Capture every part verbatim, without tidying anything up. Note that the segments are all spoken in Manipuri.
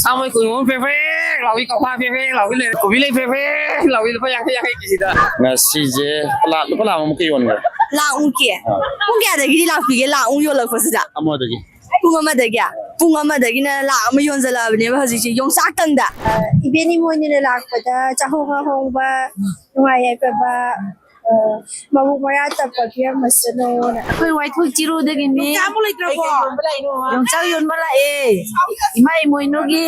ꯁꯥꯃꯣꯏ ꯀꯨꯟꯃꯨꯛ ꯐꯦ ꯐꯦ ꯂꯥꯎꯏ, ꯀꯧꯈꯥ ꯐꯦ ꯐꯦ ꯂꯥꯎꯏ ꯂꯩꯔꯦ, ꯀꯣꯕꯤ ꯂꯩ ꯐꯦ ꯐꯦ ꯂꯥꯎꯏ, ꯂꯨꯄꯥ ꯌꯥꯡꯈꯩ ꯌꯥꯡꯈꯩ ꯀꯦꯖꯤꯗ꯫ ꯉꯁꯤꯁꯦ ꯂꯥꯛ, ꯂꯨꯄꯥ ꯂꯥꯛ ꯑꯃꯃꯨꯛꯀ ꯌꯣꯟꯈ꯭ꯔꯦ꯫ ꯂꯥꯛ ꯃꯨꯛꯀꯤ? ꯑꯥ꯫ ꯄꯨꯡ ꯀꯌꯥꯗꯒꯤꯗꯤ ꯂꯥꯛꯄꯤꯒꯦ? ꯂꯥꯛ ꯃꯨꯛ ꯌꯣꯜꯂꯛꯄꯁꯤꯗ? ꯑꯃꯗꯒꯤ꯫ ꯄꯨꯡ ꯑꯃꯗꯒꯤ? ꯄꯨꯡ ꯑꯃꯗꯒꯤꯅ ꯂꯥꯛ ꯑꯃ ꯌꯣꯟꯖꯜꯂꯛꯑꯕꯅꯦꯕ ꯍꯧꯖꯤꯛꯁꯦ ꯌꯣꯡꯆꯥꯛꯇꯪꯗ꯫ ꯏꯕꯦꯟ ꯏꯃꯣꯏꯅꯨꯅ ꯂꯥꯛꯄꯗ ꯆꯥꯍꯣꯡ ꯉꯥꯍꯣꯡꯕ, ꯅꯨꯡꯉꯥꯏ ꯌꯥꯏꯐꯕ, ꯑ, ꯃꯕꯨꯛ ꯃꯔꯥ ꯇꯞꯄ ꯄꯤꯔꯝꯃꯁꯅꯣꯅ꯫ ꯑꯩꯈꯣꯏ ꯋꯥꯏꯊꯣꯛ ꯆꯤꯔꯨꯗꯒꯤꯅꯤ꯫ ꯌꯣꯡꯆꯥꯛ ꯑꯃꯨꯛ ꯂꯩꯇ꯭ꯔꯕꯣ? ꯌꯣꯡꯆꯥꯛ ꯌꯣꯟꯕ ꯂꯥꯛꯑꯦ꯫ ꯏꯃꯥ ꯏꯃꯣꯏꯅꯨꯒꯤ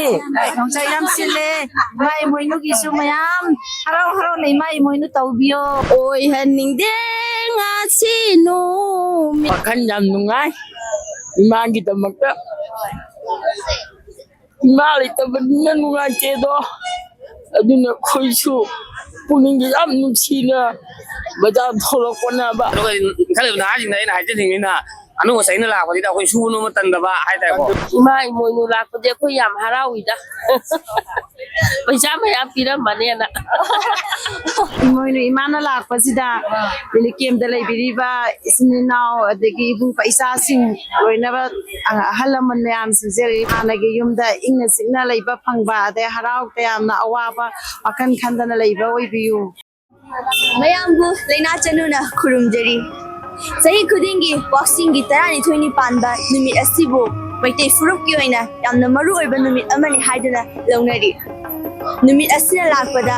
ꯌꯣꯡꯆꯥꯛ ꯌꯥꯝ ꯁꯤꯜꯂꯦ꯫ ꯏꯃꯥ ꯏꯃꯣꯏꯅꯨꯒꯤꯁꯨ ꯃꯌꯥꯝ ꯍꯔꯥꯎ ꯍꯔꯥꯎꯅ ꯏꯃꯥ ꯏꯃꯣꯏꯅꯨ ꯇꯧꯕꯤꯌꯣ꯫ ꯑꯣꯏꯍꯟꯅꯤꯡꯗꯦ ꯉꯁꯤ ꯅꯨꯃꯤꯠ꯫ ꯋꯥꯈꯜ ꯌꯥꯝ ꯅꯨꯡꯉꯥꯏ ꯏꯃꯥꯒꯤꯗꯃꯛꯇ꯫ ꯏꯃꯥ ꯂꯩꯇꯕꯅꯤꯅ ꯅꯨꯡꯉꯥꯏꯇꯦꯗꯣ꯫ ꯑꯗꯨꯅ ꯑꯩꯈꯣꯏꯁꯨ ꯄꯨꯛꯅꯤꯡꯁꯦ ꯌꯥꯝ ꯅꯨꯡꯁꯤꯅ ꯕꯖꯥꯔ ꯊꯣꯛꯂꯛꯄꯅꯦꯕ꯫ ꯑꯗꯨꯒ ꯏꯟꯈꯠꯂꯤꯕ ꯅꯍꯥꯁꯤꯡꯗ ꯑꯩꯅ ꯍꯥꯏꯖꯅꯤꯡꯉꯤꯅ, ꯑꯅꯧꯕ ꯆꯍꯤꯅ ꯂꯥꯛꯄꯁꯤꯗ ꯑꯩꯈꯣꯏ ꯁꯨꯕ ꯅꯣꯝꯕ ꯇꯟꯗꯕ ꯍꯥꯏꯇꯥꯔꯦꯀꯣ꯫ ꯏꯃꯥ ꯏꯃꯣꯏꯅꯨ ꯂꯥꯛꯄꯗꯤ ꯑꯩꯈꯣꯏ ꯌꯥꯝ ꯍꯔꯥꯎꯏꯗ꯫ ꯄꯩꯁꯥ ꯃꯌꯥꯝ ꯄꯤꯔꯝꯃꯅꯦꯅ꯫ ꯏꯃꯣꯏꯅꯨ ꯏꯃꯥꯅ ꯂꯥꯛꯄꯁꯤꯗ ꯔꯤꯂꯤꯐ ꯀꯦꯝꯞꯇ ꯂꯩꯕꯤꯔꯤꯕ ꯏꯆꯤꯟ ꯏꯅꯥꯎ, ꯑꯗꯒꯤ ꯏꯕꯨꯡ ꯏꯆꯥꯁꯤꯡ, ꯂꯣꯏꯅꯃꯛ ꯑꯍꯜ ꯂꯃꯟ ꯃꯌꯥꯝꯁꯤꯡꯁꯦ ꯍꯥꯟꯅꯒꯤ ꯌꯨꯝꯗ ꯏꯪꯅ ꯆꯤꯛꯅ ꯂꯩꯕ ꯐꯪꯕ, ꯑꯗꯩ ꯍꯔꯥꯎ ꯇꯌꯥꯝꯅ ꯑꯋꯥꯕ ꯋꯥꯈꯜ ꯈꯟꯗꯅ ꯂꯩꯕ ꯑꯣꯏꯕꯤꯌꯨ꯫ ꯃꯌꯥꯝꯕꯨ ꯂꯩꯅꯥ ꯆꯅꯨꯅ ꯈꯨꯔꯨꯝꯖꯔꯤ꯫ ꯆꯍꯤ ꯈꯨꯗꯤꯡꯒꯤ ꯋꯥꯛꯆꯤꯡꯒꯤ ꯇꯔꯥꯅꯤꯊꯣꯏꯅꯤ ꯄꯥꯟꯕ ꯅꯨꯃꯤꯠ ꯑꯁꯤꯕꯨ ꯃꯩꯇꯩ ꯐꯨꯔꯨꯞꯀꯤ ꯑꯣꯏꯅ ꯌꯥꯝꯅ ꯃꯔꯨ ꯑꯣꯏꯕ ꯅꯨꯃꯤꯠ ꯑꯃꯅꯤ ꯍꯥꯏꯗꯨꯅ ꯂꯧꯅꯔꯤ꯫ ꯅꯨꯃꯤꯠ ꯑꯁꯤꯅ ꯂꯥꯛꯄꯗ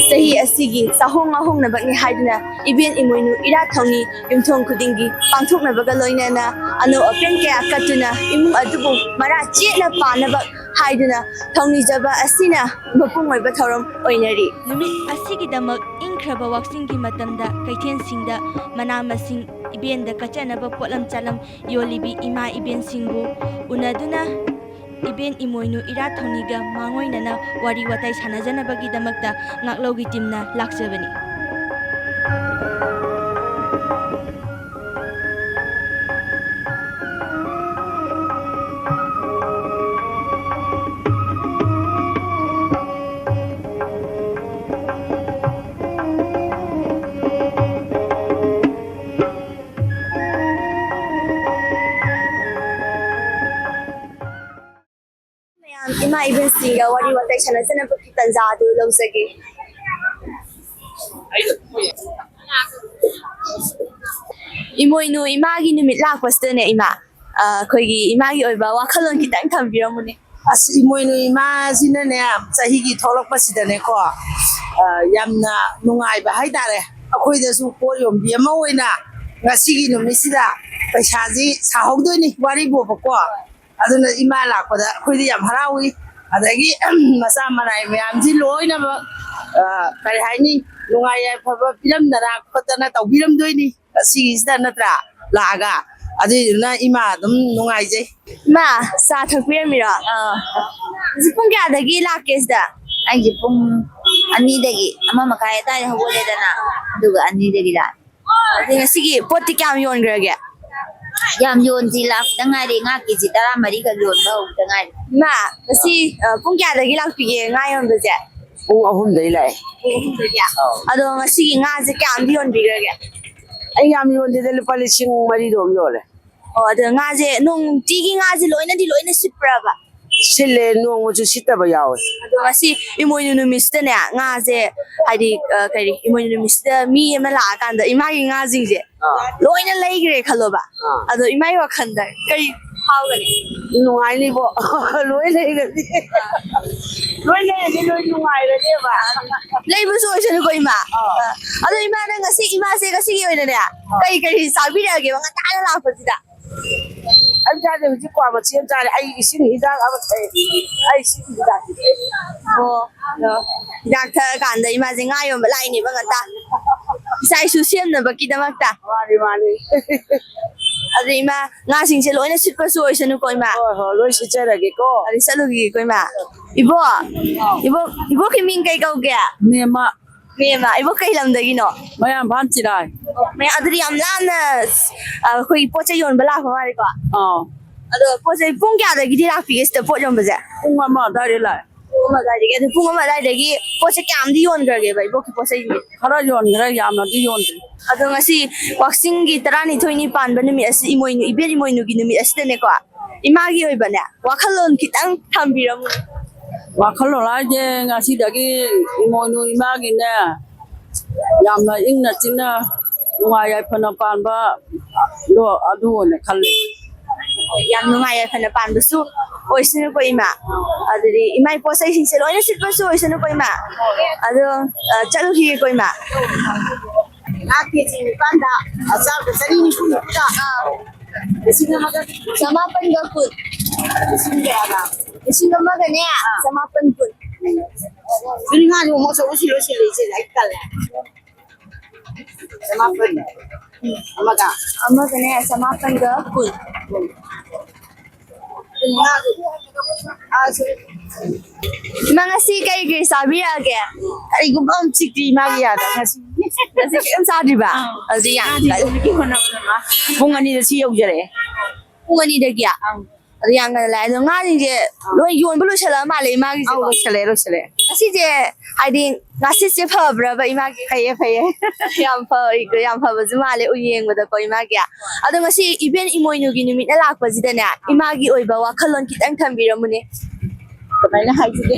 ꯆꯍꯤ ꯑꯁꯤꯒꯤ ꯆꯥꯍꯣꯡ ꯉꯥꯍꯣꯡꯅꯕꯅꯤ ꯍꯥꯏꯗꯨꯅ ꯏꯕꯦꯟ ꯏꯃꯣꯏꯅꯨ ꯏꯔꯥꯠ ꯊꯧꯅꯤ ꯌꯨꯝꯊꯣꯡ ꯈꯨꯗꯤꯡꯒꯤ ꯄꯥꯡꯊꯣꯛꯅꯕꯒ ꯂꯣꯏꯅꯅ ꯑꯅꯧ ꯑꯄꯦꯟ ꯀꯌꯥ ꯀꯠꯇꯨꯅ ꯏꯃꯨꯡ ꯑꯗꯨꯕꯨ ꯃꯔꯥ ꯆꯦꯠꯅ ꯄꯥꯟꯅꯕ ꯍꯥꯏꯗꯨꯅ ꯊꯧꯅꯤꯖꯕ ꯑꯁꯤꯅ ꯃꯄꯨꯡ ꯑꯣꯏꯕ ꯊꯧꯔꯝ ꯑꯣꯏꯅꯔꯤ꯫ ꯅꯨꯃꯤꯠ ꯑꯁꯤꯒꯤꯗꯃꯛ ꯏꯪꯈ꯭ꯔꯕ ꯋꯥꯛꯆꯤꯡꯒꯤ ꯃꯇꯝꯗ ꯀꯩꯊꯦꯜꯁꯤꯡꯗ ꯃꯅꯥ ꯃꯁꯤꯡ ꯏꯕꯦꯟꯗ ꯀꯠꯆꯅꯕ ꯄꯣꯠꯂꯝ ꯆꯥꯂꯝ ꯌꯣꯜꯂꯤꯕꯤ ꯏꯃꯥ ꯏꯕꯦꯟꯁꯤꯡꯕꯨ ꯎꯅꯗꯨꯅ ꯏꯕꯦꯟ ꯏꯃꯣꯏꯅꯨ ꯏꯔꯥꯠ ꯊꯧꯅꯤꯒ ꯃꯥꯡꯑꯣꯏꯅꯅ ꯋꯥꯔꯤ ꯋꯥꯇꯥꯏ ꯁꯥꯟꯅꯖꯅꯕꯒꯤꯗꯃꯛꯇ ꯉꯥꯛꯂꯧꯒꯤ ꯇꯤꯝꯅ ꯂꯥꯛꯆꯕꯅꯤ꯫ ꯏꯃꯥ ꯏꯕꯦꯟꯁꯤꯡꯒ ꯋꯥꯔꯤ ꯋꯥꯇꯥꯏ ꯁꯥꯟꯅꯖꯅꯕꯒꯤ ꯇꯥꯟꯖꯥ ꯑꯗꯨ ꯂꯧꯖꯒꯦ꯫ ꯏꯃꯣꯏꯅꯨ ꯏꯃꯥꯒꯤ ꯅꯨꯃꯤꯠ ꯂꯥꯛꯄꯁꯤꯗꯅꯦ, ꯏꯃꯥ, ꯑ, ꯑꯩꯈꯣꯏꯒꯤ ꯏꯃꯥꯒꯤ ꯑꯣꯏꯕ ꯋꯥꯈꯜꯂꯣꯟ ꯈꯤꯇꯪ ꯊꯝꯕꯤꯔꯝꯃꯨꯅꯦ꯫ ꯑꯁ, ꯏꯃꯣꯏꯅꯨ ꯏꯃꯥꯁꯤꯅ ꯅꯦ, ꯆꯍꯤꯒꯤ ꯊꯣꯛꯂꯛꯄꯁꯤꯗꯅꯦꯀꯣ, ꯑ, ꯌꯥꯝꯅ ꯅꯨꯡꯉꯥꯏꯕ ꯍꯥꯏꯇꯥꯔꯦ꯫ ꯑꯩꯈꯣꯏꯗꯁꯨ ꯄꯣꯠ ꯌꯣꯟꯕꯤ ꯑꯃ ꯑꯣꯏꯅ ꯉꯁꯤꯒꯤ ꯅꯨꯃꯤꯠꯁꯤꯗ ꯄꯩꯁꯥꯁꯤ ꯁꯥꯍꯧꯗꯣꯏꯅꯤ, ꯋꯥꯔꯤ ꯕꯣꯕꯀꯣ꯫ ꯑꯗꯨꯅ ꯏꯃꯥ ꯂꯥꯛꯄꯗ ꯑꯩꯈꯣꯏꯗꯤ ꯌꯥꯝ ꯍꯔꯥꯎꯏ꯫ ꯑꯗꯒꯤ ꯃꯆꯥ ꯃꯅꯥꯏ ꯃꯌꯥꯝꯁꯤ ꯂꯣꯏꯅꯃꯛ, ꯑ, ꯀꯔꯤ ꯍꯥꯏꯅꯤ, ꯅꯨꯡꯉꯥꯏ ꯌꯥꯏꯐꯕ ꯄꯤꯔꯝꯗꯅ ꯈꯣꯠꯇꯅ ꯇꯧꯕꯤꯔꯝꯗꯣꯏꯅꯤ꯫ ꯑꯁꯤꯒꯤꯁꯤꯗ ꯅꯠꯇ꯭ꯔꯥ ꯂꯥꯛꯑꯒ? ꯑꯗꯨꯏꯗꯨꯅ ꯏꯃꯥ ꯑꯗꯨꯝ ꯅꯨꯡꯉꯥꯏꯖꯩ꯫ ꯏꯃꯥ, ꯆꯥ ꯊꯛꯄꯤꯔꯝꯃꯤꯔꯣ? ꯑꯥ꯫ ꯍꯧꯖꯤꯛ ꯄꯨꯡ ꯀꯌꯥꯗꯒꯤ ꯂꯥꯛꯀꯦ ꯁꯤꯗ? ꯑꯩꯁꯦ ꯄꯨꯡ ꯑꯅꯤꯗꯒꯤ ꯑꯃ ꯃꯈꯥꯏ ꯑꯗꯨꯋꯥꯏꯗ ꯍꯧꯒꯠꯂꯦꯗꯅ, ꯑꯗꯨꯒ ꯑꯅꯤꯗꯒꯤ ꯂꯥꯛꯑꯦ꯫ ꯑꯗꯨꯗꯤ ꯉꯁꯤꯒꯤ ꯄꯣꯠꯇꯤ ꯀꯌꯥꯝ ꯌꯣꯟꯈ꯭ꯔꯒꯦ? ꯌꯥꯝ ꯌꯣꯟꯗ꯭ꯔꯤ, ꯂꯥꯛꯇ ꯉꯥꯏꯔꯤ, ꯉꯥ ꯀꯦꯖꯤ ꯇꯔꯥꯃꯔꯤꯈꯛ ꯌꯣꯟꯕ ꯍꯧꯕꯗ ꯉꯥꯏꯔꯤ꯫ ꯏꯃꯥ, ꯉꯁꯤ, ꯑ, ꯄꯨꯡ ꯀꯌꯥꯗꯒꯤ ꯂꯥꯛꯄꯤꯒꯦ ꯉꯥ ꯌꯣꯟꯕꯁꯦ? ꯄꯨꯡ ꯑꯍꯨꯝꯗꯩ ꯂꯥꯛꯑꯦ꯫ ꯄꯨꯡ ꯑꯍꯨꯝꯗꯒꯤ? ꯑꯧ꯫ ꯑꯗꯣ ꯉꯁꯤꯒꯤ ꯉꯥꯁꯦ ꯀꯌꯥꯝꯗꯤ ꯌꯣꯟꯕꯤꯈ꯭ꯔꯒꯦ? ꯑꯩ ꯌꯥꯝ ꯌꯣꯟꯗꯦꯗ, ꯂꯨꯄꯥ ꯂꯤꯁꯤꯡ ꯃꯔꯤ ꯔꯣꯝ ꯌꯣꯜꯂꯦ꯫ ꯑꯣ, ꯑꯗꯣ ꯉꯥꯁꯦ ꯅꯨꯡꯇꯤꯒꯤ ꯉꯥꯁꯦ ꯂꯣꯏꯅꯗꯤ ꯂꯣꯏꯅ ꯁꯤꯠꯄ꯭ꯔꯕ? ꯁꯤꯠꯂꯦ, ꯅꯣꯡꯃꯁꯨ ꯁꯤꯠꯇꯕ ꯌꯥꯎꯋꯦ꯫ ꯑꯗꯣ ꯉꯁꯤ ꯏꯃꯣꯏꯅꯨ ꯅꯨꯃꯤꯠꯁꯤꯗꯅꯦ, ꯉꯥꯁꯦ ꯍꯥꯏꯗꯤ, ꯑ, ꯀꯔꯤ, ꯏꯃꯣꯏꯅꯨ ꯅꯨꯃꯤꯠꯁꯤꯗ ꯃꯤ ꯑꯃ ꯂꯥꯛꯑꯀꯥꯟꯗ ꯏꯃꯥꯒꯤ ꯉꯥꯁꯤꯡꯁꯦ ꯑꯥ꯫ ꯂꯣꯏꯅ ꯂꯩꯈ꯭ꯔꯦ ꯈꯜꯂꯣꯕ꯫ ꯑꯥ꯫ ꯑꯗꯣ ꯏꯃꯥꯒꯤ ꯋꯥꯈꯜꯗ ꯀꯔꯤ ꯐꯥꯎꯒꯅꯤ? ꯅꯨꯡꯉꯥꯏꯅꯤꯕꯣ꯫ ꯂꯣꯏ ꯂꯩꯔꯗꯤ꯫ ꯂꯣꯏ ꯂꯩꯔꯗꯤ ꯂꯣꯏ ꯅꯨꯡꯉꯥꯏꯔꯅꯦꯕ꯫ ꯂꯩꯕꯁꯨ ꯑꯣꯏꯁꯅꯨꯀꯣ, ꯏꯃꯥ꯫ ꯑꯥ꯫ ꯑꯗꯣ ꯏꯃꯥꯅ ꯉꯁꯤ, ꯏꯃꯥꯁꯦ ꯉꯁꯤꯒꯤ ꯑꯣꯏꯅꯅꯦ, ꯑꯥ꯫ ꯀꯔꯤ ꯀꯔꯤ ꯆꯥꯕꯤꯔꯛꯑꯒꯦꯕ ꯉꯟꯇꯥꯅ ꯂꯥꯛꯄꯁꯤꯗ? ꯑꯩ ꯆꯥꯗꯦ, ꯍꯧꯖꯤꯛ ꯀ꯭ꯋꯥ ꯃꯆꯦ ꯑꯃ ꯆꯥꯔꯦ꯫ ꯑꯩ ꯏꯁꯤꯡ ꯍꯤꯗꯥꯛ ꯑꯃ ꯊꯛꯑꯦ꯫ ꯑꯩ ꯏꯁꯤꯡ ꯍꯤꯗꯥꯛ꯫ ꯑꯣ, ꯑꯗꯣ ꯍꯤꯗꯥꯛ ꯊꯛꯑꯀꯥꯟꯗ ꯏꯃꯥꯁꯦ ꯉꯥ ꯌꯣꯟꯕ ꯂꯥꯛꯏꯅꯦꯕ ꯉꯟꯇꯥ꯫ ꯏꯆꯥ ꯏꯁꯨ ꯁꯦꯝꯅꯕꯒꯤꯗꯃꯛꯇ꯫ ꯃꯥꯅꯤ, ꯃꯥꯅꯤ꯫ ꯑꯗꯨ ꯏꯃꯥ, ꯉꯥꯁꯤꯡꯁꯦ ꯂꯣꯏꯅ ꯁꯤꯠꯄꯁꯨ ꯑꯣꯏꯁꯅꯨꯀꯣ, ꯏꯃꯥ꯫ ꯍꯣꯏ, ꯍꯣꯏ, ꯂꯣꯏ ꯁꯤꯠꯆꯔꯒꯦꯀꯣ꯫ ꯑꯗꯨ ꯆꯠꯂꯨꯈꯤꯒꯦꯀꯣ, ꯏꯃꯥ꯫ ꯏꯕꯣ, ꯏꯕꯣ, ꯏꯕꯣꯛꯀꯤ ꯃꯤꯡ ꯀꯩ ꯀꯧꯒꯦ? ꯃꯦꯝꯃ꯫ ꯃꯦꯝꯃ, ꯏꯕꯣ ꯀꯩ ꯂꯝꯗꯒꯤꯅꯣ? ꯃꯌꯥꯝꯐꯥꯟ ꯆꯤꯔꯥꯏ꯫ ꯑꯣ, ꯃꯌꯥꯝ, ꯑꯗꯨꯗꯤ ꯌꯥꯝ ꯂꯥꯞꯅ, ꯑ, ꯑꯩꯈꯣꯏꯒꯤ ꯄꯣꯠ ꯆꯩ ꯌꯣꯟꯕ ꯂꯥꯛꯄ ꯃꯥꯜꯂꯦꯀꯣ? ꯑꯥ꯫ ꯑꯗꯣ ꯄꯣꯠ ꯆꯩ ꯄꯨꯡ ꯀꯌꯥꯗꯒꯤꯗꯤ ꯂꯥꯛꯄꯤꯒꯦ ꯁꯤꯗ ꯄꯣꯠ ꯌꯣꯟꯕꯁꯦ? ꯄꯨꯡ ꯑꯃ ꯑꯗꯥꯏꯗ ꯂꯥꯛꯑꯦ꯫ ꯄꯨꯡ ꯑꯃ ꯑꯗꯥꯏꯗꯒꯤ꯫ ꯑꯗꯨ ꯄꯨꯡ ꯑꯃ ꯑꯗꯥꯏꯗꯒꯤ ꯄꯣꯠꯁꯦ ꯀꯌꯥꯝꯗꯤ ꯌꯣꯟꯈ꯭ꯔꯒꯦꯕ ꯏꯕꯣꯛꯀꯤ ꯄꯣꯠ ꯆꯩꯁꯤꯡꯁꯦ? ꯈꯔ ꯌꯣꯟꯈ꯭ꯔꯦ, ꯌꯥꯝꯅꯗꯤ ꯌꯣꯟꯗ꯭ꯔꯤ꯫ ꯑꯗꯣ ꯉꯁꯤ ꯋꯥꯛꯆꯤꯡꯒꯤ ꯇꯔꯥꯅꯤꯊꯣꯏꯅꯤ ꯄꯥꯟꯕ ꯅꯨꯃꯤꯠ ꯑꯁꯤ, ꯏꯃꯣꯏꯅꯨ, ꯏꯕꯦꯟ ꯏꯃꯣꯏꯅꯨꯒꯤ ꯅꯨꯃꯤꯠ ꯑꯁꯤꯗꯅꯦꯀꯣ, ꯏꯃꯥꯒꯤ ꯑꯣꯏꯕꯅꯦ, ꯋꯥꯈꯜꯂꯣꯟ ꯈꯤꯇꯪ ꯊꯝꯕꯤꯔꯝꯃꯨ꯫ ꯋꯥꯈꯜꯂꯣꯟ ꯍꯥꯏꯁꯦ, ꯉꯁꯤꯗꯒꯤ ꯏꯃꯣꯏꯅꯨ ꯏꯃꯥꯒꯤꯅꯦ, ꯌꯥꯝꯅ ꯏꯪꯅ ꯆꯤꯛꯅ ꯅꯨꯡꯉꯥꯏ ꯌꯥꯏꯐꯅ ꯄꯥꯟꯕ, ꯑꯗꯨ, ꯑꯗꯨ ꯑꯣꯏꯅ ꯈꯜꯂꯦ꯫ ꯌꯥꯝ ꯅꯨꯡꯉꯥꯏ ꯌꯥꯏꯐꯅ ꯄꯥꯟꯕꯁꯨ ꯑꯣꯏꯁꯅꯨꯀꯣ ꯏꯃꯥ꯫ ꯑꯗꯨꯗꯤ ꯏꯃꯥꯒꯤ ꯄꯣꯠ ꯆꯩꯁꯤꯡꯁꯦ ꯂꯣꯏꯅ ꯁꯤꯠꯄꯁꯨ ꯑꯣꯏꯁꯅꯨꯀꯣ ꯏꯃꯥ꯫ ꯑꯗꯣ, ꯑ, ꯆꯠꯂꯨꯈꯤꯒꯦꯀꯣ ꯏꯃꯥ꯫ ꯉꯥ ꯀꯦꯖꯤ ꯅꯤꯄꯥꯟꯗ, ꯑꯆꯥꯔꯗ ꯆꯅꯤ ꯅꯤꯐꯨ ꯅꯤꯐꯨꯗ꯫ ꯂꯤꯁꯤꯡ ꯑꯃꯒ ꯆꯃꯥꯄꯟꯒ ꯀꯨꯟ꯫ ꯂꯤꯁꯤꯡ ꯀꯌꯥꯗ? ꯂꯤꯁꯤꯡ ꯑꯃꯒꯅꯦ, ꯆꯃꯥꯄꯟ ꯀꯨꯟ꯫ ꯑꯗꯨꯗꯤ ꯉꯥꯁꯨ ꯑꯃꯨꯛ ꯑꯆꯧꯕ ꯁꯤꯜꯂꯣ, ꯁꯤꯜꯂꯣ, ꯏꯆꯦ, ꯑꯩ ꯇꯜꯂꯦ꯫ ꯆꯃꯥꯄꯟ꯫ ꯑꯃꯒ꯫ ꯑꯃꯒꯅꯦ, ꯆꯃꯥꯄꯟꯒ ꯀꯨꯟ꯫ ꯀꯨꯟ ꯃꯉꯥ꯫ ꯑꯥ, ꯁꯣꯔꯤ꯫ ꯏꯃꯥ, ꯉꯁꯤ ꯀꯔꯤ ꯀꯔꯤ ꯆꯥꯕꯤꯔꯛꯑꯒꯦ? ꯀꯔꯤꯒꯨꯝꯕ ꯑꯃ ꯆꯤꯛꯇ꯭ꯔꯤ ꯏꯃꯥꯒꯤ ꯌꯥꯗ ꯉꯁꯤ꯫ ꯉꯁꯤ ꯀꯔꯤꯝ ꯆꯥꯗ꯭ꯔꯤꯕ? ꯑꯥ꯫ ꯑꯗꯨꯗꯤ ꯌꯥꯝ ꯉꯥꯗꯤ ꯐꯔꯦ꯫ ꯌꯣꯟꯕꯒꯤ ꯍꯣꯠꯅꯕꯗ ꯃꯥ꯫ ꯄꯨꯡ ꯑꯅꯤꯗ ꯁꯤ ꯌꯧꯖꯔꯛꯑꯦ꯫ ꯄꯨꯡ ꯑꯅꯤꯗꯒꯤ? ꯑꯪ꯫ ꯑꯗꯨ ꯌꯥꯝ ꯉꯟꯅ ꯂꯥꯛꯑꯦ꯫ ꯑꯗꯣ ꯉꯥꯁꯤꯡꯁꯦ ꯂꯣꯏ ꯌꯣꯟꯕ ꯂꯣꯏꯁꯜꯂꯛꯑ ꯃꯥꯜꯂꯦ ꯏꯃꯥꯒꯤꯁꯦ? ꯑꯧ, ꯂꯣꯏꯁꯜꯂꯛꯑꯦ, ꯂꯣꯏꯁꯜꯂꯛꯑꯦ꯫ ꯉꯁꯤꯁꯦ, ꯍꯥꯏꯗꯤ, ꯉꯥꯁꯤꯁꯦ ꯐꯕ꯭ꯔꯕ ꯏꯃꯥꯒꯤ? ꯐꯩꯌꯦ, ꯐꯩꯌꯦ꯫ ꯌꯥꯝ ꯐ-, ꯌꯥꯝ ꯐꯕꯁꯨ ꯃꯥꯜꯂꯦ ꯎ ꯌꯦꯡꯕꯗꯀꯣ ꯏꯃꯥꯒꯤ꯫ ꯑꯗꯣ ꯉꯁꯤ ꯏꯕꯦꯟ ꯏꯃꯣꯏꯅꯨꯒꯤ ꯅꯨꯃꯤꯠꯅ ꯂꯥꯛꯄꯁꯤꯗꯅꯦ, ꯏꯃꯥꯒꯤ ꯑꯣꯏꯕ ꯋꯥꯈꯜꯂꯣꯟ ꯈꯤꯇꯪ ꯊꯝꯕꯤꯔꯝꯃꯨꯅꯦ꯫ ꯀꯃꯥꯏꯅ ꯍꯥꯏꯁꯤꯒꯦ?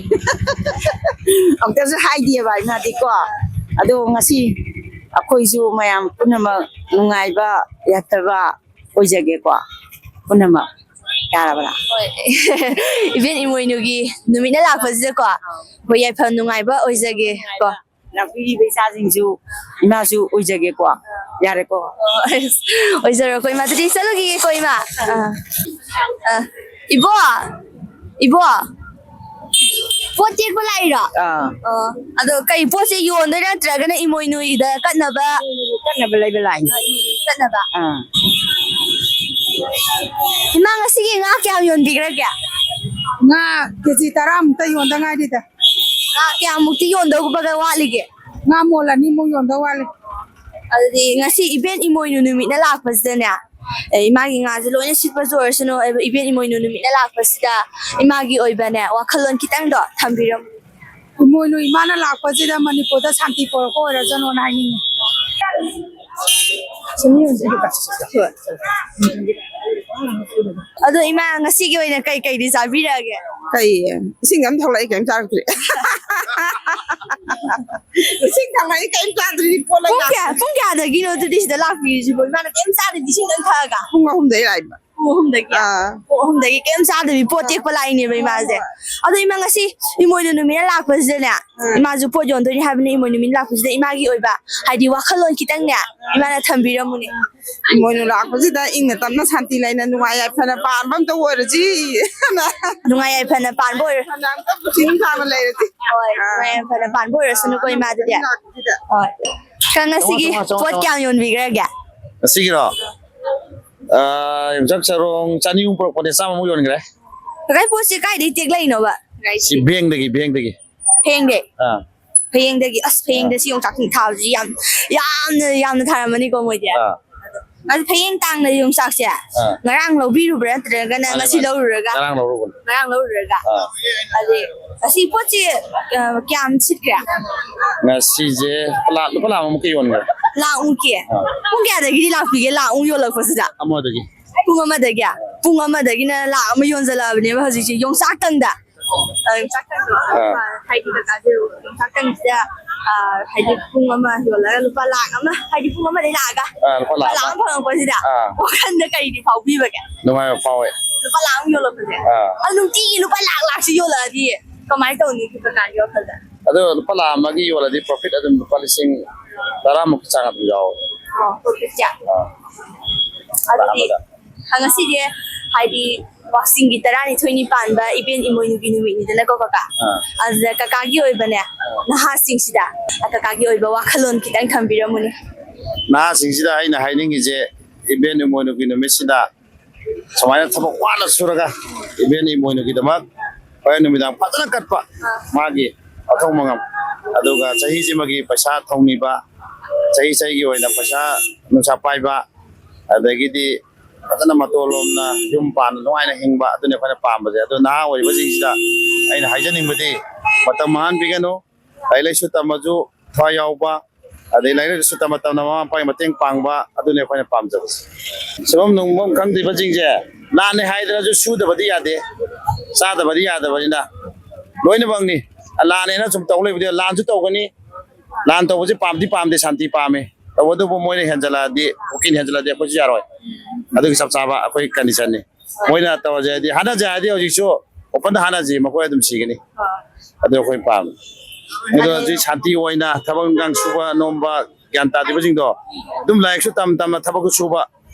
ꯑꯃꯨꯛꯇꯁꯨ ꯍꯥꯏꯗꯦꯕ ꯏꯃꯥꯗꯤꯀꯣ꯫ ꯑꯗꯣ ꯉꯁꯤ ꯑꯩꯈꯣꯏꯁꯨ ꯃꯌꯥꯝ ꯄꯨꯝꯅꯃꯛ ꯅꯨꯡꯉꯥꯏꯕ, ꯌꯥꯏꯐꯕ ꯑꯣꯏꯖꯒꯦꯀꯣ, ꯄꯨꯝꯅꯃꯛ꯫ ꯌꯥꯔꯕ꯭ꯔꯥ? ꯍꯣꯏ꯫ ꯏꯕꯦꯟ ꯏꯃꯣꯏꯅꯨꯒꯤ ꯅꯨꯃꯤꯠꯅ ꯂꯥꯛꯄꯁꯤꯗꯀꯣ, ꯑꯩꯈꯣꯏ ꯌꯥꯏꯐ ꯅꯨꯡꯉꯥꯏꯕ ꯑꯣꯏꯖꯒꯦꯀꯣ꯫ ꯂꯥꯛꯄꯤꯔꯤꯕ ꯏꯆꯥꯁꯤꯡꯁꯨ ꯏꯃꯥꯁꯨ ꯑꯣꯏꯖꯒꯦꯀꯣ꯫ ꯌꯥꯔꯦꯀꯣ? ꯍꯣꯏ꯫ ꯑꯣꯏꯖꯔꯣꯀꯣ ꯏꯃꯥ꯫ ꯑꯗꯨꯗꯤ ꯆꯠꯂꯨꯈꯤꯒꯦꯀꯣ ꯏꯃꯥ꯫ ꯑꯥ꯫ ꯑꯥ꯫ ꯏꯕꯣ! ꯏꯕꯣ! ꯄꯣꯠ ꯇꯦꯛꯄ ꯂꯥꯛꯏꯔꯣ? ꯑꯥ꯫ ꯑꯣ꯫ ꯑꯗꯣ ꯀꯩ ꯄꯣꯠꯁꯦ ꯌꯣꯟꯗꯣꯏꯔꯥ ꯅꯠꯇ꯭ꯔꯒꯅ ꯏꯃꯣꯏꯅꯨꯗ ꯀꯠꯅꯕ? ꯀꯠꯅꯕ ꯂꯩꯕ ꯂꯥꯛꯏꯅꯦ꯫ ꯀꯠꯅꯕ? ꯑꯥ꯫ ꯏꯃꯥ, ꯉꯁꯤꯒꯤ ꯉꯥ ꯀꯌꯥꯝ ꯌꯣꯟꯕꯤꯈ꯭ꯔꯒꯦ? ꯉꯥ ꯀꯦꯖꯤ ꯇꯔꯥꯃꯨꯛꯇ ꯌꯣꯟꯗ ꯉꯥꯏꯔꯤꯗ꯫ ꯉꯥ ꯀꯌꯥꯃꯨꯛꯇꯤ ꯌꯣꯟꯗꯧꯕꯒ ꯋꯥꯠꯂꯤꯒꯦ? ꯉꯥ ꯃꯣꯜ ꯑꯅꯤꯃꯨꯛ ꯌꯣꯟꯗꯧ ꯋꯥꯠꯂꯤ꯫ ꯑꯗꯨꯗꯤ ꯉꯁꯤ ꯏꯕꯦꯟ ꯏꯃꯣꯏꯅꯨ ꯅꯨꯃꯤꯠꯅ ꯂꯥꯛꯄꯁꯤꯗꯅꯦ, ꯑꯦ, ꯏꯃꯥꯒꯤ ꯉꯥꯁꯦ ꯂꯣꯏꯅ ꯁꯤꯠꯄꯁꯨ ꯑꯣꯏꯔꯁꯅꯨ, ꯑꯗꯨꯕꯨ ꯏꯕꯦꯟ ꯏꯃꯣꯏꯅꯨ ꯅꯨꯃꯤꯠꯅ ꯂꯥꯛꯄꯁꯤꯗ ꯏꯃꯥꯒꯤ ꯑꯣꯏꯕꯅꯦ ꯋꯥꯈꯜꯂꯣꯟ ꯈꯤꯇꯪꯗꯣ ꯊꯝꯕꯤꯔꯝꯃꯨ꯫ ꯏꯃꯣꯏꯅꯨ ꯏꯃꯥꯅ ꯂꯥꯛꯄꯁꯤꯗ ꯃꯅꯤꯄꯨꯔꯗ ꯁꯥꯟꯇꯤ ꯄꯣꯔꯛꯄ ꯑꯣꯏꯔꯁꯅꯨꯅ ꯍꯥꯏꯅꯤꯡꯉꯤ꯫ ꯑꯗꯣ ꯏꯃꯥ, ꯉꯁꯤꯒꯤ ꯑꯣꯏꯅ ꯀꯩ ꯀꯩꯗꯤ ꯆꯥꯕꯤꯔꯛꯑꯒꯦ? ꯀꯩ? ꯏꯁꯤꯡ ꯑꯃ ꯊꯛꯂꯛꯑꯦ, ꯀꯩꯝ ꯆꯥꯔꯛꯇ꯭ꯔꯤ꯫ ꯏꯁꯤꯡ ꯊꯛꯂꯛꯑꯦ, ꯀꯩꯝ ꯆꯥꯗ꯭ꯔꯤ꯫ ꯄꯨꯡ ꯀꯌꯥ, ꯄꯨꯡ ꯀꯌꯥꯗꯒꯤꯅꯣ ꯑꯗꯨꯗꯤ ꯁꯤꯗ ꯂꯥꯛꯄꯤꯔꯤꯁꯤꯕꯣ? ꯏꯃꯥꯅ ꯀꯩꯝ ꯆꯥꯗ꯭ꯔꯗꯤ ꯏꯁꯤꯡꯗꯪ ꯊꯛꯑꯒ? ꯄꯨꯡ ꯑꯍꯨꯝꯗꯩ ꯂꯥꯛꯏꯕ꯫ ꯄꯨꯡ ꯑꯍꯨꯝꯗꯒꯤ? ꯑꯥ꯫ ꯄꯨꯡ ꯑꯍꯨꯝꯗꯒꯤ ꯀꯩꯝ ꯆꯥꯗꯕꯤ ꯄꯣꯠ ꯇꯦꯛꯄ ꯂꯥꯛꯏꯅꯦꯕ ꯏꯃꯥꯁꯦ꯫ ꯍꯣꯏ꯫ ꯑꯗꯣ ꯏꯃꯥ, ꯉꯁꯤ ꯏꯃꯣꯏꯅꯨ ꯅꯨꯃꯤꯠꯅ ꯂꯥꯛꯄꯁꯤꯗꯅꯦ, ꯎꯝ꯫ ꯏꯃꯥꯁꯨ ꯄꯣꯠ ꯌꯣꯟꯗꯣꯏꯅꯤ ꯍꯥꯏꯕꯅꯤ꯫ ꯏꯃꯣꯏꯅꯨ ꯅꯨꯃꯤꯠ ꯂꯥꯛꯄꯁꯤꯗ ꯏꯃꯥꯒꯤ ꯑꯣꯏꯕ, ꯍꯥꯏꯗꯤ, ꯋꯥꯈꯜꯂꯣꯟ ꯈꯤꯇꯪꯅꯦ, ꯏꯃꯥꯅ ꯊꯝꯕꯤꯔꯝꯃꯨꯅꯦ꯫ ꯏꯃꯣꯏꯅꯨ ꯂꯥꯛꯄꯁꯤꯗ ꯏꯪꯅ ꯇꯞꯅ ꯁꯥꯟꯇꯤ ꯂꯩꯅ ꯅꯨꯡꯉꯥꯏ ꯌꯥꯏꯐꯅ ꯄꯥꯟꯕ ꯑꯝꯇ ꯑꯣꯏꯔꯁꯤ꯫ ꯅꯨꯡꯉꯥꯏ ꯌꯥꯏꯐꯅ ꯄꯥꯟꯕ ꯑꯣꯏꯔꯣ꯫ ꯃꯌꯥꯝ ꯄꯨꯟꯁꯤ ꯅꯨꯡꯁꯥꯡꯅ ꯂꯩꯔꯁꯤ꯫ ꯍꯣꯏ, ꯑꯥ꯫ ꯅꯨꯡꯉꯥꯏ ꯌꯥꯏꯐꯅ ꯄꯥꯟꯕ ꯑꯣꯏꯔꯁꯅꯨꯀꯣ ꯏꯃꯥꯗꯨꯗꯤ꯫ ꯂꯥꯛꯄꯁꯤꯗ꯫ ꯍꯣꯏ꯫ ꯀꯀꯥ, ꯉꯁꯤꯒꯤ ꯆꯪꯉꯣ, ꯆꯪꯉꯣ, ꯄꯣꯠ ꯆꯪꯉꯣ꯫ ꯀꯌꯥꯝ ꯌꯣꯟꯕꯤꯈ꯭ꯔꯒꯦ? ꯉꯁꯤꯒꯤꯔꯣ? ꯑꯥ, ꯌꯣꯡꯆꯥꯛ ꯆꯔꯣꯡ ꯆꯅꯤꯃꯨꯛ ꯄꯨꯔꯛꯄꯅꯦ, ꯆꯥꯝꯃꯃꯨꯛ ꯌꯣꯟꯈ꯭ꯔꯦ꯫ ꯀꯀꯥ, ꯄꯣꯠꯁꯤ ꯀꯥꯏꯗꯒꯤ ꯇꯦꯛꯂꯛꯏꯅꯣꯕ? ꯁꯤ ꯕꯦꯡꯗꯒꯤ, ꯕꯦꯡꯗꯒꯤ꯫ ꯐꯌꯦꯡꯗꯩ? ꯑꯥ꯫ ꯐꯌꯦꯡꯗꯒꯤ꯫ ꯑꯁ, ꯐꯌꯦꯡꯗ ꯑꯥ꯫ ꯁꯤ ꯌꯣꯡꯆꯥꯛ ꯊꯥꯕꯁꯤ ꯌꯥꯝ, ꯌꯥꯝꯅ, ꯌꯥꯝꯅ ꯊꯥꯔꯝꯃꯅꯤꯀꯣ ꯃꯣꯏꯗꯤ? ꯑꯥ꯫ ꯑꯗꯣ ꯐꯌꯦꯡ ꯇꯥꯡꯅ ꯌꯣꯡꯆꯥꯛꯁꯦ ꯑꯥ꯫ ꯉꯔꯥꯡ ꯂꯧꯕꯤꯔꯨꯕ꯭ꯔꯥ, ꯅꯠꯇ꯭ꯔꯒꯅ ꯃꯥꯅꯦ, ꯉꯁꯤ ꯃꯥꯅꯦ꯫ ꯂꯧꯔꯨꯔꯒ? ꯉꯔꯥꯡ ꯂꯧꯔꯨꯕꯅꯦ꯫ ꯉꯔꯥꯡ ꯂꯧꯔꯨꯔꯒ? ꯑꯥ꯫ ꯑꯗꯨꯗꯤ ꯑꯁꯤ ꯄꯣꯠꯁꯤ, ꯑ, ꯀꯌꯥꯝ ꯁꯤꯠꯈ꯭ꯔꯦ? ꯉꯁꯤꯁꯦ ꯂꯥꯛ, ꯂꯨꯄꯥ ꯂꯥꯛ ꯑꯃꯃꯨꯛꯀꯤ ꯌꯣꯟꯈ꯭ꯔꯦ꯫ ꯂꯥꯛꯃꯨꯛꯀꯤ? ꯑꯥ꯫ ꯄꯨꯡ ꯀꯌꯥꯗꯒꯤꯗꯤ ꯂꯥꯛꯄꯤꯒꯦ, ꯂꯥꯛꯃꯨꯛ ꯌꯣꯜꯂꯛꯄꯁꯤꯗ? ꯑꯃꯗꯒꯤ꯫ ꯄꯨꯡ ꯑꯃꯗꯒꯤ? ꯄꯨꯡ ꯑꯃꯗꯒꯤꯅ ꯂꯥꯛ ꯑꯃ ꯌꯣꯟꯖꯜꯂꯛꯑꯕꯅꯦꯕ ꯍꯧꯖꯤꯛꯁꯦ, ꯌꯣꯡꯆꯥꯛꯇꯪꯗ꯫ ꯑ, ꯌꯣꯡꯆꯥꯛꯇꯪꯗꯣ, ꯑꯥ꯫ ꯍꯥꯏꯗꯤ ꯀꯀꯥꯁꯦ ꯌꯣꯡꯆꯥꯛꯇꯪꯁꯤꯗ, ꯑ, ꯍꯥꯏꯗꯤ ꯄꯨꯡ ꯑꯃ ꯌꯣꯜꯂꯒ ꯂꯨꯄꯥ ꯂꯥꯛ ꯑꯃ, ꯍꯥꯏꯗꯤ ꯄꯨꯡ ꯑꯃꯗꯒꯤ ꯂꯥꯛꯑꯒ ꯑꯥ, ꯂꯨꯄꯥ ꯂꯥꯛ ꯂꯨꯄꯥ ꯂꯥꯛ ꯑꯃ꯫ ꯑꯃ ꯐꯪꯉꯛꯄꯁꯤꯗ ꯑꯥ꯫ ꯋꯥꯈꯜꯗ ꯀꯔꯤꯗꯤ ꯐꯥꯎꯕꯤꯕꯒꯦ? ꯅꯨꯡꯉꯥꯏꯕ ꯐꯥꯎꯋꯦ꯫ ꯂꯨꯄꯥ ꯂꯥꯛ ꯑꯃ ꯌꯣꯜꯂꯛꯄꯁꯦ꯫ ꯑꯥ꯫ ꯑꯗꯨ ꯅꯨꯡꯇꯤꯒꯤ ꯂꯨꯄꯥ ꯂꯥꯛ ꯂꯥꯛꯁꯤ ꯌꯣꯜꯂꯛꯑꯗꯤ ꯀꯃꯥꯏꯅ ꯇꯧꯅꯤ ꯀꯀꯥꯒꯤ ꯋꯥꯈꯜꯗ? ꯑꯗꯣ ꯂꯨꯄꯥ ꯂꯥꯛ ꯑꯃꯒꯤ ꯌꯣꯜꯂꯗꯤ profit ꯑꯗꯨꯝ ꯂꯨꯄꯥ ꯂꯤꯁꯤꯡ ꯇꯔꯥꯃꯨꯛꯀꯤ ꯆꯥꯡ ꯑꯗꯨꯝ ꯌꯥꯎꯋꯦ꯫ ꯑꯣ, profitꯁꯦ? ꯑꯥ꯫ ꯑꯗꯨꯗꯤ ꯂꯥꯛ ꯑꯃꯗ꯫ ꯉꯁꯤꯁꯦ ꯍꯥꯏꯗꯤ ꯋꯥꯛꯆꯤꯡꯒꯤ ꯇꯔꯥꯅꯤꯊꯣꯏꯅꯤ ꯄꯥꯟꯕ ꯏꯕꯦꯟ ꯏꯃꯣꯏꯅꯨꯒꯤ ꯅꯨꯃꯤꯠꯅꯤꯗꯅꯀꯣ ꯀꯀꯥ꯫ ꯑꯥ꯫ ꯑꯗꯨꯗ ꯀꯀꯥꯒꯤ ꯑꯣꯏꯕꯅꯦ, ꯑꯥ꯫ ꯅꯍꯥꯁꯤꯡꯁꯤꯗ ꯀꯀꯥꯒꯤ ꯑꯣꯏꯕ ꯋꯥꯈꯜꯂꯣꯟ ꯈꯤꯇꯪ ꯊꯝꯕꯤꯔꯝꯃꯨꯅꯦ꯫ ꯅꯍꯥꯁꯤꯡꯁꯤꯗ ꯑꯩꯅ ꯍꯥꯏꯅꯤꯡꯉꯤꯁꯦ, ꯏꯕꯦꯟ ꯏꯃꯣꯏꯅꯨꯒꯤ ꯅꯨꯃꯤꯠꯁꯤꯗ ꯁꯨꯃꯥꯏꯅ ꯊꯕꯛ ꯋꯥꯅ ꯁꯨꯔꯒ ꯏꯕꯦꯟ ꯏꯃꯣꯏꯅꯨꯒꯤꯗꯃꯛ ꯍꯣꯔꯦꯟ ꯅꯨꯃꯤꯗꯥꯡ ꯐꯖꯅ ꯀꯠꯄ, ꯑꯥ꯫ ꯃꯥꯒꯤ ꯃꯊꯧ ꯃꯉꯝ, ꯑꯗꯨꯒ ꯆꯍꯤꯁꯤꯃꯒꯤ ꯄꯩꯁꯥ ꯊꯧꯅꯤꯕ, ꯆꯍꯤ ꯆꯍꯤꯒꯤ ꯑꯣꯏꯅ ꯄꯩꯁꯥ ꯅꯨꯡꯁꯥ ꯄꯥꯏꯕ, ꯑꯗꯒꯤꯗꯤ ꯐꯖꯅ ꯃꯇꯣꯟ ꯂꯣꯝꯅ ꯌꯨꯝ ꯄꯥꯟꯅ ꯅꯨꯡꯉꯥꯏꯅ ꯍꯤꯡꯕ, ꯑꯗꯨꯅꯤ ꯑꯩꯈꯣꯏꯅ ꯄꯥꯝꯕꯁꯦ꯫ ꯑꯗꯣ ꯅꯍꯥ ꯑꯣꯏꯔꯤꯕꯁꯤꯡꯁꯤꯗ ꯑꯩꯅ ꯍꯥꯏꯖꯅꯤꯡꯕꯗꯤ, ꯃꯇꯝ ꯃꯥꯡꯍꯟꯕꯤꯒꯅꯨ, ꯂꯥꯏꯔꯤꯛ ꯂꯥꯏꯁꯨ ꯇꯝꯕꯁꯨ ꯊꯋꯥꯏ ꯌꯥꯎꯕ, ꯑꯗꯩ ꯂꯥꯏꯔꯤꯛ ꯂꯥꯏꯁꯨ ꯇꯝꯕ ꯇꯝꯅ ꯃꯃꯥ ꯃꯄꯥꯒꯤ ꯃꯇꯦꯡ ꯄꯥꯡꯕ, ꯑꯗꯨꯅꯤ ꯑꯩꯈꯣꯏꯅ ꯄꯥꯝꯖꯕꯁꯦ꯫ ꯁꯨꯐꯝ ꯅꯣꯝꯐꯝ ꯈꯪꯗ꯭ꯔꯤꯕꯁꯤꯡꯁꯦ, ꯂꯥꯟꯅꯦ ꯍꯥꯏꯗꯅꯁꯨ ꯁꯨꯗꯕꯗꯤ ꯌꯥꯗꯦ, ꯆꯥꯗꯕꯗꯤ ꯌꯥꯗꯕꯅꯤꯅ ꯂꯣꯏꯅꯃꯛꯅꯤ꯫ ꯂꯥꯟꯅꯦꯅ ꯁꯨꯝ ꯇꯧ ꯂꯩꯕꯗꯤ, ꯂꯥꯟꯁꯨ ꯇꯧꯒꯅꯤ, ꯂꯥꯟ ꯇꯧꯕꯁꯦ ꯄꯥꯝꯗꯤ ꯄꯥꯝꯗꯦ, ꯁꯥꯟꯇꯤ ꯄꯥꯝꯃꯤ꯫ ꯇꯧꯕꯇꯕꯨ ꯃꯣꯏꯅ ꯍꯦꯟꯖꯜꯂꯛꯑꯗꯤ, ꯀꯨꯀꯤꯅ ꯍꯦꯟꯖꯜꯂꯛꯑꯗꯤ ꯑꯩꯈꯣꯏꯁꯨ ꯌꯥꯔꯣꯏ꯫ ꯑꯗꯨꯒꯤ ꯆꯞ ꯆꯥꯕ ꯑꯩꯈꯣꯏ ꯀꯟꯗꯤꯁꯟꯅꯤ꯫ ꯃꯣꯏꯅ ꯇꯧꯔꯁꯦ ꯍꯥꯏꯗꯤ, ꯍꯥꯟꯅꯁꯦ ꯍꯥꯏꯗꯤ ꯍꯧꯖꯤꯛꯁꯨ ꯑꯣꯄꯟꯗ ꯍꯥꯟꯅꯁꯤ, ꯃꯈꯣꯏ ꯑꯗꯨꯝ ꯁꯤꯒꯅꯤ꯫ ꯑꯗꯨ ꯑꯩꯈꯣꯏ ꯄꯥꯝꯃꯤ꯫ ꯑꯗꯣ ꯍꯧꯖꯤꯛ ꯁꯥꯟꯇꯤ ꯑꯣꯏꯅ ꯊꯕꯛ ꯏꯟꯈꯥꯡ ꯁꯨꯕ ꯅꯣꯝꯕ, ꯒ꯭ꯌꯥꯟ ꯇꯥꯗ꯭ꯔꯤꯕꯁꯤꯡꯗꯣ ꯑꯗꯨꯝ ꯂꯥꯏꯔꯤꯛꯁꯨ ꯇꯝ ꯇꯝꯅ ꯊꯕꯛꯁꯨ ꯁꯨꯕ,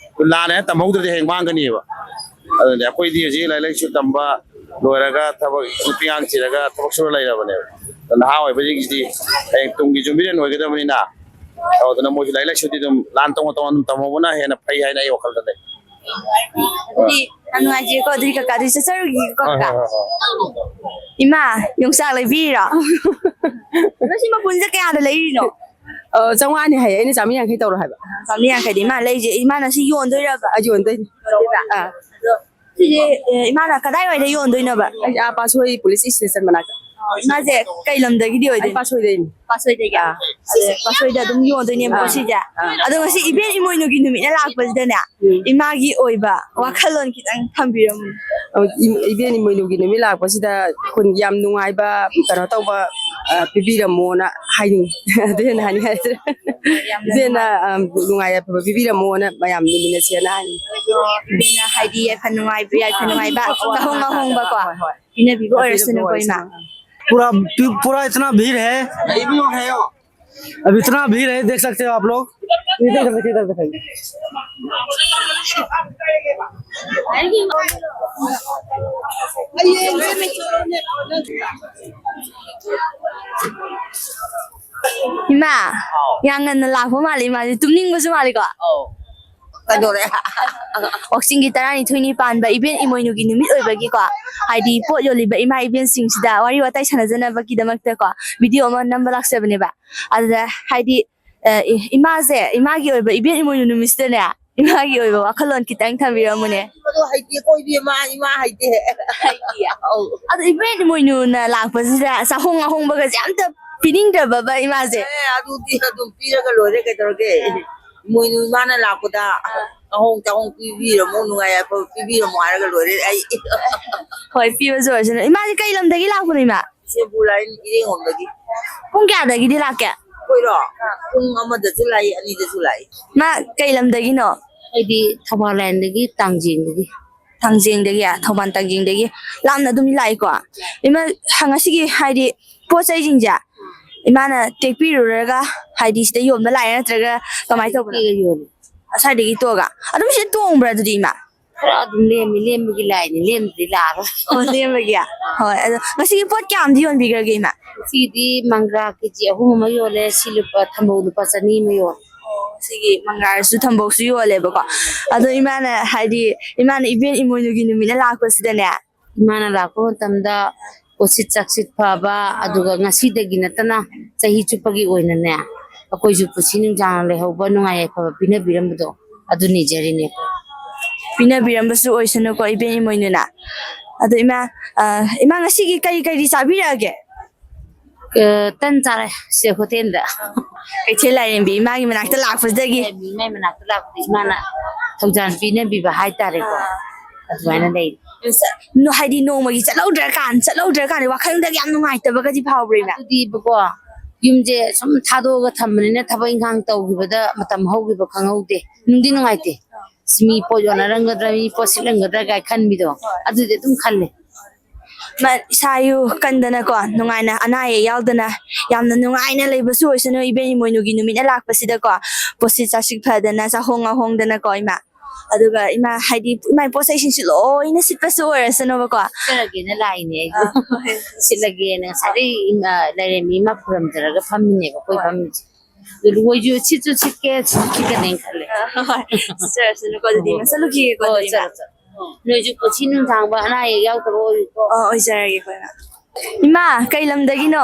ꯂꯥꯟꯅ ꯍꯦꯛ ꯇꯝꯍꯧꯗ꯭ꯔꯗꯤ ꯍꯌꯦꯡ ꯃꯥꯡꯒꯅꯤꯕ꯫ ꯑꯗꯨꯅꯦ ꯑꯩꯈꯣꯏꯗꯤ ꯍꯧꯖꯤꯛ ꯂꯥꯏꯔꯤꯛ ꯂꯥꯏꯁꯨ ꯇꯝꯕ ꯂꯣꯏꯔꯒ ꯊꯕꯛ ꯅꯨꯄꯤ ꯑꯉꯥꯡ ꯊꯤꯔꯒ ꯊꯕꯛ ꯁꯨꯔ ꯂꯩꯔꯕꯅꯦꯕ꯫ ꯑꯗꯣ ꯅꯍꯥ ꯑꯣꯏꯕꯁꯤꯡꯁꯤꯗꯤ ꯍꯌꯦꯡ ꯇꯨꯡꯒꯤ ꯌꯨꯝꯕꯤꯔꯦꯟ ꯑꯣꯏꯒꯗꯕꯅꯤꯅ, ꯑꯗꯨꯅ ꯃꯣꯏꯁꯨ ꯂꯥꯏꯔꯤꯛ ꯂꯥꯏꯁꯨꯗꯤ ꯑꯗꯨꯝ ꯂꯥꯟ ꯇꯣꯉꯥꯟ ꯇꯣꯉꯥꯟ ꯑꯗꯨꯝ ꯇꯝꯍꯧꯕꯅ ꯍꯦꯟꯅ ꯐꯩ ꯍꯥꯏꯅ ꯑꯩ ꯋꯥꯈꯜꯗ ꯂꯩ꯫ ꯑꯗꯨꯗꯤ ꯌꯥꯝ ꯅꯨꯡꯉꯥꯏꯖꯔꯦꯀꯣ꯫ ꯑꯗꯨꯗꯤ ꯀꯀꯥ, ꯑꯗꯨꯗꯤ ꯆꯠꯆꯔꯨꯈꯤꯒꯦꯀꯣ, ꯍꯣꯏ, ꯀꯀꯥ꯫ ꯍꯣꯏ, ꯍꯣꯏ, ꯍꯣꯏ꯫ ꯏꯃꯥ, ꯌꯣꯡꯆꯥꯛ ꯂꯩꯕꯤꯔꯤꯔꯣ? ꯃꯁꯤ ꯃꯄꯨꯟꯁꯦ ꯀꯌꯥꯗ ꯂꯩꯔꯤꯅꯣ? ꯑ, ꯆꯥꯝꯃꯉꯥꯅꯤ ꯍꯥꯏꯌꯦ, ꯑꯩꯅ ꯆꯥꯝꯃꯔꯤ ꯌꯥꯡꯈꯩ ꯇꯧꯔꯣ ꯍꯥꯏꯕ꯫ ꯆꯥꯝꯃꯔꯤ ꯌꯥꯡꯈꯩꯗꯤ ꯏꯃꯥ ꯂꯩꯁꯦ, ꯏꯃꯥꯅ ꯁꯤ ꯌꯣꯟꯗꯣꯏꯔꯕ? ꯑ, ꯌꯣꯟꯗꯣꯏꯅꯤ꯫ ꯑꯥ꯫ ꯑꯗꯣ ꯁꯤꯁꯦ, ꯑꯦ, ꯏꯃꯥꯅ ꯀꯗꯥꯏꯋꯥꯏꯗ ꯌꯣꯟꯗꯣꯏꯅꯣꯕ? ꯑꯩ ꯑꯥ ꯄꯥꯠꯁꯣꯏ ꯄꯨꯂꯤꯁ ꯏꯁꯇꯦꯁꯟ ꯃꯅꯥꯛꯇ꯫ ꯑꯣ, ꯏꯃꯥꯁꯦ ꯀꯩ ꯂꯝꯗꯒꯤꯗꯤ ꯑꯩ ꯑꯣꯏꯗꯣꯏꯅꯣ? ꯄꯥꯠꯁꯣꯏꯗꯩꯅꯤ꯫ ꯄꯥꯠꯁꯣꯏꯗꯒꯤ? ꯑꯥ꯫ ꯑꯗ ꯄꯥꯠꯁꯣꯏꯗ ꯑꯗꯨꯝ ꯌꯣꯟꯗꯣꯏꯅꯦꯕꯀꯣ, ꯑꯥ, ꯁꯤꯁꯦ? ꯑꯥ꯫ ꯑꯗꯣ ꯉꯁꯤ ꯏꯕꯦꯟ ꯏꯃꯣꯏꯅꯨꯒꯤ ꯅꯨꯃꯤꯠꯅ ꯂꯥꯛꯄꯁꯤꯗꯅꯦ, ꯎꯝ, ꯏꯃꯥꯒꯤ ꯑꯣꯏꯕ ꯋꯥꯈꯜꯂꯣꯟ ꯈꯤꯇꯪ ꯊꯝꯕꯤꯔꯝꯃꯨ꯫ ꯑ, ꯏ-, ꯏꯕꯦꯟ ꯏꯃꯣꯏꯅꯨꯒꯤ ꯅꯨꯃꯤꯠ ꯂꯥꯛꯄꯁꯤꯗ ꯈꯨꯟ ꯌꯥꯝ ꯅꯨꯡꯉꯥꯏꯕ, ꯀꯩꯅꯣ ꯇꯧꯕ, ꯑ, ꯄꯤꯕꯤꯔꯝꯃꯣꯅ ꯍꯥꯏꯅꯤꯡꯉꯤ꯫ ꯑꯗꯨ ꯍꯦꯟꯅ ꯍꯥꯏꯅꯤꯡꯉꯥꯏ ꯂꯩꯇ꯭ꯔꯦ꯫ ꯌꯥꯝꯅ ꯏꯕꯦꯟꯅ, ꯅꯨꯡꯉꯥꯏ꯫ ꯑ, ꯅꯨꯡꯉꯥꯏ ꯌꯥꯏꯐꯕ ꯄꯤꯕꯤꯔꯝꯃꯣꯅ ꯃꯌꯥꯝ ꯂꯩꯃꯤꯟꯅꯁꯦꯅ ꯍꯥꯏꯅꯤꯡꯉꯤ꯫ ꯑꯣ, ꯏꯕꯦꯟꯅ ꯍꯥꯏꯗꯤ ꯌꯥꯏꯐ ꯅꯨꯡꯉꯥꯏꯕ, ꯌꯥꯏꯐ ꯅꯨꯡꯉꯥꯏꯕ, ꯑꯍꯣꯡ ꯑꯍꯣꯡꯕꯀꯣ, ꯍꯣꯏ, ꯍꯣꯏ, ꯄꯤꯅꯕꯤꯕ ꯑꯣꯏꯔꯁꯅꯨꯀꯣ, ꯏꯃꯥ꯫ पूरा, पूरा इतना भीड़ है। अब इतना भीड़ है, देख सकते हो आप लोग। इधर देखिए, इधर दिखाइए। ꯏꯃꯥ, ꯌꯥꯝ ꯉꯟꯅ ꯂꯥꯛꯄ ꯃꯥꯜꯂꯦ ꯏꯃꯥꯁꯦ, ꯇꯨꯝꯅꯤꯡꯕꯁꯨ ꯃꯥꯜꯂꯦꯀꯣ? ꯑꯧ꯫ ꯀꯩꯗꯧꯔꯦ? ꯋꯥꯛꯆꯤꯡꯒꯤ ꯇꯔꯥꯅꯤꯊꯣꯏꯅꯤ ꯄꯥꯟꯕ ꯏꯕꯦꯟ ꯏꯃꯣꯏꯅꯨꯒꯤ ꯅꯨꯃꯤꯠ ꯑꯣꯏꯕꯒꯤꯀꯣ, ꯍꯥꯏꯗꯤ ꯄꯣꯠ ꯌꯣꯜꯂꯤꯕ ꯏꯃꯥ ꯏꯕꯦꯟꯁꯤꯡꯁꯤꯗ ꯋꯥꯔꯤ ꯋꯥꯇꯥꯏ ꯁꯥꯟꯅꯖꯅꯕꯒꯤꯗꯃꯛꯇꯀꯣ, ꯚꯤꯗꯤꯑꯣ ꯑꯃ ꯅꯝꯕ ꯂꯥꯛꯆꯕꯅꯦꯕ꯫ ꯑꯗꯨꯗ ꯍꯥꯏꯗꯤ, ꯑ, ꯏ-, ꯏꯃꯥꯁꯦ, ꯏꯃꯥꯒꯤ ꯑꯣꯏꯕ ꯏꯕꯦꯟ ꯏꯃꯣꯏꯅꯨ ꯅꯨꯃꯤꯠꯁꯤꯗꯅꯦ, ꯏꯃꯥꯒꯤ ꯑꯣꯏꯕ ꯋꯥꯈꯜꯂꯣꯟ ꯈꯤꯇꯪ ꯊꯝꯕꯤꯔꯝꯃꯨꯅꯦ꯫ ꯑꯗꯣ ꯍꯩꯇꯦꯀꯣ ꯏꯕꯦꯝꯃ, ꯏꯃꯥ ꯍꯩꯇꯦ꯫ ꯍꯩꯇꯦ? ꯑꯧ꯫ ꯑꯗꯣ ꯏꯕꯦꯟ ꯏꯃꯣꯏꯅꯨꯅ ꯂꯥꯛꯄꯁꯤꯗ ꯆꯥꯍꯣꯡ ꯑꯍꯣꯡꯕꯒꯁꯦ ꯑꯝꯇ ꯄꯤꯅꯤꯡꯗ꯭ꯔꯕꯕ ꯏꯃꯥꯁꯦ? ꯑꯦ, ꯑꯗꯨꯗꯤ ꯑꯗꯨꯝ ꯄꯤꯔꯒ ꯂꯣꯏꯔꯦ, ꯀꯩꯗꯧꯔꯒꯦ? ꯏꯃꯣꯏꯅꯨ ꯏꯃꯥꯅ ꯂꯥꯛꯄꯗ ꯑꯍꯣꯡ ꯆꯥꯍꯣꯡ ꯄꯤꯕꯤꯔꯝꯃꯣ, ꯅꯨꯡꯉꯥꯏ ꯌꯥꯏꯐꯕ ꯄꯤꯕꯤꯔꯝꯃꯣ ꯍꯥꯏꯔꯒ ꯂꯣꯏꯔꯦ ꯑꯩ꯫ ꯍꯣꯏ, ꯄꯤꯕꯁꯨ ꯑꯣꯏꯔꯁꯅꯨ꯫ ꯏꯃꯥꯁꯦ ꯀꯩ ꯂꯝꯗꯒꯤ ꯂꯥꯛꯄꯅꯣ, ꯏꯃꯥ? ꯕꯤꯁꯦꯝꯄꯨꯔ ꯂꯥꯏꯟ ꯏꯔꯦꯡꯂꯣꯝꯗꯒꯤ꯫ ꯄꯨꯡ ꯀꯌꯥꯗꯒꯤꯗꯤ ꯂꯥꯛꯀꯦ? ꯑꯩꯈꯣꯏꯔꯣ? ꯄꯨꯡ ꯑꯃꯗꯁꯨ ꯂꯥꯛꯏ, ꯑꯅꯤꯗꯁꯨ ꯂꯥꯛꯏ꯫ ꯏꯃꯥ, ꯀꯩ ꯂꯝꯗꯒꯤꯅꯣ? ꯑꯩꯗꯤ ꯊꯧꯕꯥꯜ ꯂꯥꯏꯟꯗꯒꯤ, ꯇꯥꯡꯖꯦꯡꯗꯒꯤ꯫ ꯇꯥꯡꯖꯦꯡꯗꯒꯤ, ꯊꯧꯕꯥꯜ ꯇꯥꯡꯖꯦꯡꯗꯒꯤ ꯂꯥꯞꯅ ꯑꯗꯨꯝ ꯂꯥꯛꯏꯀꯣ꯫ ꯏꯃꯥ, ꯉꯁꯤꯒꯤ ꯍꯥꯏꯗꯤ ꯄꯣꯠ ꯆꯩꯁꯤꯡꯁꯦ ꯏꯃꯥꯅ ꯇꯦꯛꯄꯤꯔꯨꯔꯒ ꯍꯥꯏꯗꯤ ꯁꯤꯗ ꯌꯣꯟꯕ ꯂꯥꯛꯑꯦ, ꯅꯠꯇ꯭ꯔꯒ ꯀꯃꯥꯏꯅ ꯇꯧꯕꯅꯣ? ꯇꯦꯛꯑꯒ ꯌꯣꯜꯂꯤ꯫ ꯑꯁ꯭ꯋꯥꯏꯗꯒꯤ ꯇꯣꯛꯑꯒ ꯑꯗꯨꯝ ꯁꯤꯗ ꯇꯣꯡꯕ꯭ꯔꯥ ꯑꯗꯨꯗꯤ ꯏꯃꯥ? ꯈꯔ ꯑꯗꯨꯝ ꯂꯦꯝꯃꯤ, ꯂꯦꯝꯕꯒꯤ ꯂꯥꯏꯅꯤ, ꯂꯦꯝꯗ꯭ꯔꯗꯤ ꯂꯥꯛꯑꯔꯣꯏ꯫ ꯑꯣ, ꯂꯦꯝꯕꯒꯤ? ꯍꯣꯏ, ꯑꯗꯣ ꯉꯁꯤꯒꯤ ꯄꯣꯠ ꯀꯌꯥꯝꯗꯤ ꯌꯣꯟꯕꯤꯈ꯭ꯔꯒꯦ ꯏꯃꯥ? ꯉꯁꯤꯗꯤ ꯃꯪꯒ꯭ꯔꯥ ꯀꯦꯖꯤ ꯑꯍꯨꯝ ꯑꯃ ꯌꯣꯜꯂꯦ, ꯁꯤ ꯂꯨꯄꯥ, ꯊꯝꯕꯧ ꯂꯨꯄꯥ ꯆꯅꯤ ꯑꯃ ꯌꯣꯜꯂꯦ꯫ ꯑꯣ, ꯁꯤꯒꯤ ꯃꯪꯒ꯭ꯔꯥꯁꯨ ꯊꯝꯕꯧꯁꯨ ꯌꯣꯜꯂꯦꯕꯀꯣ꯫ ꯑꯗꯣ ꯏꯃꯥꯅ ꯍꯥꯏꯗꯤ, ꯏꯃꯥꯅ ꯏꯕꯦꯟ ꯏꯃꯣꯏꯅꯨꯒꯤ ꯅꯨꯃꯤꯠꯅ ꯂꯥꯛꯄꯁꯤꯗꯅꯦ, ꯏꯃꯥꯅ ꯂꯥꯛꯄ ꯃꯇꯝꯗ ꯄꯣꯠꯁꯤꯠ ꯆꯥꯛꯁꯤꯠ ꯐꯕ, ꯑꯗꯨꯒ ꯉꯁꯤꯗꯒꯤ ꯅꯠꯇꯅ ꯆꯍꯤ ꯆꯨꯞꯄꯒꯤ ꯑꯣꯏꯅꯅꯦ, ꯑꯩꯈꯣꯏꯁꯨ ꯄꯨꯟꯁꯤ ꯅꯨꯡꯁꯥꯡꯅ ꯂꯩꯍꯧꯕ, ꯅꯨꯡꯉꯥꯏ ꯌꯥꯏꯐꯕ ꯄꯤꯅꯕꯤꯔꯝꯕꯗꯣ ꯑꯗꯨ ꯅꯤꯖꯔꯤꯅꯦ꯫ ꯄꯤꯅꯕꯤꯔꯝꯕꯁꯨ ꯑꯣꯏꯁꯅꯨꯀꯣ, ꯏꯕꯦꯟ ꯏꯃꯣꯏꯅꯨꯅ꯫ ꯑꯗꯣ ꯏꯃꯥ, ꯑ, ꯏꯃꯥ, ꯉꯁꯤꯒꯤ ꯀꯔꯤ ꯀꯔꯤ ꯆꯥꯕꯤꯔꯛꯑꯒꯦ? ꯑ, ꯇꯟ ꯆꯥꯔꯦ ꯁꯦ ꯍꯣꯇꯦꯜꯗ꯫ ꯀꯩꯊꯦꯜ ꯂꯥꯏꯔꯦꯝꯕꯤ ꯏꯃꯥꯒꯤ ꯃꯅꯥꯛꯇ ꯂꯥꯛꯄꯁꯤꯗꯒꯤ꯫ ꯂꯥꯏꯔꯦꯝꯕꯤ ꯏꯃꯥꯒꯤ ꯃꯅꯥꯛꯇ ꯂꯥꯛꯄꯗ ꯏꯃꯥꯅ ꯊꯧꯖꯥꯜ ꯄꯤꯅꯕꯤꯕ ꯍꯥꯏꯇꯥꯔꯦꯀꯣ꯫ ꯑꯗꯨꯃꯥꯏꯅ ꯂꯩ꯫ ꯅꯣ-, ꯍꯥꯏꯗꯤ ꯅꯣꯡꯃꯒꯤ ꯆꯠꯍꯧꯗ꯭ꯔꯀꯥꯟ, ꯆꯠꯍꯧꯗ꯭ꯔꯀꯥꯟꯗ ꯋꯥꯈꯜꯗꯒ ꯌꯥꯝ ꯅꯨꯡꯉꯥꯏꯇꯕꯒꯗꯤ ꯐꯥꯎꯕ꯭ꯔꯥ ꯏꯃꯥ? ꯑꯗꯨꯗꯤꯕꯀꯣ, ꯌꯨꯝꯁꯦ ꯁꯨꯝ ꯊꯥꯗꯣꯛꯑꯒ ꯊꯝꯕꯅꯤꯅ ꯊꯕꯛ ꯏꯪꯈꯥꯡ ꯇꯧꯈꯤꯕꯗ ꯃꯇꯝ ꯍꯧꯈꯤꯕ ꯈꯪꯍꯧꯗꯦ꯫ ꯅꯨꯡꯗꯤ ꯅꯨꯡꯉꯥꯏꯇꯦ꯫ ꯃꯤ ꯄꯣꯠ ꯌꯣꯟꯅꯔꯝꯒꯗ꯭ꯔꯥ, ꯃꯤ ꯄꯣꯠ ꯁꯤꯠꯂꯝꯒꯗ꯭ꯔꯥ ꯀꯥꯏ ꯈꯟꯕꯤꯗꯣ, ꯑꯗꯨꯗꯤ ꯑꯗꯨꯝ ꯈꯜꯂꯦ꯫ ꯃ-, ꯏꯁꯥ ꯏꯎ ꯀꯟꯗꯅꯀꯣ, ꯅꯨꯡꯉꯥꯏꯅ, ꯑꯅꯥ ꯑꯌꯦꯛ ꯌꯥꯎꯗꯅ ꯌꯥꯝꯅ ꯅꯨꯡꯉꯥꯏꯅ ꯂꯩꯕꯁꯨ ꯑꯣꯏꯁꯅꯨ, ꯏꯕꯦꯟ ꯏꯃꯣꯏꯅꯨꯒꯤ ꯅꯨꯃꯤꯠꯅ ꯂꯥꯛꯄꯁꯤꯗꯀꯣ꯫ ꯄꯣꯠꯁꯤꯠ ꯆꯥꯁꯤꯠ ꯐꯗꯅ, ꯆꯥꯍꯣꯡ ꯉꯥꯍꯣꯡꯗꯅꯀꯣ ꯏꯃꯥ꯫ ꯑꯗꯨꯒ ꯏꯃꯥ, ꯍꯥꯏꯗꯤ ꯏꯃꯥꯒꯤ ꯄꯣꯠ ꯆꯩꯁꯤꯡꯁꯨ ꯂꯣꯏꯅ ꯁꯤꯠꯄꯁꯨ ꯑꯣꯏꯔꯁꯅꯨꯕꯀꯣ꯫ ꯁꯤꯠꯂꯒꯦꯅ ꯂꯥꯛꯏꯅꯦ ꯑꯩꯁꯨ꯫ ꯑꯥ, ꯍꯣꯏ꯫ ꯁꯤꯠꯂꯒꯦꯅ ꯉꯁꯥꯏꯗꯩ ꯏꯃꯥ, ꯂꯥꯏꯔꯦꯝꯕꯤ ꯏꯃꯥ ꯈꯨꯔꯨꯝꯖꯔꯒ ꯐꯝꯃꯤꯅꯦꯕ, ꯑꯩꯈꯣꯏ ꯍꯣꯏ꯫ ꯐꯝꯃꯤꯁꯦ꯫ ꯑꯗꯨ ꯂꯣꯏꯁꯨ ꯁꯤꯠꯁꯨ ꯁꯤꯠꯀꯦ, ꯁꯤꯠꯁꯨ ꯁꯤꯠꯀꯅꯦꯅ ꯈꯜꯂꯦ꯫ ꯑ, ꯍꯣꯏ, ꯍꯣꯏ꯫ ꯁꯤꯠꯆꯔꯁꯅꯨꯀꯣ, ꯑꯗꯨꯗꯤ ꯍꯣꯏ, ꯏꯃꯥ ꯆꯠꯂꯨꯈꯤꯒꯦꯀꯣ, ꯍꯣꯏ, ꯑꯗꯨꯗꯤ ꯏꯃꯥ꯫ ꯆꯠꯂꯣ, ꯆꯠꯂꯣ꯫ ꯅꯣꯏꯁꯨ ꯄꯨꯟꯁꯤ ꯅꯨꯡꯁꯥꯡꯕ, ꯑꯅꯥ ꯑꯌꯦꯛ ꯌꯥꯎꯗꯕ ꯑꯣꯏꯌꯨꯀꯣ꯫ ꯑ, ꯑꯣꯏꯖꯔꯒꯦꯀꯣ, ꯏꯃꯥ꯫ ꯏꯃꯥ, ꯀꯩ ꯂꯝꯗꯒꯤꯅꯣ?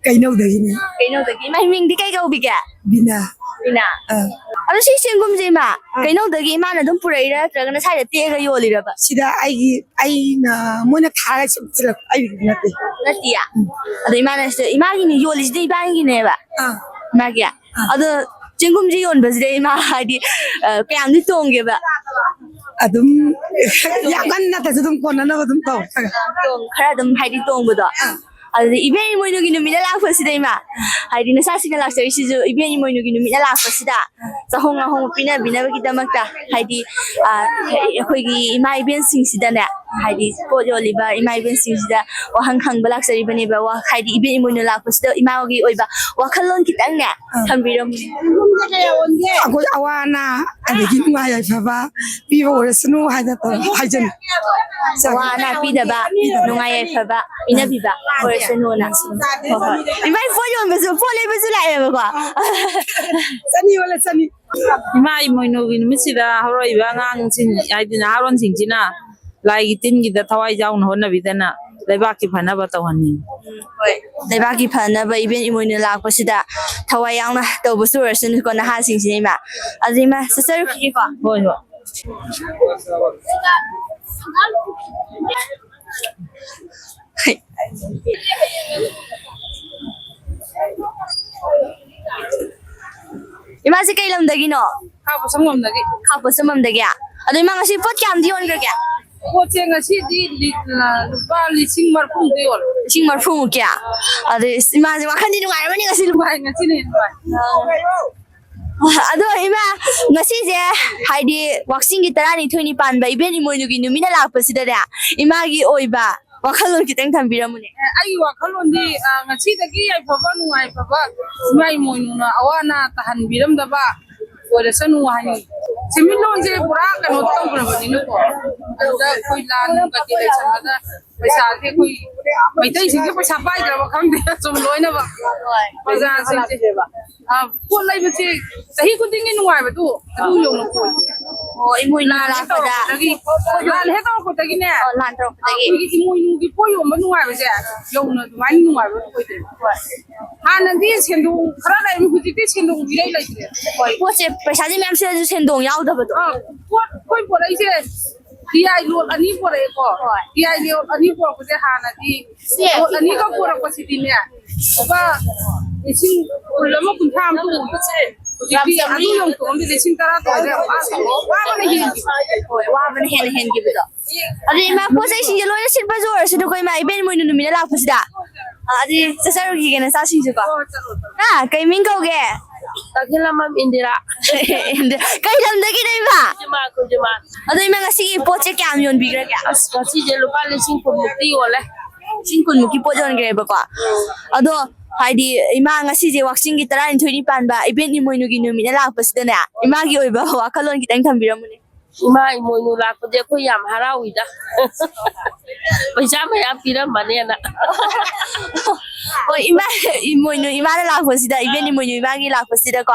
ꯀꯩꯅꯧꯗꯒꯤꯅꯦ꯫ ꯀꯩꯅꯧꯗꯒꯤ꯫ ꯏꯃꯥ, ꯃꯤꯡꯗꯤ ꯀꯩ ꯀꯧꯕꯤꯒꯦ? ꯕꯤꯅꯥ꯫ ꯕꯤꯅꯥ꯫ ꯑ꯫ ꯑꯗꯣ ꯁꯤ ꯆꯦꯡꯒꯨꯝꯁꯦ ꯏꯃꯥ, ꯑꯥ꯫ ꯀꯩꯅꯧꯗꯒꯤ ꯏꯃꯥꯅ ꯑꯗꯨꯝ ꯄꯨꯔꯛꯏꯔꯥ, ꯅꯠꯇ꯭ꯔꯒꯅ ꯁ꯭ꯋꯥꯏꯗ ꯇꯦꯛꯑꯒ ꯌꯣꯜꯂꯤꯔꯕ? ꯁꯤꯗ ꯑꯩꯒꯤ, ꯑꯩꯅ, ꯃꯣꯏꯅ ꯊꯥꯔꯒ ꯁꯨꯝ ꯊꯤꯜꯂꯛꯄ, ꯑꯩꯒꯤꯗꯤ ꯅꯠꯇꯦ꯫ ꯅꯠꯇꯤꯌꯦ? ꯎꯝ꯫ ꯑꯗꯣ ꯏꯃꯥꯅ ꯁꯤꯗ, ꯏꯃꯥꯒꯤꯅꯤ ꯌꯣꯜꯂꯤꯁꯤꯗꯤ ꯏꯃꯥꯒꯤꯅꯦꯕ? ꯑꯥ꯫ ꯏꯃꯥꯒꯤ? ꯑꯥ꯫ ꯑꯗꯣ ꯆꯦꯡꯒꯨꯝꯁꯦ ꯌꯣꯟꯕꯁꯤꯗ ꯏꯃꯥ ꯍꯥꯏꯗꯤ, ꯑ, ꯀꯌꯥꯝꯗꯤ ꯇꯣꯡꯒꯦꯕ? ꯑꯗꯨꯝ ꯌꯥꯝ ꯀꯟꯅ ꯅꯠꯇ꯭ꯔꯁꯨ ꯑꯗꯨꯝ ꯀꯣꯟꯅꯅꯕ ꯑꯗꯨꯝ ꯇꯧ꯫ ꯇꯣꯡ-, ꯈꯔ ꯑꯗꯨꯝ ꯍꯥꯏꯗꯤ ꯇꯣꯡꯕꯗꯣ꯫ ꯑꯥ꯫ ꯑꯗꯨꯗꯤ ꯏꯕꯦꯟ ꯏꯃꯣꯏꯅꯨꯒꯤ ꯅꯨꯃꯤꯠꯅ ꯂꯥꯛꯄꯁꯤꯗ ꯏꯃꯥ, ꯍꯥꯏꯗꯤ ꯅꯆꯥꯁꯤꯡꯅ ꯂꯥꯛꯆꯔꯤꯁꯤꯁꯨ ꯏꯕꯦꯟ ꯏꯃꯣꯏꯅꯨꯒꯤ ꯅꯨꯃꯤꯠꯅ ꯂꯥꯛꯄꯁꯤꯗ ꯆꯍꯣꯡ ꯉꯥꯍꯣꯡ ꯄꯤꯅꯕꯤꯅꯕꯒꯤꯗꯃꯛꯇ, ꯍꯥꯏꯗꯤ, ꯑ, ꯑꯩꯈꯣꯏꯒꯤ ꯏꯃꯥ ꯏꯕꯦꯟꯁꯤꯡꯁꯤꯗꯅꯦ, ꯍꯥꯏꯗꯤ ꯄꯣꯠ ꯌꯣꯜꯂꯤꯕ ꯏꯃꯥ ꯏꯕꯦꯟꯁꯤꯡꯁꯤꯗ ꯋꯥꯍꯪ ꯍꯪꯕ ꯂꯥꯛꯆꯔꯤꯕꯅꯦꯕ꯫ ꯋꯥ-, ꯍꯥꯏꯗꯤ ꯏꯕꯦꯟ ꯏꯃꯣꯏꯅꯨ ꯂꯥꯛꯄꯁꯤꯗ ꯏꯃꯥꯒꯤ ꯑꯣꯏꯕ ꯋꯥꯈꯜꯂꯣꯟ ꯈꯤꯇꯪꯅꯦ ꯑꯥ꯫ ꯊꯝꯕꯤꯔꯝꯃꯨꯅꯦ꯫ ꯑꯩꯈꯣꯏ ꯑꯋꯥ ꯑꯅꯥ ꯑꯗꯒꯤ ꯅꯨꯡꯉꯥꯏ ꯌꯥꯏꯐꯕ ꯄꯤꯕ ꯑꯣꯏꯔꯁꯅꯨ ꯍꯥꯏꯅ ꯇꯧꯔ ꯍꯥꯏꯖꯅꯤꯡꯉꯤ꯫ ꯑꯋꯥ ꯑꯅꯥ ꯄꯤꯗꯕ, ꯅꯨꯡꯉꯥꯏ ꯌꯥꯏꯐꯕ ꯄꯤꯅꯕꯤꯕ ꯑꯣꯏꯔꯁꯅꯨꯅ꯫ ꯍꯣꯏ, ꯍꯣꯏ꯫ ꯏꯃꯥ, ꯄꯣꯠ ꯌꯣꯟꯕꯁꯨ, ꯄꯣꯠ ꯂꯩꯕꯁꯨ ꯂꯥꯛꯑꯦꯕꯀꯣ꯫ ꯆꯅꯤ ꯌꯣꯜꯂꯦ, ꯆꯅꯤ꯫ ꯏꯃꯥ ꯏꯃꯣꯏꯅꯨꯒꯤ ꯅꯨꯃꯤꯠꯁꯤꯗ ꯍꯧꯔꯛꯏꯕ ꯑꯉꯥꯡꯁꯤꯡ, ꯍꯥꯏꯗꯤ ꯅꯍꯥꯔꯣꯟꯁꯤꯡꯁꯤꯅ ꯂꯥꯏꯒꯤ ꯇꯤꯟꯒꯤꯗ ꯊꯋꯥꯏ ꯌꯥꯎꯅ ꯍꯣꯠꯅꯕꯤꯗꯅ ꯂꯩꯕꯥꯛꯀꯤ ꯐꯅꯕ ꯇꯧꯍꯟꯅꯤꯡꯉꯤ꯫ ꯎꯝ, ꯍꯣꯏ꯫ ꯂꯩꯕꯥꯛꯀꯤ ꯐꯅꯕ ꯏꯕꯦꯟ ꯏꯃꯣꯏꯅꯨ ꯂꯥꯛꯄꯁꯤꯗ ꯊꯋꯥꯏ ꯌꯥꯎꯅ ꯇꯧꯕꯁꯨ ꯑꯣꯏꯔꯁꯅꯨꯀꯣ, ꯅꯍꯥꯁꯤꯡꯁꯤꯅ ꯏꯃꯥ꯫ ꯑꯗꯨꯗꯤ ꯏꯃꯥ, ꯆꯠꯆꯔꯨꯈꯤꯒꯦꯀꯣ꯫ ꯍꯣꯏ, ꯍꯣꯏ꯫ ꯏꯃꯥꯁꯦ ꯀꯩ ꯂꯝꯗꯒꯤꯅꯣ? ꯈꯥ ꯄꯣꯠꯁꯪꯕꯝꯗꯒꯤ꯫ ꯈꯥ ꯄꯣꯠꯁꯪꯕꯝꯗꯒꯤ꯫ ꯑꯗꯣ ꯏꯃꯥ, ꯉꯁꯤ ꯄꯣꯠ ꯀꯌꯥꯝꯗꯤ ꯌꯣꯟꯈ꯭ꯔꯒꯦ? ꯄꯣꯠꯁꯦ ꯉꯁꯤꯗꯤ ꯂꯤ-, ꯂꯨꯄꯥ ꯂꯤꯁꯤꯡ ꯃꯔꯐꯨꯃꯨꯛꯇ ꯌꯣꯜꯂꯦ꯫ ꯂꯤꯁꯤꯡ ꯃꯔꯐꯨꯃꯨꯛꯀꯤ? ꯑꯗꯨ ꯏꯃꯥꯁꯦ ꯋꯥꯈꯜꯗꯤ ꯅꯨꯡꯉꯥꯏꯔꯝꯃꯅꯤ ꯉꯁꯤ꯫ ꯅꯨꯡꯉꯥꯏ, ꯉꯁꯤꯅ ꯍꯦꯟꯅ ꯅꯨꯡꯉꯥꯏ꯫ ꯑꯗꯣ ꯏꯃꯥ, ꯉꯁꯤꯁꯦ ꯍꯥꯏꯗꯤ ꯋꯥꯛꯆꯤꯡꯒꯤ ꯇꯔꯥꯅꯤꯊꯣꯏꯅꯤ ꯄꯥꯟꯕ ꯏꯕꯦꯟ ꯏꯃꯣꯏꯅꯨꯒꯤ ꯅꯨꯃꯤꯠꯅ ꯂꯥꯛꯄꯁꯤꯗꯅꯦ, ꯏꯃꯥꯒꯤ ꯑꯣꯏꯕ ꯋꯥꯈꯜꯂꯣꯟ ꯈꯤꯇꯪ ꯊꯝꯕꯤꯔꯝꯃꯨꯅꯦ꯫ ꯑꯦ, ꯑꯩꯒꯤ ꯋꯥꯈꯜꯂꯣꯟꯗꯤ, ꯑ, ꯉꯁꯤꯗꯒꯤ ꯌꯥꯏꯐꯕ ꯅꯨꯡꯉꯥꯏꯐꯕ ꯏꯃꯥ ꯏꯃꯣꯏꯅꯨꯅ ꯑꯋꯥ ꯑꯅꯥ ꯇꯥꯍꯟꯕꯤꯔꯝꯗꯕ ꯑꯣꯏꯔꯁꯅꯨ ꯍꯥꯏꯅꯤꯡꯉꯤ꯫ ꯁꯦꯟꯃꯤꯠꯂꯣꯟꯁꯦ ꯄꯨꯔꯥ ꯀꯩꯅꯣ ꯇꯧꯈ꯭ꯔꯕꯅꯤꯅꯀꯣ, ꯑꯗꯨꯗ ꯑꯩꯈꯣꯏ ꯂꯥꯟ ꯀꯩꯀꯩ ꯂꯩꯁꯟꯕꯗ ꯄꯩꯁꯥꯁꯦ ꯑꯩꯈꯣꯏ ꯃꯩꯇꯩꯁꯤꯡꯁꯦ ꯄꯩꯁꯥ ꯄꯥꯏꯗ꯭ꯔꯕ ꯈꯪꯗꯦ, ꯁꯨꯝ ꯂꯣꯏꯅꯃꯛ ꯄ꯭ꯔꯖꯥꯁꯤꯡꯁꯦ꯫ ꯑ, ꯄꯣꯠ ꯂꯩꯕꯁꯦ ꯆꯍꯤ ꯈꯨꯗꯤꯡꯒꯤ ꯅꯨꯡꯉꯥꯏꯕꯗꯨ ꯑꯗꯨ ꯌꯧꯅ ꯑꯣꯏꯗꯦ꯫ ꯑꯣ, ꯏꯃꯣꯏꯅꯨ ꯂꯥꯟ ꯍꯦꯛ ꯂꯥꯛꯄꯗ꯫ ꯇꯧꯔꯛꯄꯗꯒꯤ, ꯂꯥꯟ ꯍꯦꯛ ꯇꯧꯔꯛꯄꯗꯒꯤꯅꯦ, ꯑꯣ, ꯂꯥꯟ ꯇꯧꯔꯛꯄꯗꯒꯤ꯫ ꯑꯩꯈꯣꯏꯒꯤ ꯏꯃꯣꯏꯅꯨꯒꯤ ꯄꯣꯠ ꯌꯣꯟꯕ ꯅꯨꯡꯉꯥꯏꯕꯁꯦ ꯌꯧꯅ ꯑꯗꯨꯃꯥꯏꯅ ꯅꯨꯡꯉꯥꯏꯕ ꯑꯣꯏꯗꯦꯕ꯫ ꯍꯥꯟꯅꯗꯤ ꯁꯦꯟꯗꯣꯡ ꯈꯔ ꯂꯩꯔꯝꯃꯤ, ꯍꯧꯖꯤꯛꯇꯤ ꯁꯦꯟꯗꯣꯡ ꯏꯔꯩ ꯂꯩꯇ꯭ꯔꯦ꯫ ꯍꯣꯏ, ꯄꯣꯠꯁꯦ ꯄꯩꯁꯥꯗꯤ ꯃꯌꯥꯝ ꯁꯤꯠꯂꯁꯨ ꯁꯦꯟꯗꯣꯡ ꯌꯥꯎꯗꯕꯗꯣ꯫ ꯑꯥ, ꯄꯣꯠ, ꯑꯩꯈꯣꯏ ꯄꯣꯔꯛꯏꯁꯦ ꯗꯤ ꯑꯥꯏ ꯂꯣꯠ ꯑꯅꯤ ꯄꯣꯔꯛꯑꯦꯀꯣ꯫ ꯍꯣꯏ꯫ ꯗꯤ ꯑꯥꯏ ꯂꯣꯠ ꯑꯅꯤ ꯄꯣꯔꯛꯄꯁꯦ ꯍꯥꯟꯅꯗꯤ ꯁꯦ꯫ ꯂꯣꯠ ꯑꯅꯤꯒ ꯄꯣꯔꯛꯄꯁꯤꯗꯤꯅꯦ, ꯂꯨꯄꯥ ꯂꯤꯁꯤꯡ ꯀꯨꯟ ꯑꯃ, ꯀꯨꯟꯊ꯭ꯔꯥ ꯑꯃ ꯇꯣꯡꯉꯝꯕꯁꯦ ꯍꯧꯖꯤꯛꯇꯤ ꯑꯗꯨ ꯌꯣꯟꯊꯣꯛꯑꯝꯗꯦ, ꯂꯤꯁꯤꯡ ꯇꯔꯥ ꯇꯣꯡꯉꯦ꯫ ꯋꯥꯕꯅ ꯍꯦꯟꯈꯤ꯫ ꯍꯣꯏ, ꯋꯥꯕꯅ ꯍꯦꯟꯅ ꯍꯦꯟꯈꯤꯕꯗꯣ꯫ ꯑꯗꯨ ꯏꯃꯥ, ꯄꯣꯠ ꯆꯩꯁꯤꯡꯁꯦ ꯂꯣꯏꯅ ꯁꯤꯠꯄꯁꯨ ꯑꯣꯏꯔꯁꯅꯨꯀꯣ ꯏꯃꯥ, ꯏꯕꯦꯟ ꯏꯃꯣꯏꯅꯨ ꯅꯨꯃꯤꯠꯅ ꯂꯥꯛꯄꯁꯤꯗ꯫ ꯑ, ꯑꯗꯨꯗꯤ ꯆꯠꯆꯔꯨꯈꯤꯒꯦ ꯅꯆꯥꯁꯤꯡꯁꯨꯀꯣ꯫ ꯍꯥ, ꯀꯩ ꯃꯤꯡ ꯀꯧꯒꯦ? ꯇꯈꯦꯜꯂꯝꯕꯝ ꯏꯟꯗꯤꯔꯥ꯫ ꯏꯟꯗꯤ-, ꯀꯩ ꯂꯝꯗꯒꯤꯅꯣ ꯏꯃꯥ? ꯈꯨꯖꯃꯥ, ꯈꯨꯖꯃꯥ꯫ ꯑꯗꯣ ꯏꯃꯥ, ꯉꯁꯤꯒꯤ ꯄꯣꯠꯁꯦ ꯀꯌꯥꯝ ꯌꯣꯟꯕꯤꯈ꯭ꯔꯒꯦ? ꯑꯁ, ꯉꯁꯤꯁꯦ ꯂꯨꯄꯥ ꯂꯤꯁꯤꯡ ꯀꯨꯟꯃꯨꯛꯇꯤ ꯌꯣꯜꯂꯦ꯫ ꯂꯤꯁꯤꯡ ꯀꯨꯟꯃꯨꯛꯀꯤ ꯄꯣꯠ ꯌꯣꯟꯈ꯭ꯔꯦꯕꯀꯣ꯫ ꯑꯗꯣ ꯍꯥꯏꯗꯤ ꯏꯃꯥ, ꯉꯁꯤꯁꯦ ꯋꯥꯛꯆꯤꯡꯒꯤ ꯇꯔꯥꯅꯤꯊꯣꯏꯅꯤ ꯄꯥꯟꯕ ꯏꯕꯦꯟ ꯏꯃꯣꯏꯅꯨꯒꯤ ꯅꯨꯃꯤꯠꯅ ꯂꯥꯛꯄꯁꯤꯗꯅꯦ, ꯏꯃꯥꯒꯤ ꯑꯣꯏꯕ ꯋꯥꯈꯜꯂꯣꯟ ꯈꯤꯇꯪ ꯊꯝꯕꯤꯔꯝꯃꯨꯅꯦ꯫ ꯏꯃꯥ ꯏꯃꯣꯏꯅꯨ ꯂꯥꯛꯄꯗꯤ ꯑꯩꯈꯣꯏ ꯌꯥꯝ ꯍꯔꯥꯎꯏꯗ꯫ ꯄꯩꯁꯥ ꯃꯌꯥꯝ ꯄꯤꯔꯝꯕꯅꯦꯅ꯫ ꯍꯣꯏ ꯏꯃꯥ, ꯏꯃꯣꯏꯅꯨ ꯏꯃꯥꯅ ꯂꯥꯛꯄꯁꯤꯗ, ꯏꯕꯦꯟ ꯏꯃꯣꯏꯅꯨ ꯏꯃꯥꯒꯤ ꯂꯥꯛꯄꯁꯤꯗꯀꯣ,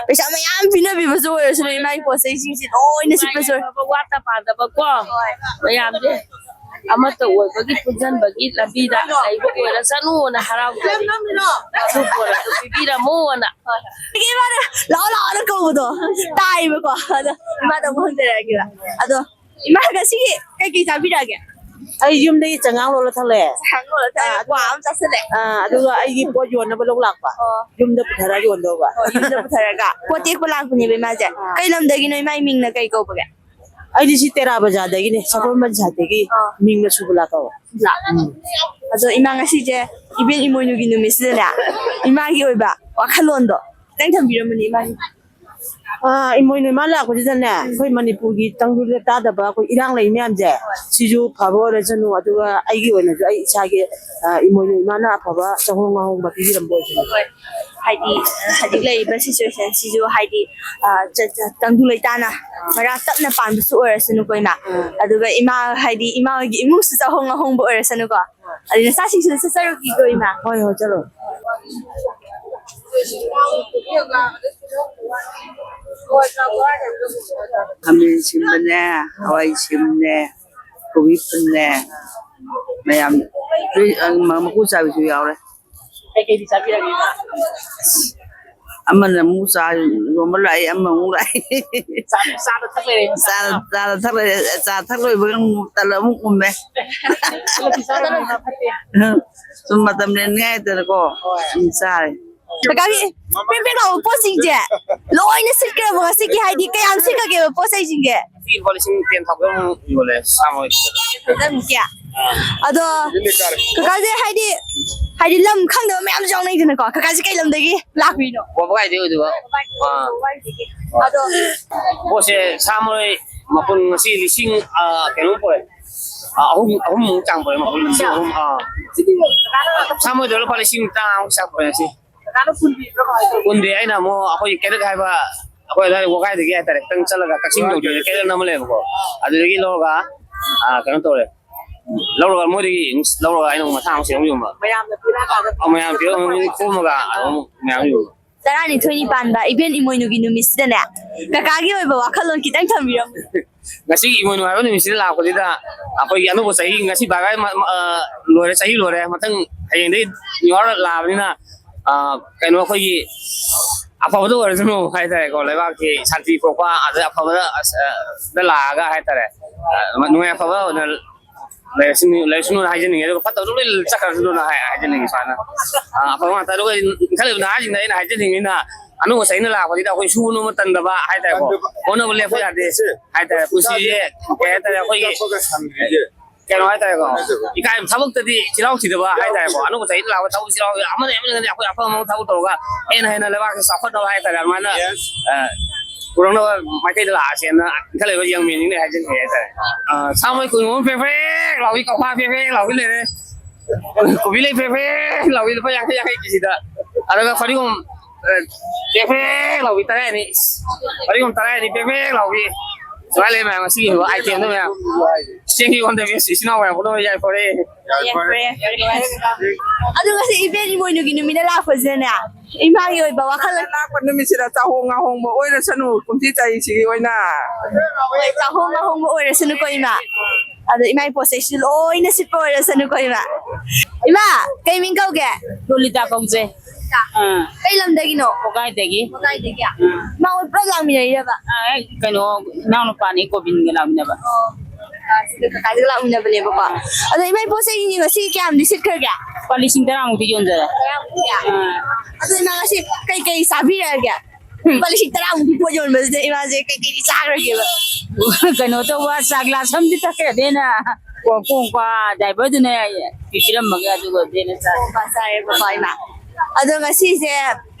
ꯄꯩꯁꯥ ꯃꯌꯥꯝ ꯄꯤꯅꯕꯤꯕꯁꯨ ꯑꯣꯏꯔꯁꯨ ꯏꯃꯥꯒꯤ ꯄꯣꯠ ꯆꯩꯁꯤꯡꯁꯦ ꯂꯣꯏꯅ ꯁꯤꯠꯄꯁꯨ ꯑꯣꯏꯔꯁꯨ꯫ ꯋꯥꯠꯇ ꯄꯥꯗꯕꯀꯣ, ꯃꯌꯥꯝꯁꯦ ꯑꯃꯠꯇ ꯑꯣꯏꯕꯒꯤ ꯄꯨꯟꯁꯤꯟꯕꯒꯤ ꯂꯝꯕꯤꯗ ꯂꯩꯕ ꯑꯣꯏꯔꯁꯅꯨꯅ ꯍꯔꯥꯎꯖꯔꯤ꯫ ꯑꯗꯨ ꯄꯣꯔꯛꯑꯁꯨ ꯄꯤꯕꯤꯔꯝꯃꯣꯅ꯫ ꯍꯣꯏ꯫ ꯏꯃꯥꯅ ꯂꯥꯛꯑꯣ ꯂꯥꯛꯑꯣꯅ ꯀꯧꯕꯗꯣ ꯇꯥꯏꯕꯀꯣ꯫ ꯑꯗꯣ ꯏꯃꯥꯗ ꯑꯃꯨꯛ ꯍꯪꯖꯔꯛꯑꯒꯦꯕ꯫ ꯑꯗꯣ ꯏꯃꯥ, ꯉꯁꯤꯒꯤ ꯀꯩꯀꯩ ꯆꯥꯕꯤꯔꯛꯑꯒꯦ? ꯑꯩ ꯌꯨꯝꯗꯒꯤ ꯆꯉꯥꯡ ꯂꯣꯜꯂ ꯊꯣꯛꯂꯛꯑꯦ꯫ ꯆꯉꯥꯡ ꯂꯣꯜꯂ ꯊꯣꯛꯂꯛꯑꯦ, ꯑꯥ, ꯀ꯭ꯋꯥ ꯑꯃ ꯆꯥꯁꯤꯜꯂꯦ꯫ ꯑꯥ, ꯑꯗꯨꯒ ꯑꯩꯒꯤ ꯄꯣꯠ ꯌꯣꯟꯅꯕ ꯂꯧ ꯂꯥꯛꯄ꯫ ꯑꯣ꯫ ꯌꯨꯝꯗ ꯄꯨꯊꯔ ꯌꯣꯟꯗꯧꯕ꯫ ꯑꯣ, ꯌꯨꯝꯗ ꯄꯨꯊꯔꯒ ꯄꯣꯠ ꯇꯦꯛꯄ ꯂꯥꯛꯄꯅꯦꯕ ꯏꯃꯥꯁꯦ꯫ ꯑꯥ꯫ ꯀꯩ ꯂꯝꯗꯒꯤꯅꯣ ꯏꯃꯥꯒꯤ ꯃꯤꯡꯅ ꯀꯩ ꯀꯧꯕꯒꯦ? ꯑꯩꯗꯤ ꯁꯤ ꯇꯦꯔꯥ ꯕꯖꯥꯔꯗꯒꯤꯅꯦ, ꯁꯒꯣꯜꯕꯟ ꯁꯥꯏꯠꯇꯒꯤ꯫ ꯑꯥ꯫ ꯃꯤꯡꯅ ꯁꯨꯕꯂꯥ ꯀꯧꯋꯦ꯫ ꯁꯨꯕꯂꯥ꯫ ꯎꯝ꯫ ꯑꯗꯣ ꯏꯃꯥ, ꯉꯁꯤꯁꯦ ꯏꯕꯦꯟ ꯏꯃꯣꯏꯅꯨꯒꯤ ꯅꯨꯃꯤꯠꯁꯤꯗꯅꯦ, ꯏꯃꯥꯒꯤ ꯑꯣꯏꯕ ꯋꯥꯈꯜꯂꯣꯟꯗꯣ ꯈꯤꯇꯪ ꯊꯝꯕꯤꯔꯝꯃꯨꯅꯦ ꯏꯃꯥꯒꯤ꯫ ꯑꯥ, ꯏꯃꯣꯏꯅꯨ ꯏꯃꯥ ꯂꯥꯛꯄꯁꯤꯗꯅꯦ, ꯑꯩꯈꯣꯏ ꯃꯅꯤꯄꯨꯔꯒꯤ ꯇꯪꯗꯨ ꯂꯩꯇꯥꯗꯕ ꯑꯩꯈꯣꯏ ꯏꯔꯥꯡ ꯂꯩ ꯃꯌꯥꯝꯁꯦ, ꯍꯣꯏ꯫ ꯁꯤꯁꯨ ꯐꯕ ꯑꯣꯏꯔꯁꯅꯨ, ꯑꯗꯨꯒ ꯑꯩꯒꯤ ꯑꯣꯏꯅꯁꯨ ꯑꯩ ꯏꯁꯥꯒꯤ, ꯑꯥ, ꯏꯃꯣꯏꯅꯨ ꯏꯃꯥꯅ ꯑꯐꯕ ꯆꯍꯣꯡ ꯉꯥꯍꯣꯡꯕ ꯄꯤꯕꯤꯔꯝꯕ ꯑꯣꯏꯁꯅꯨ꯫ ꯍꯣꯏ꯫ ꯍꯥꯏꯗꯤ, ꯍꯧꯖꯤꯛ ꯂꯩꯔꯤꯕ ꯁꯤꯆꯨꯋꯦꯁꯟꯁꯤꯁꯨ ꯍꯥꯏꯗꯤ, ꯑꯥ, ꯆ-, ꯆ-, ꯇꯪꯗꯨ ꯂꯩꯇꯥꯅ ꯃꯔꯥ ꯇꯞꯅ ꯄꯥꯟꯕꯁꯨ ꯑꯣꯏꯔꯁꯅꯨꯀꯣ ꯏꯃꯥ꯫ ꯎꯝ꯫ ꯑꯗꯨꯒ ꯏꯃꯥ, ꯍꯥꯏꯗꯤ ꯏꯃꯥ ꯍꯣꯏꯒꯤ ꯏꯃꯨꯡꯁꯨ ꯆꯍꯣꯡ ꯉꯥꯍꯣꯡꯕ ꯑꯣꯏꯔꯁꯅꯨꯀꯣ꯫ ꯑꯗꯨ ꯅꯆꯥꯁꯤꯡꯁꯨ ꯆꯠꯆꯔꯨꯈꯤꯀꯣ ꯏꯃꯥ꯫ ꯍꯣꯏ, ꯍꯣꯏ, ꯆꯠꯂꯣ꯫ ꯈꯥꯃꯦꯟ ꯁꯤꯟꯕꯅꯦ, ꯍꯋꯥꯏ ꯁꯤꯟꯕꯅꯦ, ꯀꯣꯕꯤ ꯐꯨꯜꯅꯦ, ꯃꯌꯥꯝ ꯂꯣꯏ, ꯑ, ꯃ-, ꯃꯀꯨ ꯆꯥꯕꯤꯁꯨ ꯌꯥꯎꯔꯦ꯫ ꯀꯩꯀꯩꯗꯤ ꯆꯥꯕꯤꯔꯒꯦ? ꯑꯃꯅ ꯑꯃꯨꯛ ꯆꯥ ꯌꯣꯟꯕ ꯂꯥꯛꯏ, ꯑꯃ ꯑꯃꯨꯛ ꯂꯥꯛꯏ꯫ ꯆꯥ-, ꯆꯥꯗ ꯊꯛ ꯂꯩꯔꯦ꯫ ꯆꯥ, ꯆꯥꯗ ꯊꯛ ꯂꯩꯔꯦ꯫ ꯆꯥ ꯊꯛ ꯂꯣꯏꯕꯒ ꯑꯃꯨꯛ ꯇꯜꯂ ꯑꯃꯨꯛ ꯎꯝꯃꯦ꯫ ꯆꯥꯗ ꯊꯛ ꯂꯩꯔꯦ꯫ ꯁꯨꯝ ꯃꯇꯝ ꯂꯦꯟꯅꯤꯡꯉꯥꯏ ꯍꯥꯏꯇꯥꯔꯦꯀꯣ꯫ ꯍꯣꯏ꯫ ꯁꯨꯝ ꯆꯥꯔꯦ꯫ ꯀꯀꯥꯒꯤ ꯄꯦꯛ ꯄꯦꯛ ꯂꯥꯎꯕ ꯄꯣꯠꯁꯤꯡꯁꯦ ꯂꯣꯏꯅ ꯁꯤꯠꯈ꯭ꯔꯕꯣ ꯉꯁꯤꯒꯤ? ꯍꯥꯏꯗꯤ ꯀꯌꯥꯝ ꯁꯤꯠꯈ꯭ꯔꯒꯦꯕ ꯄꯣꯠ ꯆꯩꯁꯤꯡꯁꯦ? ꯉꯁꯤ ꯂꯨꯄꯥ ꯂꯤꯁꯤꯡ ꯇꯦꯟ ꯊꯥꯎꯖꯟ ꯃꯨꯛ ꯌꯣꯜꯂꯦ, ꯁꯥꯃꯔꯣꯏ꯫ ꯇꯦꯟ ꯊꯥꯎꯖꯟ ꯃꯨꯛꯀꯤ? ꯑꯥ꯫ ꯑꯗꯣ ꯀꯀꯥꯁꯦ ꯍꯥꯏꯗꯤ, ꯍꯥꯏꯗꯤ ꯂꯝ ꯈꯪꯗꯕ ꯃꯌꯥꯝꯁꯨ ꯌꯥꯎꯅꯩꯗꯅꯀꯣ, ꯀꯀꯥꯁꯦ ꯀꯩ ꯂꯝꯗꯒꯤ ꯂꯥꯛꯄꯤꯅꯣ? ꯋꯥꯕꯒꯥꯏꯗꯒꯤ ꯑꯣꯏꯗꯣꯏꯕ꯫ ꯑꯥ꯫ ꯑꯗꯣ ꯄꯣꯠꯁꯦ ꯁꯥꯃꯔꯣꯏ ꯃꯄꯨꯟ ꯉꯁꯤ ꯂꯤꯁꯤꯡ, ꯑꯥ, ꯀꯩꯅꯣ ꯄꯨꯔꯛꯑꯦ꯫ ꯑꯥ, ꯑꯍꯨꯝ, ꯑꯍꯨꯝꯃꯨꯛ ꯆꯥꯡ ꯄꯨꯔꯛꯑꯦ ꯃꯄꯨꯟ ꯂꯤꯁꯤꯡ ꯑꯍꯨꯝ꯫ ꯑꯥ꯫ ꯁꯥꯃꯔꯣꯏꯗꯣ ꯂꯨꯄꯥ ꯂꯤꯁꯤꯡ ꯇꯔꯥꯃꯨꯛ ꯆꯥꯡ ꯄꯨꯔꯛꯑꯦ ꯉꯁꯤ꯫ ꯀꯀꯥꯅ ꯄꯨꯟꯕꯤꯕ꯭ꯔꯣ ꯀꯃꯥꯏ ꯇꯧꯒꯦ? ꯄꯨꯟꯗꯦ, ꯑꯩꯅ ꯑꯃꯨꯛ ꯑꯩꯈꯣꯏ ꯀꯩꯔꯛ ꯍꯥꯏꯕ, ꯑꯩꯈꯣꯏ ꯑꯗꯥꯏ ꯋꯥꯒꯥꯏꯗꯒꯤ ꯍꯥꯏꯇꯥꯔꯦ, ꯈꯤꯇꯪ ꯆꯠꯂꯒ ꯀꯛꯆꯤꯡ ꯌꯧꯗ꯭ꯔꯤꯉꯩꯗ ꯀꯩꯔꯛ ꯑꯃ ꯂꯩꯌꯦꯕꯀꯣ, ꯑꯗꯨꯗꯒꯤ ꯂꯧꯔꯒ, ꯑꯥ, ꯀꯩꯅꯣ ꯇꯧꯔꯦ, ꯂꯧꯔꯒ ꯃꯣꯏꯗꯒꯤ ꯑꯃꯨꯛ ꯂꯧꯔꯒ ꯑꯩꯅ ꯑꯃꯨꯛ ꯃꯊꯥ ꯑꯃꯨꯛ ꯁꯤꯗ ꯑꯃꯨꯛ ꯌꯣꯟꯕ꯫ ꯃꯌꯥꯝꯅ ꯄꯤꯔꯛꯑꯀꯥꯟꯗ ꯑꯥ, ꯃꯌꯥꯝ ꯄꯤꯔꯛꯑꯒ ꯑꯃꯨꯛ ꯈꯣꯝꯃꯒ ꯑꯗꯨꯝ ꯃꯌꯥꯝ ꯌꯣꯟꯕ꯫ ꯇꯔꯥꯅꯤꯊꯣꯏꯅꯤ ꯄꯥꯟꯕ ꯏꯕꯦꯟ ꯏꯃꯣꯏꯅꯨꯒꯤ ꯅꯨꯃꯤꯠꯁꯤꯗꯅꯦ, ꯀꯀꯥꯒꯤ ꯑꯣꯏꯕ ꯋꯥꯈꯜꯂꯣꯟ ꯈꯤꯇꯪ ꯊꯝꯕꯤꯔꯝꯃꯨ꯫ ꯉꯁꯤꯒꯤ ꯏꯃꯣꯏꯅꯨ ꯍꯥꯏꯕ ꯅꯨꯃꯤꯠꯁꯤꯗ ꯂꯥꯛꯄꯁꯤꯗ ꯑꯩꯈꯣꯏꯒꯤ ꯑꯅꯧꯕ ꯆꯍꯤ, ꯉꯁꯤ ꯚꯥꯏ ꯚꯥꯏ ꯃ-, ꯃ-, ꯑ, ꯂꯣꯏꯔꯦ, ꯆꯍꯤ ꯂꯣꯏꯔꯦ, ꯃꯊꯪ ꯍꯌꯦꯡꯗꯒꯤ ꯅ꯭ꯌꯨ ꯌꯥꯔ ꯂꯥꯛꯑꯕꯅꯤꯅ, ꯑ, ꯀꯩꯅꯣ ꯑꯩꯈꯣꯏꯒꯤ ꯑꯐꯕꯗ ꯑꯣꯏꯔꯁꯅꯨ ꯍꯥꯏꯇꯥꯔꯦꯀꯣ, ꯂꯩꯕꯥꯛꯀꯤ ꯁꯥꯟꯇꯤ ꯄꯨꯔꯛꯄ, ꯑꯗꯩ ꯑꯐꯕꯗ, ꯑ, ꯗ ꯂꯥꯛꯑꯒ ꯍꯥꯏꯇꯥꯔꯦ, ꯑ, ꯅꯨꯡꯉꯥꯏ ꯑꯐꯕ ꯑꯣꯏꯅ ꯂꯩꯔꯁꯅꯨ, ꯂꯩꯔꯁꯅꯨꯅ ꯍꯥꯏꯖꯅꯤꯡꯉꯦ꯫ ꯑꯗꯨꯒ ꯐꯠꯇꯕꯗꯣ ꯂꯣꯏ ꯆꯠꯈ꯭ꯔꯁꯅꯨꯅ ꯍꯥꯏ-, ꯍꯥꯏꯖꯅꯤꯡꯉꯤ ꯁꯨꯃꯥꯏꯅ꯫ ꯑ, ꯑꯐꯕ ꯉꯥꯛꯇ꯫ ꯑꯗꯨꯒ ꯏꯟꯈꯠꯂꯛꯏꯕ ꯅꯍꯥꯁꯤꯡꯗ ꯑꯩꯅ ꯍꯥꯏꯖꯅꯤꯡꯉꯤꯅ, ꯑꯅꯧꯕ ꯆꯍꯤꯅ ꯂꯥꯛꯄꯁꯤꯗ ꯑꯩꯈꯣꯏ ꯁꯨꯕ ꯅꯣꯝꯕ ꯇꯟꯗꯕ ꯍꯥꯏꯇꯥꯔꯦꯀꯣ, ꯍꯣꯠꯅꯕ ꯂꯦꯞꯄ ꯌꯥꯗꯦ ꯍꯥꯏꯇꯥꯔꯦ꯫ ꯄꯨꯟꯁꯤꯁꯦ ꯀꯩ ꯍꯥꯏꯇꯥꯔꯦ, ꯑꯩꯈꯣꯏꯒꯤ ꯀꯩꯅꯣ ꯍꯥꯏꯇꯥꯔꯦꯀꯣ, ꯏꯀꯥꯏ ꯊꯕꯛꯇꯗꯤ ꯆꯤꯜꯍꯥꯎ ꯊꯤꯗꯕ ꯍꯥꯏꯇꯥꯔꯦꯀꯣ꯫ ꯑꯅꯧꯕ ꯆꯍꯤꯗ ꯂꯥꯛꯄ ꯊꯕꯛ ꯆꯤꯜꯍꯥꯎ, ꯑꯃꯅ ꯑꯃꯅ ꯑꯩꯈꯣꯏ ꯑꯐꯕ ꯃꯑꯣꯡ ꯊꯕꯛ ꯇꯧꯔꯒ ꯍꯦꯟꯅ ꯍꯦꯟꯅ ꯂꯩꯕꯥꯛꯁꯦ ꯆꯥꯎꯈꯠꯅꯕ ꯍꯥꯏꯇꯥꯔꯦ, ꯑꯗꯨꯃꯥꯏꯅ, ꯑ, ꯄꯨꯔꯛꯅꯕ ꯃꯥꯏꯀꯩꯗ ꯂꯥꯛꯑꯁꯦꯅ ꯏꯟꯈꯠꯂꯛꯏꯕ ꯌꯪ ꯃꯦꯟꯁꯤꯡꯗ ꯍꯥꯏꯖꯅꯤꯡꯉꯤ ꯍꯥꯏꯇꯥꯔꯦ꯫ ꯑ, ꯁꯥꯃꯔꯣꯏ ꯀꯨꯟꯒꯨꯝꯕ ꯄ꯭ꯔꯦꯛ ꯄ꯭ꯔꯦꯛ ꯂꯥꯎꯕꯤ, ꯀꯧꯈꯥ ꯄ꯭ꯔꯦꯛ ꯄ꯭ꯔꯦꯛ ꯂꯥꯎꯕꯤ ꯂꯩꯔꯦ꯫ ꯀꯣꯕꯤ ꯂꯩ ꯄ꯭ꯔꯦꯛ ꯄ꯭ꯔꯦꯛ ꯂꯥꯎꯕꯤ ꯂꯨꯄꯥ ꯌꯥꯡꯈꯩ ꯌꯥꯡꯈꯩ ꯀꯦꯖꯤꯗ꯫ ꯑꯗꯨꯒ ꯐꯗꯤꯒꯣꯝ, ꯑ, ꯄ꯭ꯔꯦꯛ ꯄ꯭ꯔꯦꯛ ꯂꯥꯎꯕꯤ ꯇꯔꯥꯅꯤ꯫ ꯐꯗꯤꯒꯣꯝ ꯇꯔꯥꯅꯤ ꯄ꯭ꯔꯦꯛ ꯄ꯭ꯔꯦꯛ ꯂꯥꯎꯕꯤ꯫ ꯁꯨꯃꯥꯏꯅ ꯂꯩ ꯃꯌꯥꯝ ꯉꯁꯤꯒꯤ ꯑꯥꯏꯇꯦꯝꯗꯣ ꯃꯌꯥꯝ꯫ ꯆꯦꯡꯒꯤ ꯑꯣꯟꯗꯕꯤ ꯏꯆꯤꯟ ꯏꯅꯥꯎ ꯃꯌꯥꯝ ꯄꯨꯝꯅꯃꯛ ꯌꯥꯏꯐꯔꯦ꯫ ꯌꯥꯏꯐꯔꯦ꯫ ꯑꯗꯣ ꯉꯁꯤ ꯏꯕꯦꯟ ꯏꯃꯣꯏꯅꯨꯒꯤ ꯅꯨꯃꯤꯠꯇ ꯂꯥꯛꯄꯁꯤꯗꯅꯦ, ꯏꯃꯥꯒꯤ ꯑꯣꯏꯕ ꯋꯥꯈꯜ ꯂꯥꯛꯄ ꯅꯨꯃꯤꯠꯁꯤꯗ ꯆꯥꯍꯣꯡ ꯉꯥꯍꯣꯡꯕ ꯑꯣꯏꯔꯁꯅꯨ ꯀꯨꯝꯁꯤ ꯆꯍꯤꯁꯤꯒꯤ ꯑꯣꯏꯅ꯫ ꯍꯣꯏ, ꯆꯥꯍꯣꯡ ꯉꯥꯍꯣꯡꯕ ꯑꯣꯏꯔꯁꯅꯨꯀꯣ ꯏꯃꯥ꯫ ꯑꯗꯣ ꯏꯃꯥꯒꯤ ꯄꯣꯠ ꯆꯩꯁꯨ ꯂꯣꯏꯅ ꯁꯤꯠꯄ ꯑꯣꯏꯔꯁꯅꯨꯀꯣ ꯏꯃꯥ꯫ ꯏꯃꯥ, ꯀꯩ ꯃꯤꯡ ꯀꯧꯒꯦ? ꯂꯣꯂꯤꯇꯥ ꯀꯧꯖꯩ꯫ ꯑꯥ꯫ ꯀꯩ ꯂꯝꯗꯒꯤꯅꯣ? ꯋꯥꯒꯥꯏꯗꯒꯤ꯫ ꯋꯥꯒꯥꯏꯗꯒꯤ? ꯏꯃꯥ ꯍꯣꯏ ꯄꯨꯂꯞ ꯂꯥꯛꯃꯤꯟꯅꯩꯔꯕ? ꯑꯥ, ꯑꯩ ꯀꯩꯅꯣ, ꯏꯅꯥꯎꯅꯨꯄꯥꯅꯤ ꯒꯣꯕꯤꯟꯒ ꯂꯥꯛꯃꯤꯟꯅꯕ꯫ ꯑꯣ, ꯀꯀꯥꯁꯤꯒ ꯂꯥꯛꯃꯤꯟꯅꯕꯅꯦꯕꯀꯣ꯫ ꯑꯗꯣ ꯏꯃꯥꯒꯤ ꯄꯣꯠ ꯆꯩꯁꯤꯡꯁꯦ ꯉꯁꯤ ꯀꯌꯥꯝꯗꯤ ꯁꯤꯠꯈ꯭ꯔꯒꯦ? ꯂꯨꯄꯥ ꯂꯤꯁꯤꯡ ꯇꯔꯥꯃꯨꯛꯇꯤ ꯌꯣꯟꯖꯔꯦ꯫ ꯑꯥ꯫ ꯑꯗꯣ ꯏꯃꯥ ꯉꯁꯤ ꯀꯩꯀꯩ ꯆꯥꯕꯤꯔꯛꯑꯒꯦ? ꯂꯨꯄꯥ ꯂꯤꯁꯤꯡ ꯇꯔꯥꯃꯨꯛꯀꯤ ꯄꯣꯠ ꯌꯣꯟꯕꯁꯤꯗ ꯏꯃꯥꯁꯦ ꯀꯩꯀꯩꯗꯤ ꯆꯥꯈ꯭ꯔꯒꯦꯕ? ꯀꯩꯅꯣ ꯇꯧꯕ, ꯆꯥ ꯒ꯭ꯂꯥꯁ ꯑꯃꯗꯤ ꯊꯛꯈ꯭ꯔꯦ ꯑꯗꯩꯅ ꯀꯣꯡꯀ꯭ꯋꯥ ꯗ꯭ꯔꯥꯏꯚꯔꯗꯨꯅ ꯄꯤꯕꯤꯔꯝꯃꯒ ꯑꯗꯨꯒ ꯑꯗꯩꯅ ꯆꯥꯔꯦ꯫ ꯀꯣꯡꯀ꯭ꯋꯥ ꯆꯥꯔꯦꯕꯀꯣ ꯏꯃꯥ꯫ ꯑꯗꯣ ꯉꯁꯤꯁꯦ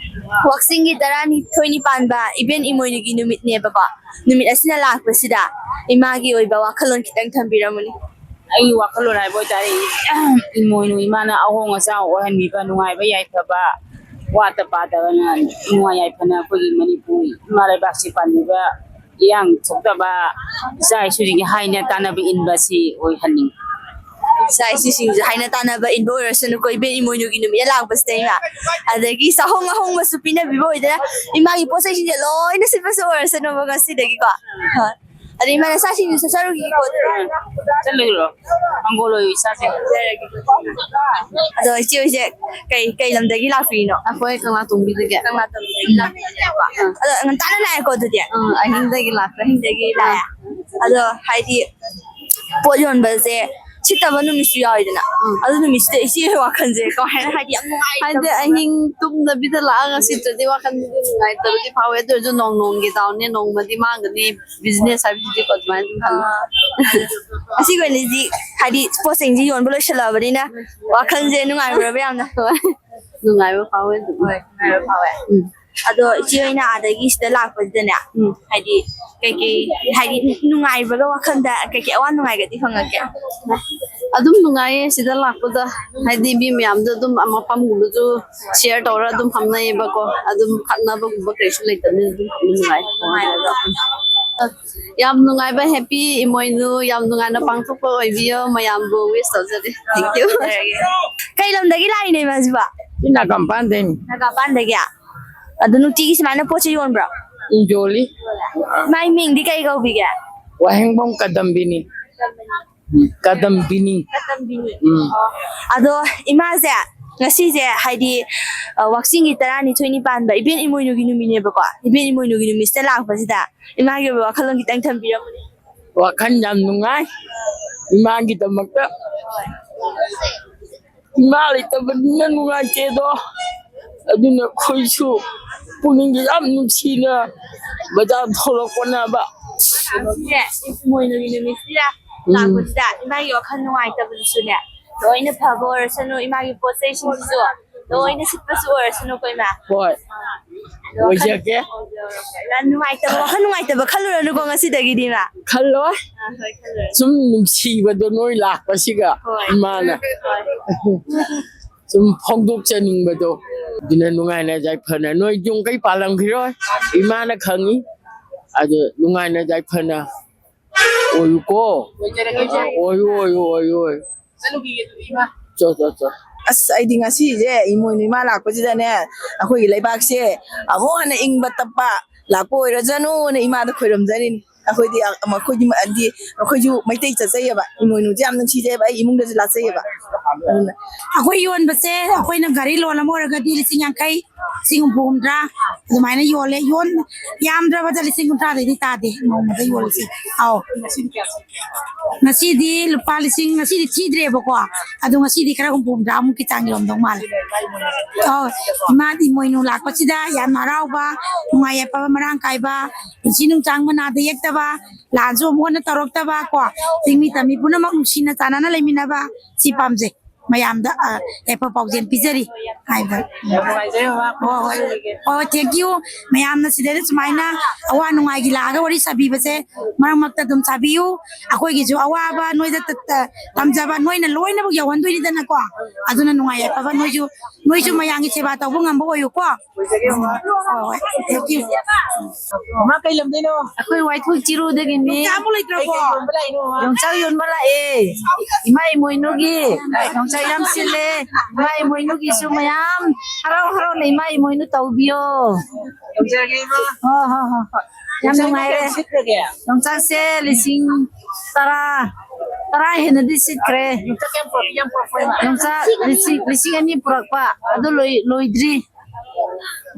ꯋꯥꯛꯆꯤꯡꯒꯤ ꯇꯔꯥꯅꯤꯊꯣꯏꯅꯤ ꯄꯥꯟꯕ ꯏꯕꯦꯟ ꯏꯃꯣꯏꯅꯨꯒꯤ ꯅꯨꯃꯤꯠꯅꯦꯕꯀꯣ꯫ ꯅꯨꯃꯤꯠ ꯑꯁꯤꯅ ꯂꯥꯛꯄꯁꯤꯗ ꯏꯃꯥꯒꯤ ꯑꯣꯏꯕ ꯋꯥꯈꯜꯂꯣꯟ ꯈꯤꯇꯪ ꯊꯝꯕꯤꯔꯝꯃꯨꯅꯦ꯫ ꯑꯩꯒꯤ ꯋꯥꯈꯜꯂꯣꯟ ꯍꯥꯏꯕ ꯑꯣꯏꯇꯥꯔꯦ, ꯏꯃꯣꯏꯅꯨ ꯏꯃꯥꯅ ꯑꯍꯣꯡ ꯑꯆꯥꯎ ꯑꯣꯏꯍꯟꯕꯤꯕ, ꯅꯨꯡꯉꯥꯏꯕ ꯌꯥꯏꯐꯕ, ꯋꯥꯠꯇ ꯄꯥꯗꯕꯅ ꯅꯨꯡꯉꯥꯏ ꯌꯥꯏꯐꯅ ꯑꯩꯈꯣꯏꯒꯤ ꯃꯅꯤꯄꯨꯔ ꯏꯃꯥ ꯂꯩꯕꯥꯛꯁꯤ ꯄꯥꯟꯕꯤꯕ, ꯏꯔꯥꯡ ꯊꯣꯛꯇꯕ, ꯏꯆꯥ ꯏꯁꯨꯁꯤꯡꯒꯤ ꯍꯥꯏꯅ ꯇꯥꯟꯅꯕ ꯏꯟꯕ ꯑꯁꯤ ꯑꯣꯏꯍꯟꯅꯤꯡꯉꯤ꯫ ꯏꯆꯥ ꯏꯁꯨꯁꯤꯡꯁꯨ ꯍꯥꯏꯅ ꯇꯥꯟꯅꯕ ꯏꯟꯕ ꯑꯣꯏꯔꯁꯅꯨꯀꯣ, ꯏꯕꯦꯟ ꯏꯃꯣꯏꯅꯨꯒꯤ ꯅꯨꯃꯤꯠ ꯂꯥꯛꯄꯁꯤꯗ ꯏꯃꯥ꯫ ꯑꯗꯒꯤ ꯆꯥꯍꯣꯡ ꯑꯍꯣꯡꯕꯁꯨ ꯄꯤꯅꯕꯤꯕ ꯑꯣꯏꯗꯅ ꯏꯃꯥꯒꯤ ꯄꯣꯠ ꯆꯩꯁꯤꯡꯁꯦ ꯂꯣꯏꯅ ꯁꯤꯠꯄꯁꯨ ꯑꯣꯏꯔꯁꯅꯨꯕ ꯉꯁꯤꯗꯒꯤꯀꯣ꯫ ꯍꯣꯏ꯫ ꯑꯗꯩ ꯏꯃꯥ ꯅꯆꯥꯁꯤꯡꯁꯨ ꯆꯠꯆꯔꯨꯈꯤꯒꯦꯀꯣ ꯑꯗꯨꯗꯤ꯫ ꯆꯠꯂꯨꯔꯣ꯫ ꯃꯪꯒꯣꯜ ꯑꯣꯏꯌꯨ ꯏꯆꯥꯁꯤꯡ꯫ ꯑꯗꯣ ꯏꯆꯦ ꯍꯣꯏꯁꯦ ꯀꯩ, ꯀꯩ ꯂꯝꯗꯒꯤ ꯂꯥꯛꯄꯤꯔꯤꯅꯣ? ꯑꯩꯈꯣꯏ ꯀꯪꯂꯥꯇꯣꯡꯕꯤꯗꯒꯤ꯫ ꯀꯪꯂꯥꯇꯣꯡꯕꯤꯗꯒꯤ ꯂꯥꯛꯄꯤꯔꯤꯅꯦꯕꯀꯣ꯫ ꯑꯗꯣ ꯉꯟꯇꯥꯅ ꯂꯥꯛꯑꯦꯀꯣ ꯑꯗꯨꯗꯤ? ꯎꯝ, ꯑꯍꯤꯡꯗꯒꯤ ꯂꯥꯛꯈ꯭ꯔꯦ꯫ ꯑꯍꯤꯡꯗꯒꯤ ꯂꯥꯛꯑꯦ꯫ ꯑꯗꯣ ꯍꯥꯏꯗꯤ ꯄꯣꯠ ꯌꯣꯟꯕꯁꯦ ꯁꯤꯠꯇꯕ ꯅꯨꯃꯤꯠꯁꯨ ꯌꯥꯎꯋꯤꯗꯅ꯫ ꯎꯝ꯫ ꯑꯗꯨ ꯅꯨꯃꯤꯠꯁꯤꯗ ꯏꯆꯦ ꯍꯣꯏ ꯋꯥꯈꯜꯁꯦ ꯀꯃꯥꯏꯅ, ꯍꯥꯏꯗꯤ ꯌꯥꯝ ꯅꯨꯡꯉꯥꯏꯇꯕ꯫ ꯍꯥꯏꯗꯤ ꯑꯍꯤꯡ ꯇꯨꯝꯗꯕꯤꯗ ꯂꯥꯛꯑꯒ ꯁꯤꯠꯇ꯭ꯔꯗꯤ ꯋꯥꯈꯜꯗꯤ ꯅꯨꯡꯉꯥꯏꯇꯕꯗꯤ ꯐꯥꯎꯋꯦ꯫ ꯑꯗꯨ ꯑꯣꯏꯔꯁꯨ ꯅꯣꯡ ꯅꯣꯡꯒꯤ ꯗꯥꯎꯟꯅꯦ, ꯅꯣꯡꯃꯗꯤ ꯃꯥꯡꯒꯅꯤ꯫ ꯕꯤꯖꯤꯅꯦꯁ ꯍꯥꯏꯕꯁꯤꯗꯤꯀꯣ ꯑꯗꯨꯃꯥꯏꯅ ꯑꯗꯨꯝ ꯈꯜꯂꯦ꯫ ꯑꯥ, ꯑꯁꯤꯒꯤ ꯑꯣꯏꯅꯗꯤ ꯍꯥꯏꯗꯤ ꯄꯣꯠ ꯆꯩꯁꯤꯡꯁꯤ ꯌꯣꯟꯕ ꯂꯣꯏꯁꯤꯜꯂꯛꯑꯕꯅꯤꯅ ꯋꯥꯈꯜꯁꯦ ꯅꯨꯡꯉꯥꯏꯔꯨꯔꯕ ꯌꯥꯝꯅ꯫ ꯍꯣꯏ꯫ ꯅꯨꯡꯉꯥꯏꯕ ꯐꯥꯎꯋꯦ ꯑꯗꯨꯝ꯫ ꯍꯣꯏ, ꯅꯨꯡꯉꯥꯏꯕ ꯐꯥꯎꯋꯦ꯫ ꯎꯝ꯫ ꯑꯗꯣ ꯏꯆꯦ ꯍꯣꯏꯅ ꯑꯥꯗꯒꯤ ꯁꯤꯗ ꯂꯥꯛꯄꯁꯤꯗꯅꯦ, ꯎꯝ꯫ ꯍꯥꯏꯗꯤ ꯀꯩꯀꯩ, ꯍꯥꯏꯗꯤ ꯅꯨꯡꯉꯥꯏꯕꯒ ꯋꯥꯈꯜꯗ ꯀꯩꯀꯩ ꯑꯋꯥ ꯅꯨꯡꯉꯥꯏꯒꯗꯤ ꯐꯪꯉꯛꯀꯦ? ꯑꯗꯨꯝ ꯅꯨꯡꯉꯥꯏꯌꯦ ꯁꯤꯗ ꯂꯥꯛꯄꯗ, ꯍꯥꯏꯗꯤ ꯃꯤ ꯃꯌꯥꯝꯗꯣ ꯑꯗꯨꯝ ꯃꯐꯝꯒꯨꯝꯕꯁꯨ ꯁꯤꯌꯔ ꯇꯧꯔ ꯑꯗꯨꯝ ꯐꯝꯅꯩꯌꯦꯕꯀꯣ, ꯑꯗꯨꯝ ꯈꯠꯅꯕꯒꯨꯝꯕ ꯀꯩꯁꯨ ꯂꯩꯇꯕꯅꯤꯅ ꯑꯗꯨꯝ ꯐꯝꯕ ꯅꯨꯡꯉꯥꯏ꯫ ꯌꯥꯝ ꯅꯨꯡꯉꯥꯏꯕ ꯍꯦꯄꯤ ꯏꯃꯣꯏꯅꯨ ꯌꯥꯝ ꯅꯨꯡꯉꯥꯏꯅ ꯄꯥꯡꯊꯣꯛꯄ ꯑꯣꯏꯕꯤꯌꯣ꯫ ꯃꯌꯥꯝꯕꯨ ꯋꯤꯁ ꯇꯧꯖꯔꯤ꯫ Thank you꯫ ꯀꯩ ꯂꯝꯗꯒꯤ ꯂꯥꯛꯏꯅꯣ ꯏꯃꯥꯁꯤꯕꯣ? ꯁꯤ ꯅꯥꯒꯥꯃꯄꯥꯟꯗꯩꯅꯤ꯫ ꯅꯥꯒꯥꯃꯄꯥꯟꯗꯒꯤ? ꯑꯗꯣ ꯅꯨꯡꯇꯤꯒꯤ ꯁꯨꯃꯥꯏꯅ ꯄꯣꯠꯁꯦ ꯌꯣꯟꯕ꯭ꯔꯣ? ꯎꯝ, ꯌꯣꯜꯂꯤ꯫ ꯃꯥꯏ ꯃꯤꯡꯗꯤ ꯀꯩ ꯀꯧꯕꯤꯒꯦ? ꯋꯥꯍꯦꯡꯕꯝ ꯀꯗꯝꯕꯤꯅꯤ꯫ ꯎꯝ, ꯀꯗꯝꯕꯤꯅꯤ꯫ ꯀꯗꯝꯕꯤꯅꯤ꯫ ꯎꯝ꯫ ꯑꯣ꯫ ꯑꯗꯣ ꯏꯃꯥꯁꯦ ꯉꯁꯤꯁꯦ ꯍꯥꯏꯗꯤ, ꯑ, ꯋꯥꯛꯆꯤꯡꯒꯤ ꯇꯔꯥꯅꯤꯊꯣꯏꯅꯤ ꯄꯥꯟꯕ ꯏꯕꯦꯟ ꯏꯃꯣꯏꯅꯨꯒꯤ ꯅꯨꯃꯤꯠꯅꯦꯕꯀꯣ꯫ ꯏꯕꯦꯟ ꯏꯃꯣꯏꯅꯨꯒꯤ ꯅꯨꯃꯤꯠꯁꯤꯗ ꯂꯥꯛꯄꯁꯤꯗ ꯏꯃꯥꯒꯤ ꯑꯣꯏꯕ ꯋꯥꯈꯜꯂꯣꯟ ꯈꯤꯇꯪ ꯊꯝꯕꯤꯔꯝꯃꯨꯅꯦ꯫ ꯋꯥꯈꯜ ꯌꯥꯝ ꯅꯨꯡꯉꯥꯏ ꯏꯃꯥꯒꯤꯗꯃꯛꯇ꯫ ꯏꯃꯥ ꯂꯩꯇꯕꯅꯤꯅ ꯅꯨꯡꯉꯥꯏꯇꯦꯗꯣ꯫ ꯑꯗꯨꯅ ꯑꯩꯈꯣꯏꯁꯨ ꯄꯨꯛꯅꯤꯡꯗ ꯌꯥꯝ ꯅꯨꯡꯁꯤꯅ ꯕꯖꯥꯔ ꯊꯣꯛꯂꯛꯄꯅꯦꯕ꯫ ꯉꯁꯤꯁꯦ ꯏꯃꯣꯏꯅꯨꯒꯤ ꯅꯨꯃꯤꯠꯁꯤꯗ ꯎꯝ꯫ ꯂꯥꯛꯄꯁꯤꯗ ꯏꯃꯥꯒꯤ ꯋꯥꯈꯜ ꯅꯨꯡꯉꯥꯏꯇꯕꯗꯨꯁꯨꯅꯦ, ꯂꯣꯏꯅ ꯐꯕ ꯑꯣꯏꯔꯁꯅꯨ, ꯏꯃꯥꯒꯤ ꯄꯣꯠ ꯆꯩꯁꯤꯡꯁꯤꯁꯨ ꯂꯣꯏꯅ ꯁꯤꯠꯄꯁꯨ ꯑꯣꯏꯔꯁꯅꯨꯀꯣ, ꯏꯃꯥ꯫ ꯍꯣꯏ꯫ ꯑꯗꯣ ꯋꯥꯈꯜ ꯑꯣꯏꯖꯒꯦ꯫ ꯏꯃꯥ ꯅꯨꯡꯉꯥꯏꯇꯕ, ꯋꯥꯈꯜ ꯅꯨꯡꯉꯥꯏꯇꯕ ꯈꯜꯂꯨꯔꯅꯨꯀꯣ ꯉꯁꯤꯗꯒꯤꯗꯤ, ꯏꯃꯥ꯫ ꯈꯜꯂꯣꯏ꯫ ꯑꯥ, ꯍꯣꯏ, ꯈꯜꯂꯨꯔꯅꯨ꯫ ꯁꯨꯝ ꯅꯨꯡꯁꯤꯕꯗꯣ ꯅꯣꯏ ꯂꯥꯛꯄꯁꯤꯒ ꯍꯣꯏ꯫ ꯏꯃꯥꯅ꯫ ꯍꯣꯏ꯫ ꯁꯨꯝ ꯐꯣꯡꯗꯣꯛꯆꯅꯤꯡꯕꯗꯣ꯫ ꯑꯗꯨꯅ ꯅꯨꯡꯉꯥꯏꯅ ꯌꯥꯏꯐꯅ ꯅꯣꯏ ꯌꯨꯝ ꯀꯩ ꯄꯥꯜꯂꯝꯈꯤꯔꯣꯏ, ꯏꯃꯥꯅ ꯈꯪꯉꯤ꯫ ꯑꯗꯨ ꯅꯨꯡꯉꯥꯏꯅ ꯌꯥꯏꯐꯅ ꯑꯣꯏꯌꯨꯀꯣ꯫ ꯑꯣꯏꯌꯨ, ꯑꯣꯏꯌꯨ, ꯑꯣꯏꯌꯨ, ꯑꯣꯏꯌꯨ꯫ ꯆꯣ, ꯆꯣ, ꯆꯣ꯫ ꯑꯁ, ꯑꯩꯗꯤ ꯉꯁꯤꯁꯦ ꯏꯃꯣꯏꯅꯨ ꯏꯃꯥ ꯂꯥꯛꯄꯁꯤꯗꯅꯦ, ꯑꯩꯈꯣꯏꯒꯤ ꯂꯩꯕꯥꯛꯁꯦ ꯑꯃꯨꯛ ꯍꯟꯅ ꯏꯪꯕ ꯇꯞꯄ ꯂꯥꯛꯄ ꯑꯣꯏꯔꯖꯅꯨꯅ ꯏꯃꯥꯗ ꯈꯣꯏꯔꯝꯖꯔꯤꯅꯤ꯫ ꯑꯩꯈꯣꯏꯗꯤ, ꯑ, ꯑꯩꯈꯣꯏꯗꯤ, ꯍꯥꯏꯗꯤ, ꯑꯩꯈꯣꯏꯁꯨ ꯃꯩꯇꯩ ꯆꯠꯆꯩꯌꯦꯕ, ꯏꯃꯣꯏꯅꯨꯁꯦ ꯌꯥꯝ ꯅꯨꯡꯁꯤꯖꯩꯌꯦꯕ, ꯑꯩ ꯏꯃꯨꯡꯗꯁꯨ ꯂꯥꯠꯆꯩꯌꯦꯕ꯫ ꯑꯗꯨꯅ ꯑꯩꯈꯣꯏ ꯌꯣꯟꯕꯁꯦ ꯑꯩꯈꯣꯏꯅ ꯒꯥꯔꯤ ꯂꯣꯟ ꯑꯃ ꯑꯣꯏꯔꯒꯗꯤ ꯂꯤꯁꯤꯡ ꯌꯥꯡꯈꯩ, ꯂꯤꯁꯤꯡ ꯍꯨꯝꯐꯨ ꯍꯨꯝꯗ꯭ꯔꯥ ꯑꯗꯨꯃꯥꯏꯅ ꯌꯣꯜꯂꯦ꯫ ꯌꯣꯟ-, ꯌꯥꯝꯗ꯭ꯔꯕꯗ ꯂꯤꯁꯤꯡ ꯀꯨꯟꯊ꯭ꯔꯥꯗꯩꯗꯤ ꯇꯥꯗꯦ ꯅꯣꯡꯃꯗ ꯌꯣꯜꯂꯤꯁꯦ꯫ ꯑꯧ꯫ ꯉꯁꯤꯗꯤ ꯂꯨꯄꯥ ꯂꯤꯁꯤꯡ, ꯉꯁꯤꯗꯤ ꯊꯤꯗ꯭ꯔꯦꯕꯀꯣ, ꯑꯗꯣ ꯉꯁꯤꯗꯤ ꯈꯔ ꯍꯨꯝꯐꯨ ꯍꯨꯝꯗ꯭ꯔꯥꯃꯨꯛꯀꯤ ꯆꯥꯡ ꯌꯣꯟꯗꯧ ꯃꯥꯜꯂꯦ꯫ ꯑꯧ, ꯏꯃꯥꯗꯤ ꯏꯃꯣꯏꯅꯨ ꯂꯥꯛꯄꯁꯤꯗ ꯌꯥꯝꯅ ꯍꯔꯥꯎꯕ, ꯅꯨꯡꯉꯥꯏ ꯌꯥꯏꯐꯕ ꯃꯔꯥꯡ ꯀꯥꯏꯕ, ꯄꯨꯟꯁꯤ ꯅꯨꯡꯁꯥꯡꯕ, ꯅꯥꯗ ꯌꯦꯛꯇꯕ, ꯂꯥꯟꯁꯨ ꯑꯃꯨꯛ ꯍꯟꯅ ꯇꯧꯔꯛꯇꯕ ꯀꯣ, ꯆꯤꯡꯃꯤ ꯇꯝꯃꯤ ꯄꯨꯝꯅꯃꯛ ꯅꯨꯡꯁꯤꯅ ꯆꯥꯟꯅꯅ ꯂꯩꯃꯤꯟꯅꯕ, ꯁꯤ ꯄꯥꯝꯖꯩ꯫ ꯃꯌꯥꯝꯗ, ꯑ, ꯌꯥꯏꯐ ꯄꯥꯎꯖꯦꯜ ꯄꯤꯖꯔꯤ ꯍꯥꯏꯕ꯫ ꯌꯥꯝ ꯅꯨꯡꯉꯥꯏꯖꯔꯦ, ꯃꯃꯥ꯫ ꯍꯣꯏ, ꯍꯣꯏ꯫ ꯍꯣꯏ, ꯍꯣꯏ, thank you꯫ ꯃꯌꯥꯝꯅ ꯁꯤꯗꯩꯗ ꯁꯨꯃꯥꯏꯅ ꯑꯋꯥ ꯅꯨꯡꯉꯥꯏꯒꯤ ꯂꯥꯛꯑꯒ ꯋꯥꯔꯤ ꯁꯥꯕꯤꯕꯁꯦ ꯃꯔꯛ ꯃꯔꯛꯇ ꯑꯗꯨꯝ ꯁꯥꯕꯤꯌꯨ꯫ ꯑꯩꯈꯣꯏꯒꯤꯁꯨ ꯑꯋꯥꯕ ꯅꯣꯏꯗ ꯇ-, ꯇ-, ꯇꯝꯖꯕ ꯅꯣꯏꯅ ꯂꯣꯏꯅꯃꯛ ꯌꯧꯍꯟꯗꯣꯏꯅꯤꯗꯅꯀꯣ꯫ ꯑꯗꯨꯅ ꯅꯨꯡꯉꯥꯏ ꯌꯥꯏꯐꯕ ꯅꯣꯏꯁꯨ, ꯅꯣꯏꯁꯨ ꯃꯌꯥꯝꯒꯤ ꯁꯦꯕꯥ ꯇꯧꯕ ꯉꯝꯕ ꯑꯣꯏꯌꯨꯀꯣ꯫ ꯍꯣꯏ, ꯍꯣꯏ, thank you꯫ ꯃꯃꯥ, ꯀꯩ ꯂꯝꯗꯩꯅꯣ? ꯑꯩꯈꯣꯏ ꯋꯥꯏꯊꯣꯛ ꯆꯤꯔꯨꯗꯒꯤꯅꯤ꯫ ꯌꯣꯡꯆꯥꯛ ꯑꯃꯨꯛ ꯂꯩꯇ꯭ꯔꯕꯣ? ꯀꯩ ꯀꯩ ꯌꯣꯟꯕ ꯂꯥꯛꯏꯅꯣ, ꯃꯃꯥ? ꯌꯣꯡꯆꯥꯛ ꯌꯣꯟꯕ ꯂꯥꯛꯑꯦ꯫ ꯏꯃꯥ ꯏꯃꯣꯏꯅꯨꯒꯤ ꯌꯣꯡꯆꯥꯛ ꯌꯥꯝ ꯁꯤꯜꯂꯦ꯫ ꯏꯃꯥ ꯏꯃꯣꯏꯅꯨꯒꯤꯁꯨ ꯃꯌꯥꯝ ꯍꯔꯥꯎ ꯍꯔꯥꯎꯅ ꯏꯃꯥ ꯏꯃꯣꯏꯅꯨ ꯇꯧꯕꯤꯌꯣ꯫ ꯍꯣꯏ, ꯍꯣꯏ, ꯍꯣꯏ, ꯍꯣꯏ꯫ ꯌꯥꯝ ꯅꯨꯡꯉꯥꯏꯔꯦ꯫ ꯌꯣꯡꯆꯥꯛꯁꯦ ꯂꯤꯁꯤꯡ ꯇꯔꯥ, ꯇꯔꯥ ꯍꯦꯟꯅꯗꯤ ꯁꯤꯠꯈ꯭ꯔꯦ꯫ ꯌꯣꯡꯆꯥꯛ ꯂꯤꯁꯤꯡ, ꯂꯤꯁꯤꯡ ꯑꯅꯤ ꯄꯨꯔꯛꯄ ꯑꯗꯨ ꯂꯣꯏ-, ꯂꯣꯏꯗ꯭ꯔꯤ꯫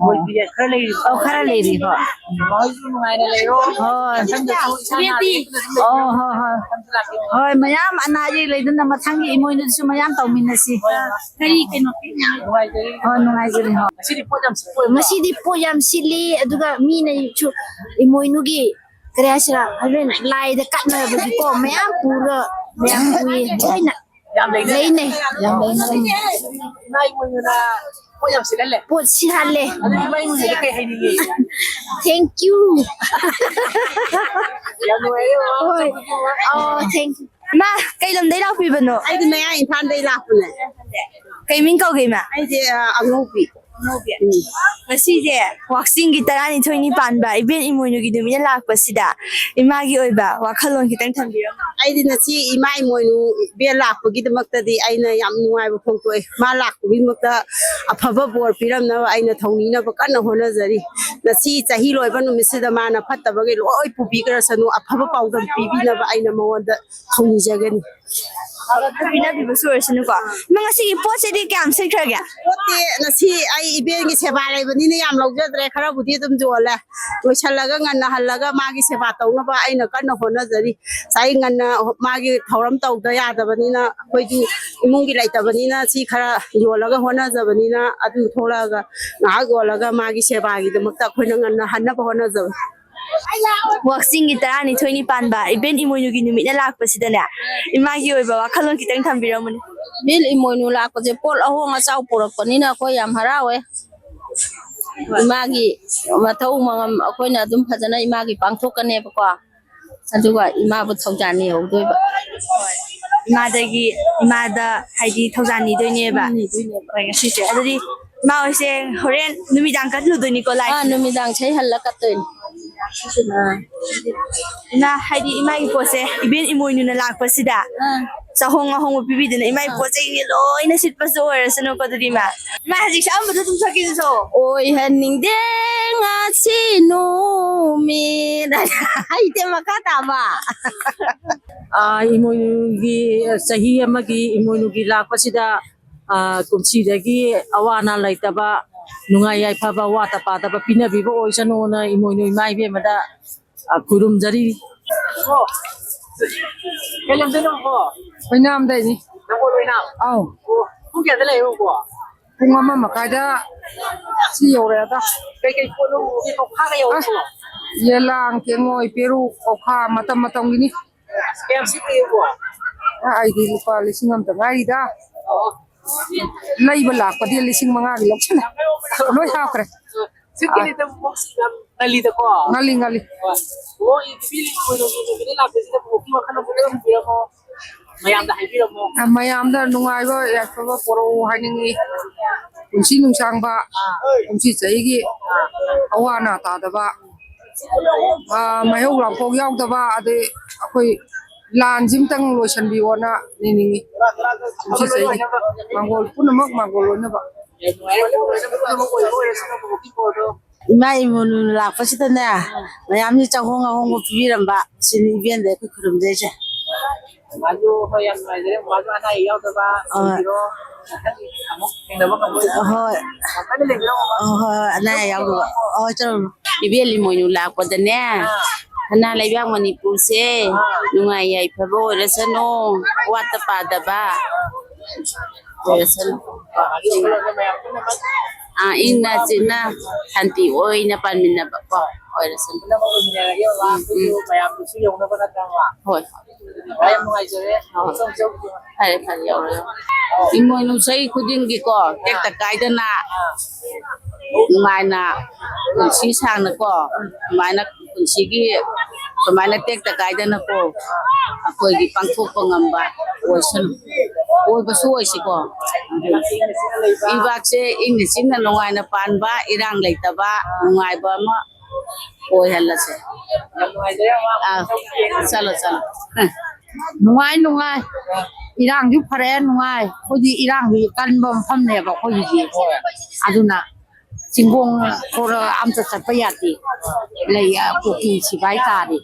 ꯑꯧ, ꯈꯔ ꯂꯩꯔꯤ, ꯍꯣꯏ꯫ ꯍꯣꯏ꯫ ꯑꯣ, ꯍꯣꯏ, ꯍꯣꯏ꯫ ꯍꯣꯏ, ꯃꯌꯥꯝ ꯑꯅꯥ ꯑꯌꯦꯛ ꯂꯩꯗꯅ ꯃꯊꯪꯒꯤ ꯏꯃꯣꯏꯅꯨꯗꯨꯁꯨ ꯃꯌꯥꯝ ꯇꯧꯃꯤꯟꯅꯁꯤ꯫ ꯀꯔꯤ ꯀꯩꯅꯣ? ꯍꯣꯏ, ꯅꯨꯡꯉꯥꯏꯖꯔꯤ, ꯍꯣꯏ꯫ ꯉꯁꯤꯗꯤ ꯄꯣꯠ ꯌꯥꯝ ꯁꯤꯠꯂꯤ, ꯑꯗꯨꯒ ꯃꯤꯅꯁꯨ ꯏꯃꯣꯏꯅꯨꯒꯤ ꯀꯔꯤ ꯍꯥꯏꯁꯤꯔꯥ, ꯍꯣꯔꯦꯟ ꯂꯥꯏꯗ ꯀꯠꯅꯕꯒꯤꯀꯣ ꯃꯌꯥꯝ ꯄꯨꯔ, ꯃꯌꯥꯝ ꯄꯨꯏ ꯂꯣꯏꯅ꯫ ꯌꯥꯝ ꯂꯩꯅꯩ꯫ ꯂꯩꯅꯩ, ꯌꯥꯝ ꯂꯩꯅꯩ꯫ ꯏꯃꯥ ꯏꯃꯣꯏꯅꯨꯅ ꯄꯣꯠ ꯌꯥꯝ ꯁꯤꯠꯍꯜꯂꯦ꯫ ꯄꯣꯠ ꯁꯤꯠꯍꯜꯂꯦ꯫ ꯑꯗꯨꯗꯤ ꯏꯃꯥ ꯏꯃꯣꯏꯅꯨꯗ ꯀꯩ ꯍꯥꯏꯅꯤꯡꯉꯤ? Thank you꯫ ꯌꯥꯝ ꯅꯨꯡꯉꯥꯏꯔꯦ, ꯃꯃꯥ꯫ ꯍꯣꯏ꯫ ꯑꯣ, thank you꯫ ꯏꯃꯥ, ꯀꯩ ꯂꯝꯗꯩ ꯂꯥꯛꯄꯤꯕꯅꯣ? ꯑꯩꯗꯤ ꯃꯌꯥꯡ ꯏꯝꯐꯥꯜꯗꯩ ꯂꯥꯛꯄꯅꯦ꯫ ꯀꯩ ꯃꯤꯡ ꯀꯧꯒꯦ, ꯏꯃꯥ? ꯑꯩꯗꯤ, ꯑ, ꯑꯉꯧꯕꯤ꯫ ꯎꯝ꯫ ꯉꯁꯤꯁꯦ ꯋꯥꯛꯆꯤꯡꯒꯤ ꯇꯔꯥꯅꯤꯊꯣꯏꯅꯤ ꯄꯥꯟꯕ ꯏꯕꯦꯟ ꯏꯃꯣꯏꯅꯨꯒꯤ ꯅꯨꯃꯤꯠꯅ ꯂꯥꯛꯄꯁꯤꯗ ꯏꯃꯥꯒꯤ ꯑꯣꯏꯕ ꯋꯥꯈꯜꯂꯣꯟ ꯈꯤꯇꯪ ꯊꯝꯕꯤꯔꯝꯃꯨ꯫ ꯑꯩꯗꯤ ꯉꯁꯤ ꯏꯃꯥ ꯏꯃꯣꯏꯅꯨ ꯏꯕꯦꯟ ꯂꯥꯛꯄꯒꯤꯗꯃꯛꯇꯗꯤ ꯑꯩꯅ ꯌꯥꯝ ꯅꯨꯡꯉꯥꯏꯕ ꯐꯣꯡꯗꯣꯛꯑꯦ꯫ ꯃꯥ ꯂꯥꯛꯄꯒꯤꯗꯃꯛꯇ ꯑꯐꯕ ꯕꯣꯔ ꯄꯤꯔꯝꯅꯕ ꯑꯩꯅ ꯊꯧꯅꯤꯅꯕ ꯀꯟꯅ ꯍꯣꯠꯅꯖꯔꯤ꯫ ꯉꯁꯤ ꯆꯍꯤ ꯂꯣꯏꯕ ꯅꯨꯃꯤꯠꯁꯤꯗ ꯃꯥꯅ ꯐꯠꯇꯕꯒꯩ ꯂꯣꯏ ꯄꯨꯕꯤꯈ꯭ꯔꯁꯅꯨ, ꯑꯐꯕ ꯄꯥꯎꯗꯝ ꯄꯤꯕꯤꯅꯕ ꯑꯩꯅ ꯃꯉꯣꯟꯗ ꯊꯧꯅꯤꯖꯒꯅꯤ꯫ ꯐꯥꯎꯔꯛꯇ ꯄꯤꯅꯕꯤꯕꯁꯨ ꯑꯣꯏꯔꯁꯅꯨꯀꯣ꯫ ꯏꯃꯥ, ꯉꯁꯤꯒꯤ ꯄꯣꯠꯁꯤꯗꯤ ꯀꯌꯥꯝ ꯁꯤꯠꯈ꯭ꯔꯒꯦ? ꯄꯣꯠꯇꯤ ꯉꯁꯤ ꯑꯩ ꯏꯕꯦꯟꯒꯤ ꯁꯦꯕꯥ ꯂꯩꯕꯅꯤꯅ ꯌꯥꯝ ꯂꯧꯖꯗ꯭ꯔꯦ, ꯈꯔꯕꯨꯗꯤ ꯑꯗꯨꯝ ꯌꯣꯜꯂꯦ꯫ ꯂꯣꯏꯁꯜꯂꯒ ꯉꯟꯅ ꯍꯜꯂꯒ ꯃꯥꯒꯤ ꯁꯦꯕꯥ ꯇꯧꯅꯕ ꯑꯩꯅ ꯀꯟꯅ ꯍꯣꯠꯅꯖꯔꯤ꯫ ꯉꯁꯥꯏ ꯉꯟꯅ ꯃꯥꯒꯤ ꯊꯧꯔꯝ ꯇꯧꯗ ꯌꯥꯗꯕꯅꯤꯅ, ꯑꯩꯈꯣꯏꯗꯤ ꯏꯃꯨꯡꯒꯤ ꯂꯩꯇꯕꯅꯤꯅ ꯁꯤ ꯈꯔ ꯌꯣꯜꯂꯒ ꯍꯣꯠꯅꯖꯕꯅꯤꯅ, ꯑꯗꯨ ꯊꯣꯛꯂꯛꯑꯒ ꯉꯥꯏꯍꯥꯛ ꯌꯣꯜꯂꯒ ꯃꯥꯒꯤ ꯁꯦꯕꯥꯒꯤꯗꯃꯛꯇ ꯑꯩꯈꯣꯏꯅ ꯉꯟꯅ ꯍꯟꯅꯕ ꯍꯣꯠꯅꯖꯕꯅꯤ꯫ ꯋꯥꯛꯆꯤꯡꯒꯤ ꯇꯔꯥꯅꯤꯊꯣꯏꯅꯤ ꯄꯥꯟꯕ ꯏꯕꯦꯟ ꯏꯃꯣꯏꯅꯨꯒꯤ ꯅꯨꯃꯤꯠꯅ ꯂꯥꯛꯄꯁꯤꯗꯅꯦ, ꯏꯃꯥꯒꯤ ꯑꯣꯏꯕ ꯋꯥꯈꯜꯂꯣꯟ ꯈꯤꯇꯪ ꯊꯝꯕꯤꯔꯝꯃꯨꯅꯦ꯫ ꯏꯕꯦꯟ ꯏꯃꯣꯏꯅꯨ ꯂꯥꯛꯄꯁꯦ ꯄꯣꯠ ꯑꯍꯣꯡ ꯑꯆꯥꯎ ꯄꯨꯔꯛꯄꯅꯤꯅ ꯑꯩꯈꯣꯏ ꯌꯥꯝ ꯍꯔꯥꯎꯋꯦ꯫ ꯏꯃꯥꯒꯤ ꯃꯊꯧ ꯃꯉꯝ ꯑꯩꯈꯣꯏꯅ ꯑꯗꯨꯝ ꯐꯖꯅ ꯏꯃꯥꯒꯤ ꯄꯥꯡꯊꯣꯛꯀꯅꯦꯕꯀꯣ꯫ ꯑꯗꯨꯒ ꯏꯃꯥꯕꯨ ꯊꯧꯖꯥꯟ ꯅꯤꯍꯧꯗꯣꯏꯕ꯫ ꯏꯃꯥꯗꯒꯤ, ꯏꯃꯥꯗ ꯍꯥꯏꯗꯤ ꯊꯧꯖꯥꯟ ꯅꯤꯗꯣꯏꯅꯦꯕ꯫ ꯎꯝ, ꯅꯤꯗꯣꯏꯅꯦꯕ꯫ ꯍꯣꯏ, ꯉꯁꯤꯁꯦ꯫ ꯑꯗꯨꯗꯤ ꯏꯃꯥ ꯍꯣꯏꯁꯦ ꯍꯣꯔꯦꯟ ꯅꯨꯃꯤꯗꯥꯡ ꯀꯠꯂꯨꯗꯣꯏꯅꯤꯀꯣ ꯂꯥꯏ? ꯑꯥ, ꯅꯨꯃꯤꯗꯥꯡ ꯏꯁꯩ ꯍꯜꯂ ꯀꯠꯇꯣꯏꯅꯤ꯫ ꯑꯥ꯫ ꯏꯃꯥ, ꯍꯥꯏꯗꯤ ꯏꯃꯥꯒꯤ ꯄꯣꯠꯁꯦ ꯏꯕꯦꯟ ꯏꯃꯣꯏꯅꯨꯅ ꯂꯥꯛꯄꯁꯤꯗ ꯑꯥ꯫ ꯆꯥꯍꯣꯡ ꯉꯥꯍꯣꯡꯕ ꯄꯤꯕꯤꯗꯨꯅ ꯏꯃꯥꯏ ꯄꯣꯠ ꯆꯩꯁꯦ ꯂꯣꯏꯅ ꯁꯤꯠꯄꯁꯨ ꯑꯣꯏꯔꯁꯅꯨꯀꯣ꯫ ꯑꯗꯨꯗꯤ ꯏꯃꯥ, ꯏꯃꯥ ꯍꯧꯖꯤꯛ ꯁꯛꯑꯝꯕꯗꯣ ꯑꯗꯨꯝ ꯁꯛꯀꯦꯁꯨ ꯁꯛꯑꯣ꯫ ꯑꯣꯏꯍꯟꯅꯤꯡꯗꯦ ꯉꯁꯤ ꯅꯨꯃꯤꯠ꯫ ꯍꯩꯇꯦ ꯃꯈꯥ ꯇꯥꯕ꯫ ꯑꯥ, ꯏꯃꯣꯏꯅꯨꯒꯤ ꯆꯍꯤ ꯑꯃꯒꯤ ꯏꯃꯣꯏꯅꯨꯒꯤ ꯂꯥꯛꯄꯁꯤꯗ, ꯑꯥ, ꯀꯨꯝꯁꯤꯗꯒꯤ ꯑꯋꯥ ꯑꯅꯥ ꯂꯩꯇꯕ, ꯅꯨꯡꯉꯥꯏ ꯌꯥꯏꯐꯕ, ꯋꯥꯠꯇ ꯄꯥꯗꯕ ꯄꯤꯅꯕꯤꯕ ꯑꯣꯏꯁꯅꯨꯅ ꯏꯃꯣꯏꯅꯨ ꯏꯃꯥ ꯏꯕꯦꯟꯕꯗ, ꯑꯥ, ꯈꯨꯔꯨꯝꯖꯔꯤ꯫ ꯀꯩ ꯂꯝꯗꯩꯅꯣ ꯕꯣ? ꯑꯣꯏꯅꯥꯝꯗꯩꯅꯤ꯫ ꯅꯪꯕꯨ ꯑꯣꯏꯅꯥꯝ? ꯑꯧ꯫ ꯑꯣ, ꯄꯨꯡ ꯀꯌꯥꯗ ꯂꯩꯕ ꯕꯣ? ꯄꯨꯡ ꯑꯃ ꯃꯈꯥꯏꯗ ꯁꯤ ꯌꯧꯔꯛꯑꯦꯗ꯫ ꯀꯩꯀꯩ ꯄꯣꯠꯅꯣ? ꯀꯧꯈꯥꯒ ꯌꯧꯔꯛꯄ꯭ꯔꯣ? ꯑꯁ, ꯌꯦꯂꯥꯡ, ꯀꯦꯡꯉꯣꯏ, ꯄꯦꯔꯨꯛ, ꯀꯧꯈꯥ ꯃꯇꯝ ꯃꯇꯝꯒꯤꯅꯤ꯫ ꯀꯌꯥꯝ ꯁꯤꯠꯈ꯭ꯔꯦ ꯕꯣ? ꯑ, ꯑꯩꯗꯤ ꯂꯨꯄꯥ ꯂꯤꯁꯤꯡ ꯑꯃꯇ ꯉꯥꯏꯔꯤꯗ꯫ ꯑꯣ꯫ ꯂꯩꯕ ꯂꯥꯛꯄꯗꯤ ꯂꯤꯁꯤꯡ ꯃꯉꯥꯒꯤ ꯂꯧꯁꯤꯜꯂꯦ꯫ ꯂꯣꯏ ꯍꯥꯞꯈ꯭ꯔꯦ꯫ ꯁꯤꯠꯀꯅꯤꯗ, ꯃꯣꯛꯁꯤ ꯌꯥꯝ ꯉꯜꯂꯤꯗꯀꯣ꯫ ꯉꯜꯂꯤ, ꯉꯜꯂꯤ꯫ ꯍꯣꯏ꯫ ꯑꯣ, ꯏ-, ꯏꯕꯤ ꯂꯤꯟꯊꯣꯏꯅ ꯅꯨꯃꯤꯠꯇ ꯂꯥꯛꯄꯁꯤꯗ ꯃꯣꯛꯀꯤ ꯋꯥꯈꯜꯂꯣꯟꯁꯦ ꯀꯔꯝ ꯄꯤꯔꯝꯃꯣ? ꯃꯌꯥꯝꯗ ꯍꯥꯏꯕꯤꯔꯝꯃꯣ꯫ ꯑ, ꯃꯌꯥꯝꯗ ꯅꯨꯡꯉꯥꯏꯕ ꯌꯥꯏꯐꯕ ꯄꯣꯔꯛꯎ ꯍꯥꯏꯅꯤꯡꯉꯤ꯫ ꯄꯨꯟꯁꯤ ꯅꯨꯡꯁꯥꯡꯕ, ꯑꯥ꯫ ꯀꯨꯝꯁꯤ ꯆꯍꯤꯒꯤ ꯑꯥ꯫ ꯑꯋꯥ ꯑꯅꯥ ꯇꯥꯗꯕ, ꯑꯥ, ꯃꯩꯍꯧ ꯂꯥꯡꯄꯣꯛ ꯌꯥꯎꯗꯕ, ꯑꯗꯩ ꯑꯩꯈꯣꯏ ꯂꯥꯟꯁꯤꯝꯇꯪ ꯂꯣꯏꯁꯤꯟꯕꯤꯌꯣꯅ ꯅꯤꯅꯤꯡꯉꯤ꯫ ꯄꯨꯟꯁꯤ ꯆꯍꯤꯒꯤ ꯃꯥꯡꯒꯣꯜ ꯄꯨꯝꯅꯃꯛ ꯃꯥꯡꯒꯣꯜ ꯑꯣꯏꯅꯕ꯫ ꯏꯃꯥ ꯏꯃꯣꯏꯅꯨ ꯂꯥꯛꯄꯁꯤꯗꯅꯦ, ꯃꯌꯥꯝꯁꯤ ꯆꯥꯍꯣꯡ ꯑꯍꯣꯡꯕ ꯄꯤꯕꯤꯔꯝꯕ, ꯁꯤꯅꯤ ꯏꯕꯦꯟꯗ ꯑꯩꯈꯣꯏ ꯈꯨꯔꯨꯝꯖꯩꯁꯦ꯫ ꯃꯥꯁꯨ ꯍꯣꯏ, ꯌꯥꯝ ꯅꯨꯡꯉꯥꯏꯖꯔꯦ꯫ ꯃꯥꯁꯨ ꯑꯅꯥ ꯑꯌꯦꯛ ꯌꯥꯎꯗꯕ ꯍꯣꯏ꯫ ꯑꯣꯏꯕꯤꯔꯣ꯫ ꯃꯊꯪ ꯑꯃꯨꯛ ꯊꯦꯡꯅꯕ ꯉꯝꯕ ꯑꯣꯏꯖꯔꯣ꯫ ꯍꯣꯏ꯫ ꯌꯥꯝ ꯀꯟꯅ ꯂꯩꯕꯤꯔꯣ, ꯃꯃꯥ꯫ ꯍꯣꯏ, ꯍꯣꯏ, ꯑꯅꯥ ꯑꯌꯦꯛ ꯌꯥꯎꯗꯕ꯫ ꯍꯣꯏ, ꯆꯠꯂꯣ꯫ ꯏꯕꯦꯟ ꯏꯃꯣꯏꯅꯨ ꯂꯥꯛꯄꯗꯅꯦ, ꯑꯥ꯫ ꯁꯅꯥ ꯂꯩꯕꯥꯛ ꯃꯅꯤꯄꯨꯔꯁꯦ ꯑꯥ꯫ ꯅꯨꯡꯉꯥꯏ ꯌꯥꯏꯐꯕ ꯑꯣꯏꯔꯁꯅꯨ, ꯋꯥꯠꯇ ꯄꯥꯗꯕ ꯑꯣꯏꯔꯁꯅꯨ꯫ ꯑꯥ, ꯑꯗꯨ ꯈꯨꯔꯨꯝꯖꯔꯦ ꯃꯌꯥꯝ ꯄꯨꯝꯅꯃꯛ꯫ ꯑꯥ, ꯏꯪꯅ ꯆꯤꯛꯅ ꯁꯥꯟꯇꯤ ꯑꯣꯏꯅ ꯄꯥꯟꯃꯤꯟꯅꯕ ꯀꯣ ꯑꯣꯏꯔꯁꯅꯨ꯫ ꯄꯨꯝꯅꯃꯛ ꯑꯣꯏꯃꯤꯟꯅꯔꯒꯦ, ꯃꯃꯥ꯫ ꯎꯝ, ꯑꯗꯨꯁꯨ ꯎꯝ꯫ ꯃꯌꯥꯝꯒꯤꯁꯨ ꯌꯧꯅꯕ ꯅꯠꯇ꯭ꯔꯥ, ꯃꯃꯥ? ꯍꯣꯏ꯫ ꯌꯥꯝ ꯅꯨꯡꯉꯥꯏꯖꯔꯦ꯫ ꯍꯣꯏ꯫ ꯐꯔꯦ, ꯐꯔꯦ, ꯌꯧꯔꯣ, ꯌꯧꯔꯣ꯫ ꯏꯃꯣꯏꯅꯨ ꯆꯍꯤ ꯈꯨꯗꯤꯡꯒꯤꯀꯣ, ꯇꯦꯛꯇ ꯀꯥꯏꯗꯅ, ꯅꯨꯡꯉꯥꯏꯅ, ꯄꯨꯟꯁꯤ ꯁꯥꯡꯅꯀꯣ, ꯑꯗꯨꯃꯥꯏꯅ ꯄꯨꯟꯁꯤꯒꯤ, ꯑꯗꯨꯃꯥꯏꯅ ꯇꯦꯛꯇ ꯀꯥꯏꯗꯅꯀꯣ, ꯑꯩꯈꯣꯏꯒꯤ ꯄꯥꯡꯊꯣꯛꯄ ꯉꯝꯕ ꯑꯣꯏꯁꯅꯨ, ꯑꯣꯏꯕꯁꯨ ꯑꯣꯏꯁꯤꯀꯣ꯫ ꯑꯗꯨ ꯂꯩꯕꯥꯛꯁꯦ ꯏꯪꯅ ꯆꯤꯛꯅ ꯅꯨꯡꯉꯥꯏꯅ ꯄꯥꯟꯕ, ꯏꯔꯥꯡ ꯂꯩꯇꯕ, ꯅꯨꯡꯉꯥꯏꯕ ꯑꯃ ꯑꯣꯏꯍꯜꯂꯁꯦ꯫ ꯌꯥꯝ ꯅꯨꯡꯉꯥꯏꯖꯔꯦ, ꯃꯃꯥ꯫ ꯑꯥ, ꯆꯠꯂꯣ, ꯆꯠꯂꯣ꯫ ꯅꯨꯡꯉꯥꯏ, ꯅꯨꯡꯉꯥꯏ꯫ ꯏꯔꯥꯡꯁꯨ ꯐꯔꯦ, ꯅꯨꯡꯉꯥꯏ꯫ ꯑꯩꯈꯣꯏꯗꯤ ꯏꯔꯥꯡꯁꯨ ꯀꯟꯕ ꯃꯐꯝꯅꯦꯕ ꯑꯩꯈꯣꯏꯒꯤꯗꯤ꯫ ꯑꯗꯨꯅ ꯆꯤꯡꯒꯣꯡ ꯈꯣꯔ ꯑꯝꯇ ꯆꯠꯄ ꯌꯥꯗꯦ꯫ ꯂꯩ, ꯑ, ꯀꯨꯀꯤ ꯁꯤꯐꯥꯏ ꯇꯥꯔꯤ꯫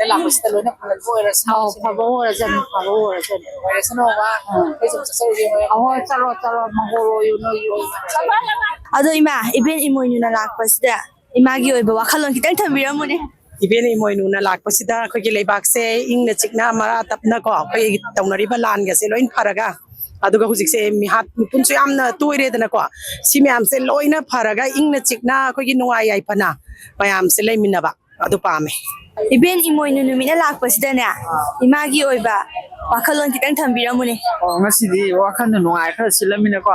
ꯂꯥꯛꯄꯁꯤꯗ ꯂꯣꯏꯅ ꯐꯕ ꯑꯣꯏꯔꯁꯅꯨ꯫ ꯑꯧ, ꯐꯕ ꯑꯣꯏꯔꯁꯅꯨ, ꯐꯕ ꯑꯣꯏꯔꯁꯅꯨ꯫ ꯑꯣꯏꯔꯁꯅꯨ, ꯑꯃ꯫ ꯑꯥ꯫ ꯑꯩꯈꯣꯏꯁꯨ ꯆꯠꯆꯔꯨꯒꯦ, ꯍꯣꯔꯦꯟ꯫ ꯑꯍꯣꯏ, ꯆꯠꯂꯣ, ꯆꯠꯂꯣ, ꯃꯪꯒꯣꯜ ꯑꯣꯏꯌꯨ, ꯅꯣꯏꯒꯤ ꯑꯣꯏꯅ꯫ ꯑꯗꯣ ꯏꯃꯥ, ꯏꯕꯦꯟ ꯏꯃꯣꯏꯅꯨꯅ ꯂꯥꯛꯄꯁꯤꯗ ꯏꯃꯥꯒꯤ ꯑꯣꯏꯕ ꯋꯥꯈꯜꯂꯣꯟ ꯈꯤꯇꯪ ꯊꯝꯕꯤꯔꯝꯃꯨꯅꯦ꯫ ꯏꯕꯦꯟ ꯏꯃꯣꯏꯅꯨꯅ ꯂꯥꯛꯄꯁꯤꯗ ꯑꯩꯈꯣꯏꯒꯤ ꯂꯩꯕꯥꯛꯁꯦ ꯏꯪꯅ ꯆꯤꯛꯅ ꯃꯔꯥ ꯇꯞꯅꯀꯣ, ꯑꯩꯈꯣꯏꯒꯤ ꯇꯧꯅꯔꯤꯕ ꯂꯥꯟꯒꯁꯦ ꯂꯣꯏ ꯐꯔꯒ, ꯑꯗꯨꯒ ꯍꯧꯖꯤꯛꯁꯦ ꯃꯤꯍꯥꯠ ꯃꯤꯄꯨꯟꯁꯨ ꯌꯥꯝꯅ ꯇꯣꯏꯔꯦꯗꯅꯀꯣ, ꯁꯤ ꯃꯌꯥꯝꯁꯦ ꯂꯣꯏꯅ ꯐꯔꯒ ꯏꯪꯅ ꯆꯤꯛꯅ ꯑꯩꯈꯣꯏꯒꯤ ꯅꯨꯡꯉꯥꯏ ꯌꯥꯏꯐꯅ ꯃꯌꯥꯝꯁꯦ ꯂꯩꯃꯤꯟꯅꯕ ꯑꯗꯨ ꯄꯥꯝꯃꯦ꯫ ꯏꯕꯦꯟ ꯏꯃꯣꯏꯅꯨ ꯅꯨꯃꯤꯠꯅ ꯂꯥꯛꯄꯁꯤꯗꯅꯦ, ꯏꯃꯥꯒꯤ ꯑꯣꯏꯕ ꯋꯥꯈꯜꯂꯣꯟ ꯈꯤꯇꯪ ꯊꯝꯕꯤꯔꯝꯃꯨꯅꯦ꯫ ꯑꯣ, ꯉꯁꯤꯗꯤ ꯋꯥꯈꯜꯗ ꯅꯨꯡꯉꯥꯏ ꯈꯔ ꯁꯤꯜꯂꯝꯃꯤꯅꯀꯣ,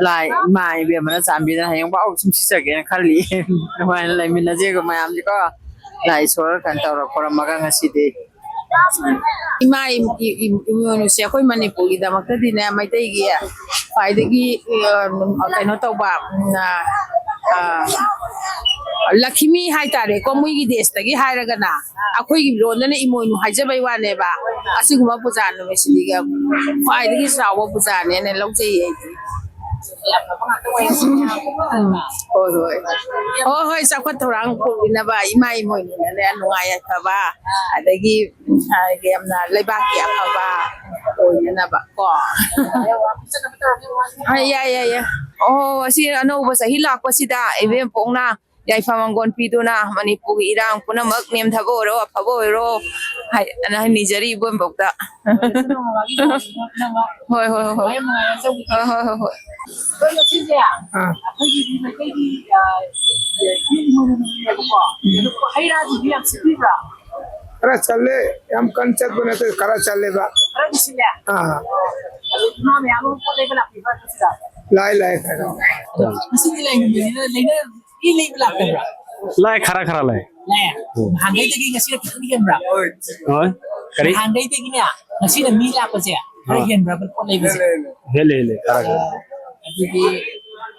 ꯂꯥꯏ ꯏꯃꯥ ꯏꯕꯦꯝꯃꯅ ꯆꯥꯟꯕꯤꯗꯅ ꯍꯌꯦꯡ ꯐꯥꯎ ꯁꯨꯝ ꯁꯤꯠꯆꯒꯦꯅ ꯈꯜꯂꯤ꯫ ꯅꯨꯡꯉꯥꯏꯅ ꯂꯩꯃꯤꯟꯅꯁꯦ ꯃꯌꯥꯝꯁꯦꯀꯣ, ꯂꯥꯏ ꯏꯁꯣꯔ ꯀꯩꯅꯣ ꯇꯧꯔ ꯈꯣꯏꯔꯝꯃꯒ ꯉꯁꯤꯗꯤ꯫ ꯏꯃꯥ ꯏ-, ꯏ-, ꯏ-, ꯏꯃꯣꯏꯅꯨꯁꯦ ꯑꯩꯈꯣꯏ ꯃꯅꯤꯄꯨꯔꯒꯤꯗꯃꯛꯇꯗꯤꯅꯦ, ꯃꯩꯇꯩꯒꯤ ꯈ꯭ꯋꯥꯏꯗꯒꯤ, ꯑ, ꯀꯩꯅꯣ ꯇꯧꯕ, ꯎꯝ, ꯑ, ꯑ, ꯂꯛꯈꯤꯃꯤ ꯍꯥꯏꯇꯥꯔꯦꯀꯣ, ꯃꯣꯏꯒꯤ ꯗꯦꯁꯇꯒꯤ ꯍꯥꯏꯔꯒꯅ꯫ ꯑꯩꯈꯣꯏꯒꯤ ꯂꯣꯟꯗꯅ ꯏꯃꯣꯏꯅꯨ ꯍꯥꯏꯖꯕꯩ ꯋꯥꯅꯦꯕ꯫ ꯑꯁꯤꯒꯨꯝꯕ ꯄꯨꯖꯥ ꯅꯨꯃꯤꯠꯁꯤꯗꯤ ꯈ꯭ꯋꯥꯏꯗꯒꯤ ꯆꯥꯎꯕ ꯄꯨꯖꯥꯅꯦꯅ ꯂꯧꯖꯩꯌꯦ ꯑꯩꯗꯤ꯫ ꯎꯝ, ꯍꯣꯏ, ꯍꯣꯏ꯫ ꯍꯣꯏ, ꯍꯣꯏ, ꯆꯥꯎꯈꯠ ꯊꯧꯔꯥꯡ ꯄꯨꯕꯤꯅꯕ ꯏꯃꯥ ꯏꯃꯣꯏꯅꯨꯅꯅꯦ ꯅꯨꯡꯉꯥꯏ ꯌꯥꯏꯐꯕ, ꯑꯗꯒꯤ, ꯎꯝ, ꯌꯥꯝꯅ ꯂꯩꯕꯥꯛꯀꯤ ꯑꯐꯕ ꯑꯣꯏꯅꯅꯕ ꯀꯣ꯫ ꯍꯣꯏ, ꯌꯥꯏ, ꯌꯥꯏ, ꯌꯥꯏ꯫ ꯑꯣ, ꯑꯁꯤ ꯑꯅꯧꯕ ꯆꯍꯤ ꯂꯥꯛꯄꯁꯤꯗ ꯏꯕꯦꯝꯄꯣꯛꯅ ꯌꯥꯏꯐ ꯃꯪꯒꯣꯜ ꯄꯤꯗꯨꯅ ꯃꯅꯤꯄꯨꯔꯒꯤ ꯏꯔꯥꯡ ꯄꯨꯝꯅꯃꯛ ꯅꯦꯝꯊꯕ ꯑꯣꯏꯔꯣ, ꯑꯐꯕ ꯑꯣꯏꯔꯣ ꯍꯥꯏ-, ꯑꯅ ꯅꯤꯖꯔꯤ ꯏꯕꯣꯝꯕꯣꯛꯇ꯫ ꯍꯣꯏ, ꯍꯣꯏ, ꯍꯣꯏ, ꯍꯣꯏ꯫ ꯍꯣꯏ, ꯍꯣꯏ, ꯍꯣꯏ, ꯍꯣꯏ꯫ ꯑꯥ꯫ ꯈꯔ ꯆꯠꯂꯦ, ꯌꯥꯝ ꯀꯟꯅ ꯆꯠꯄ ꯅꯠꯇꯦ, ꯈꯔ ꯆꯠꯂꯦꯕ꯫ ꯑꯥ꯫ ꯂꯥꯏ, ꯂꯥꯏ, ꯈꯔ꯫ ꯃꯤ ꯂꯩꯕ ꯂꯥꯛꯇꯕ꯭ꯔꯥ? ꯂꯥꯛꯑꯦ, ꯈꯔ ꯈꯔ ꯂꯥꯛꯑꯦ꯫ ꯂꯥꯛꯑꯦ? ꯎꯝ꯫ ꯅꯍꯥꯟꯈꯩꯗꯒꯤ ꯉꯁꯤꯅ ꯈꯤꯇꯪ ꯍꯦꯟꯕ꯭ꯔꯥ? ꯍꯣꯏ꯫ ꯀꯔꯤ? ꯅꯍꯥꯟꯈꯩꯗꯒꯤꯅꯦ ꯉꯁꯤꯅ ꯃꯤ ꯂꯥꯛꯄꯁꯦ ꯈꯔ ꯑꯥ꯫ ꯍꯦꯟꯕ꯭ꯔꯥ ꯄꯣꯠ ꯂꯩꯕꯁꯦ? ꯍꯦꯜꯂꯦ, ꯍꯦꯜꯂꯦ, ꯈꯔ ꯈꯔ꯫ ꯑꯗꯨꯗꯤ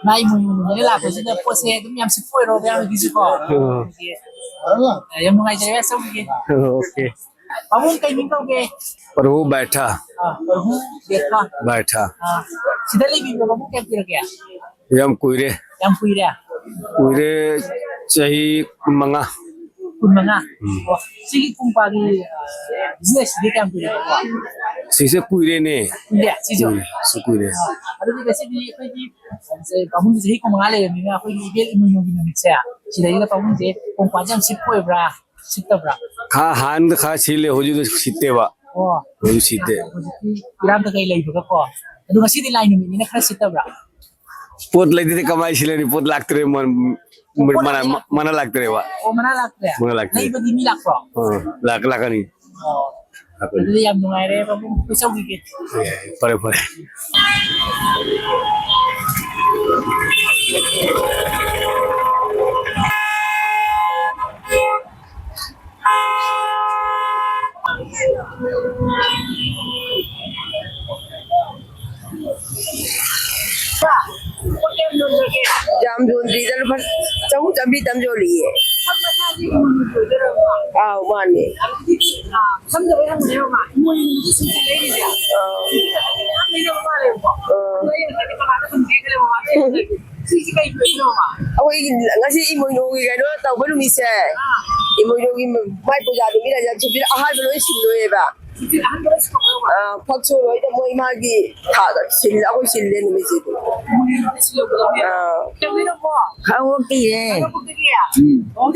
ꯃꯥꯏ ꯃꯣꯏ ꯃꯣꯏ ꯂꯥꯛꯄꯁꯤꯗ ꯄꯣꯠꯁꯦ ꯑꯗꯨꯝ ꯌꯥꯝ ꯁꯤꯠꯄ ꯑꯣꯏꯔꯣ, ꯃꯌꯥꯝꯒꯤꯁꯨꯀꯣ꯫ ꯑꯥ꯫ ꯑꯗꯨꯗꯤ ꯌꯥꯝ ꯅꯨꯡꯉꯥꯏꯖꯔꯦ, ꯑꯆꯧꯕꯤꯒꯤ꯫ ꯑꯣꯀꯦ꯫ ꯄꯥꯕꯨꯡ ꯀꯩ ꯃꯤꯡ ꯀꯧꯒꯦ? प्रभु बैठा। ꯑꯥ, प्रभु बैठा꯫ बैठा꯫ ꯑꯥ, ꯁꯤꯗ ꯂꯩꯕꯤꯕ ꯄꯥꯕꯨꯡ ꯀꯌꯥꯝ ꯀꯨꯏꯔꯒꯦ? ꯌꯥꯝ ꯀꯨꯏꯔꯦ꯫ ꯌꯥꯝ ꯀꯨꯏꯔꯦ? ꯀꯨꯏꯔꯦ, ꯆꯍꯤ ꯀꯨꯟꯃꯉꯥ꯫ ꯀꯨꯟꯃꯉꯥ? ꯎꯝ꯫ ꯑꯣ, ꯁꯤꯒꯤ ꯀꯣꯡꯀ꯭ꯋꯥꯒꯤ, ꯑꯥ, business ꯁꯤꯗꯤ ꯀꯌꯥꯝ ꯀꯨꯏꯔꯒꯦꯀꯣ? ꯁꯤꯁꯦ ꯀꯨꯏꯔꯦꯅꯦ꯫ ꯀꯨꯏꯔꯦ, ꯁꯤꯁꯨ? ꯀꯨꯏꯔꯦ, ꯁꯤ ꯀꯨꯏꯔꯦ꯫ ꯑꯥ, ꯑꯗꯨꯗꯤ ꯉꯁꯤꯗꯤ ꯑꯩꯈꯣꯏꯒꯤ, ꯑꯥ, ꯄꯥꯕꯨꯡꯁꯦ ꯆꯍꯤ ꯀꯨꯟꯃꯉꯥ ꯂꯩꯔꯕꯅꯤꯅ ꯑꯩꯈꯣꯏꯒꯤ ꯏꯕꯦꯜ ꯏꯃꯣꯏꯅꯨꯒꯤ ꯅꯨꯃꯤꯠꯁꯦ, ꯁꯤꯗꯩꯗ ꯄꯥꯕꯨꯡꯁꯦ ꯀꯣꯡꯀ꯭ꯋꯥꯁꯦ ꯌꯥꯝ ꯁꯤꯠꯄ ꯑꯣꯏꯕ꯭ꯔꯥ? ꯁꯤꯠꯇꯕ꯭ꯔꯥ? ꯈꯔ ꯍꯥꯟꯅ ꯈꯔ ꯁꯤꯠꯂꯦ, ꯍꯧꯖꯤꯛꯇꯤ ꯁꯤꯠꯇꯦꯕ꯫ ꯑꯣ꯫ ꯍꯧꯖꯤꯛ ꯁꯤꯠꯇꯦ꯫ ꯍꯧꯖꯤꯛꯇꯤ ꯏꯔꯥꯡ ꯀꯩꯀꯩ ꯂꯩꯕꯒꯀꯣ꯫ ꯑꯗꯣ ꯉꯁꯤꯗꯤ ꯂꯥꯏ ꯅꯨꯃꯤꯠꯅꯤꯅ ꯈꯔ ꯁꯤꯠꯇꯕ꯭ꯔꯥ? ꯄꯣꯠ ꯂꯩꯇꯗꯤ ꯀꯃꯥꯏ ꯁꯤꯠꯂꯅꯤ? ꯄꯣꯠ ꯂꯥꯛꯇ꯭ꯔꯦ, ꯃ-, ꯄꯣꯠ ꯃꯅꯥ, ꯂꯥꯛꯇ꯭ꯔꯦ? ꯃꯅꯥ ꯂꯥꯛꯇ꯭ꯔꯦꯕ꯫ ꯑꯣ, ꯃꯅꯥ ꯂꯥꯛꯇ꯭ꯔꯦ? ꯃꯅꯥ ꯂꯥꯛꯇ꯭ꯔꯦ꯫ ꯂꯩꯕꯗꯤ ꯃꯤ ꯂꯥꯛꯄ꯭ꯔꯣ? ꯑꯥ, ꯂꯥꯛ-, ꯂꯥꯛꯀꯅꯤ꯫ ꯑꯣ꯫ ꯂꯥꯛꯀꯅꯤ꯫ ꯑꯗꯨꯗꯤ ꯌꯥꯝ ꯅꯨꯡꯉꯥꯏꯔꯦ, ꯄꯥꯕꯨꯡ꯫ ꯀꯣꯏꯆꯧꯈꯤꯒꯦ꯫ ꯑꯦ, ꯐꯔꯦ, ꯐꯔꯦ꯫ ꯌꯥꯝ ꯌꯣꯟꯗ꯭ꯔꯤꯗ, ꯂꯨꯄꯥ ꯆꯍꯨꯝ ꯆꯥꯝꯃꯔꯤ ꯇꯪ ꯌꯣꯜꯂꯤꯌꯦ꯫ ꯑꯥꯎ, ꯃꯥꯅꯦ꯫ ꯑꯥ꯫ ꯑꯥ꯫ ꯑꯩꯈꯣꯏꯒꯤ ꯉꯁꯤ ꯏꯃꯣꯏꯅꯨꯒꯤ ꯀꯩꯅꯣ ꯇꯧꯕ ꯅꯨꯃꯤꯠꯁꯦ, ꯏꯃꯣꯏꯅꯨꯒꯤ ꯃꯥꯏ ꯄꯨꯖꯥ ꯅꯨꯃꯤꯠ ꯍꯥꯏꯁꯦ ꯁꯨꯇꯤ ꯑꯍꯥꯟꯕ ꯂꯣꯏ ꯁꯤꯟꯗꯣꯏꯅꯦꯕ꯫ ꯑꯥ, ꯐꯛꯁꯨ ꯂꯣꯏꯅ ꯃꯣꯏ ꯃꯥꯒꯤ ꯊꯥꯗ ꯁꯤꯜꯂꯦ, ꯑꯩꯈꯣꯏ ꯁꯤꯜꯂꯦ ꯅꯨꯃꯤꯠꯁꯤꯗꯤ꯫ ꯑꯥ꯫ ꯈꯪꯉꯛꯇꯤꯌꯦ꯫ ꯎꯝ꯫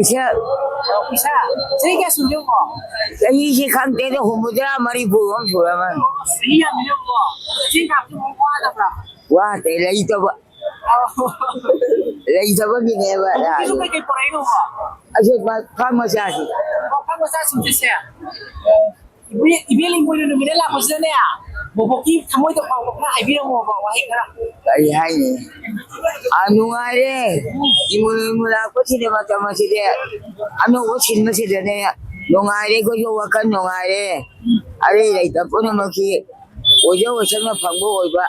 ꯏꯁꯥ꯫ ꯆꯍꯤꯁꯦ ꯈꯪꯗꯦꯗ, ꯍꯨꯝꯐꯨꯇꯔꯥ, ꯃꯔꯤꯐꯨ ꯑꯃ ꯁꯨꯔꯝꯃꯅꯤ꯫ ꯋꯥꯗꯦ, ꯂꯩꯇꯕ꯫ ꯂꯩꯇꯕꯒꯤꯅꯦꯕ꯫ ꯑꯁꯤ ꯐꯥꯔꯝ ꯃꯆꯥꯁꯤ꯫ ꯏꯕꯦꯜ, ꯏꯕꯦꯜ ꯏꯃꯣꯏꯅꯨ ꯅꯨꯃꯤꯠꯇ ꯂꯥꯛꯄꯁꯤꯗꯅꯦ, ꯕꯣꯕꯣꯛꯀꯤ ꯊꯃꯣꯏꯗ ꯐꯥꯎꯕ ꯈꯔ ꯍꯥꯏꯕꯤꯔꯝꯃꯣꯕ, ꯋꯥꯍꯩ ꯈꯔ꯫ ꯀꯔꯤ ꯍꯥꯏꯅꯤ? ꯑꯥ, ꯅꯨꯡꯉꯥꯏꯔꯦ꯫ ꯏꯃꯣꯏꯅꯨ ꯂꯥꯛꯄꯁꯤꯗ ꯃꯇꯝ ꯑꯁꯤꯗꯤ ꯑꯅꯧꯕ ꯁꯤꯟꯕꯁꯤꯗꯅꯦ, ꯅꯨꯡꯉꯥꯏꯔꯦ, ꯑꯩꯈꯣꯏꯁꯨ ꯋꯥꯈꯜ ꯅꯨꯡꯉꯥꯏꯔꯦ꯫ ꯑꯔꯩ ꯂꯩꯇ ꯄꯨꯝꯅꯃꯛꯀꯤ ꯑꯣꯏꯖ ꯑꯣꯏꯁꯅꯨ ꯐꯪꯕ ꯑꯣꯏꯕ꯫